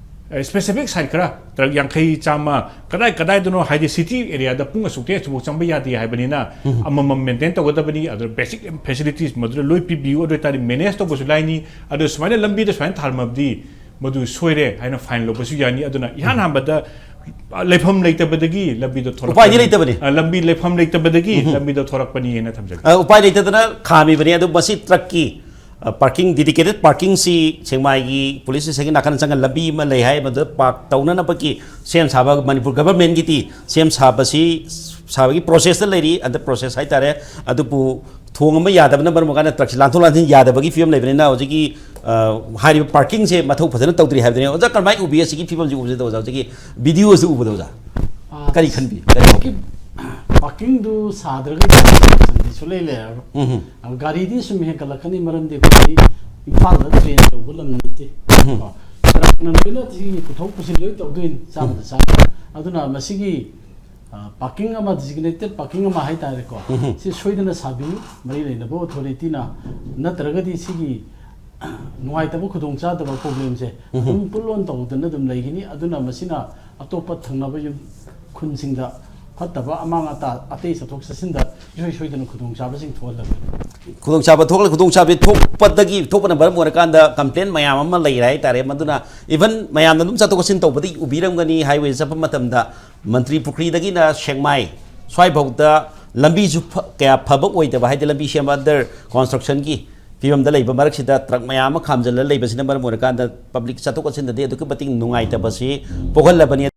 ꯑ, ꯁ꯭ꯄꯦꯁꯤꯐꯤꯛ ꯁꯥꯏꯠ ꯈꯔ, ꯇ꯭ꯔꯛ ꯌꯥꯡꯈꯩ, ꯆꯥꯝꯃ, ꯀꯗꯥꯏ ꯀꯗꯥꯏꯗꯅꯣ, ꯍꯥꯏꯗꯤ ꯁꯤꯇꯤ ꯑꯦꯔꯤꯌꯥꯗ ꯄꯨꯡ ꯑꯁꯨꯛꯇꯩ ꯑꯁꯨꯛꯐꯥꯎ ꯆꯪꯕ ꯌꯥꯗꯦ ꯍꯥꯏꯕꯅꯤꯅ, ꯎꯝ꯫ ꯑꯃꯃꯝ ꯃꯦꯟꯇꯦꯟ ꯇꯧꯒꯗꯕꯅꯤ꯫ ꯑꯗꯨ ꯕꯦꯁꯤꯛ ꯐꯦꯁꯤꯂꯤꯇꯤꯁ ꯃꯗꯨꯗ ꯂꯣꯏ ꯄꯤꯕꯤꯌꯨ꯫ ꯑꯗꯨ ꯑꯣꯏꯇꯥꯔꯗꯤ ꯃꯦꯅꯦꯖ ꯇꯧꯕꯁꯨ ꯂꯥꯏꯅꯤ꯫ ꯑꯗꯨ ꯁꯨꯃꯥꯏꯅ ꯂꯝꯕꯤꯗ ꯁꯨꯃꯥꯏꯅ ꯊꯥꯔꯝꯃꯕꯗꯤ ꯃꯗꯨ ꯁꯣꯏꯔꯦ ꯍꯥꯏꯅ ꯐꯥꯏꯟ ꯂꯧꯕꯁꯨ ꯌꯥꯅꯤ꯫ ꯑꯗꯨꯅ ꯏꯍꯥꯟ ꯍꯥꯟꯕꯗ, ꯑ, ꯂꯩꯐꯝ ꯂꯩꯇꯕꯗꯒꯤ ꯂꯝꯕꯤꯗꯣ ꯊꯣꯔꯛꯄꯅꯤ꯫ ꯎꯄꯥꯏꯗꯤ ꯂꯩꯇꯕꯅꯤ꯫ ꯑ, ꯂꯝꯕꯤ ꯂꯩꯐꯝ ꯂꯩꯇꯕꯗꯒꯤ ꯎꯝ꯫ ꯂꯝꯕꯤꯗꯣ ꯊꯣꯔꯛꯄꯅꯤ ꯍꯥꯏꯅ ꯊꯝꯖꯒꯦ꯫ ꯑ, ꯎꯄꯥꯏ ꯂꯩꯇꯗꯅ ꯈꯥꯝꯃꯤꯕꯅꯤ꯫ ꯑꯗꯨ ꯃꯁꯤ ꯇ꯭ꯔꯛꯀꯤ, ꯄꯥꯔꯀꯤꯡ, ꯗꯤꯗꯤꯀꯦꯇꯦꯠ ꯄꯥꯔꯀꯤꯡꯁꯤ ꯁꯦꯛꯃꯥꯏꯒꯤ ꯄꯨꯂꯤꯁ ꯁ꯭ꯇꯦꯁꯟꯒꯤ ꯅꯥꯀꯟ ꯆꯪꯉ ꯂꯝꯕꯤ ꯑꯃ ꯂꯩ ꯍꯥꯏ, ꯃꯗꯨꯗ ꯄꯥꯔꯛ ꯇꯧꯅꯅꯕꯒꯤ ꯁꯦꯝ ꯁꯥꯕ, ꯃꯅꯤꯄꯨꯔ ꯒꯚꯔꯟꯃꯦꯟꯒꯤꯗꯤ ꯁꯦꯝ ꯁꯥꯕꯁꯤ, ꯁꯥꯕꯒꯤ ꯄ꯭ꯔꯣꯁꯦꯁꯇ ꯂꯩꯔꯤ, ꯑꯟꯗꯔ ꯄ꯭ꯔꯣꯁꯦꯁ ꯍꯥꯏꯇꯥꯔꯦ꯫ ꯑꯗꯨꯕꯨ ꯊꯣꯡ ꯑꯃ ꯌꯥꯗꯕꯅ ꯃꯔꯝ ꯑꯣꯏꯔꯀꯥꯟꯗ ꯇ꯭ꯔꯛꯁꯤ ꯂꯥꯟꯊꯣꯛ ꯂꯥꯟꯁꯤꯟ ꯌꯥꯗꯕꯒꯤ ꯐꯤꯕꯝ ꯂꯩꯕꯅꯤꯅ ꯍꯧꯖꯤꯛꯀꯤ, ꯑ, ꯍꯥꯏꯔꯤꯕ ꯄꯥꯔꯀꯤꯡꯁꯦ ꯃꯊꯧ ꯐꯖꯅ ꯇꯧꯗ꯭ꯔꯤ ꯍꯥꯏꯕꯗꯨꯅꯤ꯫ ꯑꯣꯖꯥ, ꯀꯔꯝꯍꯥꯏꯅ ꯎꯕꯤ ꯑꯁꯤꯒꯤ ꯐꯤꯕꯝꯁꯤ ꯎꯕꯁꯤꯗ ꯑꯣꯖꯥ, ꯍꯧꯖꯤꯛꯀꯤ ꯚꯤꯗꯤꯑꯣꯁꯤ ꯎꯕꯗ ꯑꯣꯖꯥ? ꯑꯥ, ꯀꯔꯤ ꯈꯟꯕꯤ? ꯀꯔꯤ ꯍꯧꯈꯤ? ꯄꯥꯔꯀꯤꯡꯗꯨ ꯁꯥꯗ꯭ꯔꯒꯗꯤ ꯁꯨꯡꯂꯩ ꯂꯩꯔꯔꯣꯏ꯫ ꯎꯝ ꯍꯝ꯫ ꯑ, ꯒꯥꯔꯤꯗꯤ ꯁꯨꯝ ꯍꯦꯟꯒꯠꯂꯛꯀꯅꯤ, ꯃꯔꯝꯗꯤ ꯑꯩꯈꯣꯏꯗꯤ ꯏꯝꯐꯥꯜꯗ ꯇ꯭ꯔꯦꯟ ꯌꯧꯕ ꯂꯝ ꯅꯠꯇꯦ꯫ ꯎꯝ ꯍꯝ꯫ ꯀꯣ, ꯇ꯭ꯔꯛꯅ ꯂꯣꯏꯅ ꯁꯤꯒꯤ ꯄꯨꯊꯣꯛ ꯄꯨꯁꯤꯟ ꯂꯣꯏ ꯇꯧꯗꯣꯏꯅꯤ, ꯆꯥꯝꯃꯗ ꯆꯥꯝꯃ꯫ ꯑꯗꯨꯅ ꯃꯁꯤꯒꯤ, ꯑ, ꯄꯥꯔꯀꯤꯡ ꯑꯃ, ꯗꯤꯖꯤꯒꯅꯦꯇꯦꯠ ꯄꯥꯔꯀꯤꯡ ꯑꯃ ꯍꯥꯏꯇꯥꯔꯦꯀꯣ, ꯎꯝ ꯍꯝ꯫ ꯁꯤ ꯁꯣꯏꯗꯅ ꯁꯥꯕꯤꯌꯨ, ꯃꯔꯤ ꯂꯩꯅꯕ ꯑꯣꯊꯣꯔꯤꯇꯤꯅ꯫ ꯅꯠꯇ꯭ꯔꯒꯗꯤ ꯁꯤꯒꯤ ꯅꯨꯡꯉꯥꯏꯇꯕ ꯈꯨꯗꯣꯡꯆꯥꯗꯕ ꯄ꯭ꯔꯣꯕ꯭ꯂꯦꯝꯁꯦ ꯎꯝ꯫ ꯑꯗꯨꯝ ꯄꯨꯠ ꯑꯣꯟ ꯇꯧꯗꯅ ꯑꯗꯨꯝ ꯂꯩꯒꯅꯤ꯫ ꯑꯗꯨꯅ ꯃꯁꯤꯅ ꯑꯇꯣꯞꯄ ꯊꯪꯅꯕ ꯌꯨꯝ, ꯈꯨꯟꯁꯤꯡꯗ ꯐꯠꯇꯕ ꯑꯃꯥꯡ ꯑꯇꯥ, ꯑꯇꯩ ꯆꯠꯊꯣꯛ ꯆꯠꯁꯤꯟꯗ ꯏꯁꯣꯏ ꯁꯣꯏꯗꯅ ꯈꯨꯗꯣꯡꯆꯥꯕꯁꯤꯡ ꯊꯣꯛꯍꯜꯂꯒꯅꯤ꯫ ꯈꯨꯗꯣꯡꯆꯥꯕ ꯊꯣꯛꯂꯦ꯫ ꯈꯨꯗꯣꯡꯆꯥꯕ ꯊꯣꯛꯄꯗꯒꯤ, ꯊꯣꯛꯄꯅ ꯃꯔꯝ ꯑꯣꯏꯔꯀꯥꯟꯗ ꯀꯝꯄ꯭ꯂꯦꯟ ꯃꯌꯥꯝ ꯑꯃ ꯂꯩꯔꯦ ꯍꯥꯏꯇꯥꯔꯦ꯫ ꯃꯗꯨꯅ ꯏꯚꯟ ꯃꯌꯥꯝꯅ ꯑꯗꯨꯝ ꯆꯠꯊꯣꯛ ꯆꯠꯁꯤꯟ ꯇꯧꯕꯗꯤ ꯎꯕꯤꯔꯝꯒꯅꯤ, ꯍꯥꯏꯋꯦ ꯆꯠꯄ ꯃꯇꯝꯗ ꯃꯟꯇ꯭ꯔꯤ ꯄꯨꯈ꯭ꯔꯤꯗꯒꯤꯅ ꯁꯦꯛꯃꯥꯏ ꯁ꯭ꯋꯥꯏꯐꯥꯎꯗ ꯂꯝꯕꯤꯁꯨ ꯐ-, ꯀꯌꯥ ꯐꯕ ꯑꯣꯏꯗꯕ, ꯍꯥꯏꯗꯤ ꯂꯝꯕꯤ ꯁꯦꯝꯕ ꯑꯟꯗꯔ ꯀꯟꯁꯇ꯭ꯔꯛꯁꯟꯒꯤ ꯐꯤꯕꯝꯗ ꯂꯩꯕ ꯃꯔꯛꯁꯤꯗ ꯇ꯭ꯔꯛ ꯃꯌꯥꯝ ꯑꯃ ꯈꯥꯝꯖꯤꯜꯂ ꯂꯩꯕꯁꯤꯅ ꯃꯔꯝ ꯑꯣꯏꯔꯀꯥꯟꯗ ꯄꯕ꯭ꯂꯤꯛ ꯆꯠꯊꯣꯛ ꯆꯠꯁꯤꯟꯗꯗꯤ ꯑꯗꯨꯛꯀꯤ ꯃꯇꯤꯛ ꯅꯨꯡꯉꯥꯏꯇꯕꯁꯤ ꯄꯣꯛꯍꯜꯂꯕꯅꯤ꯫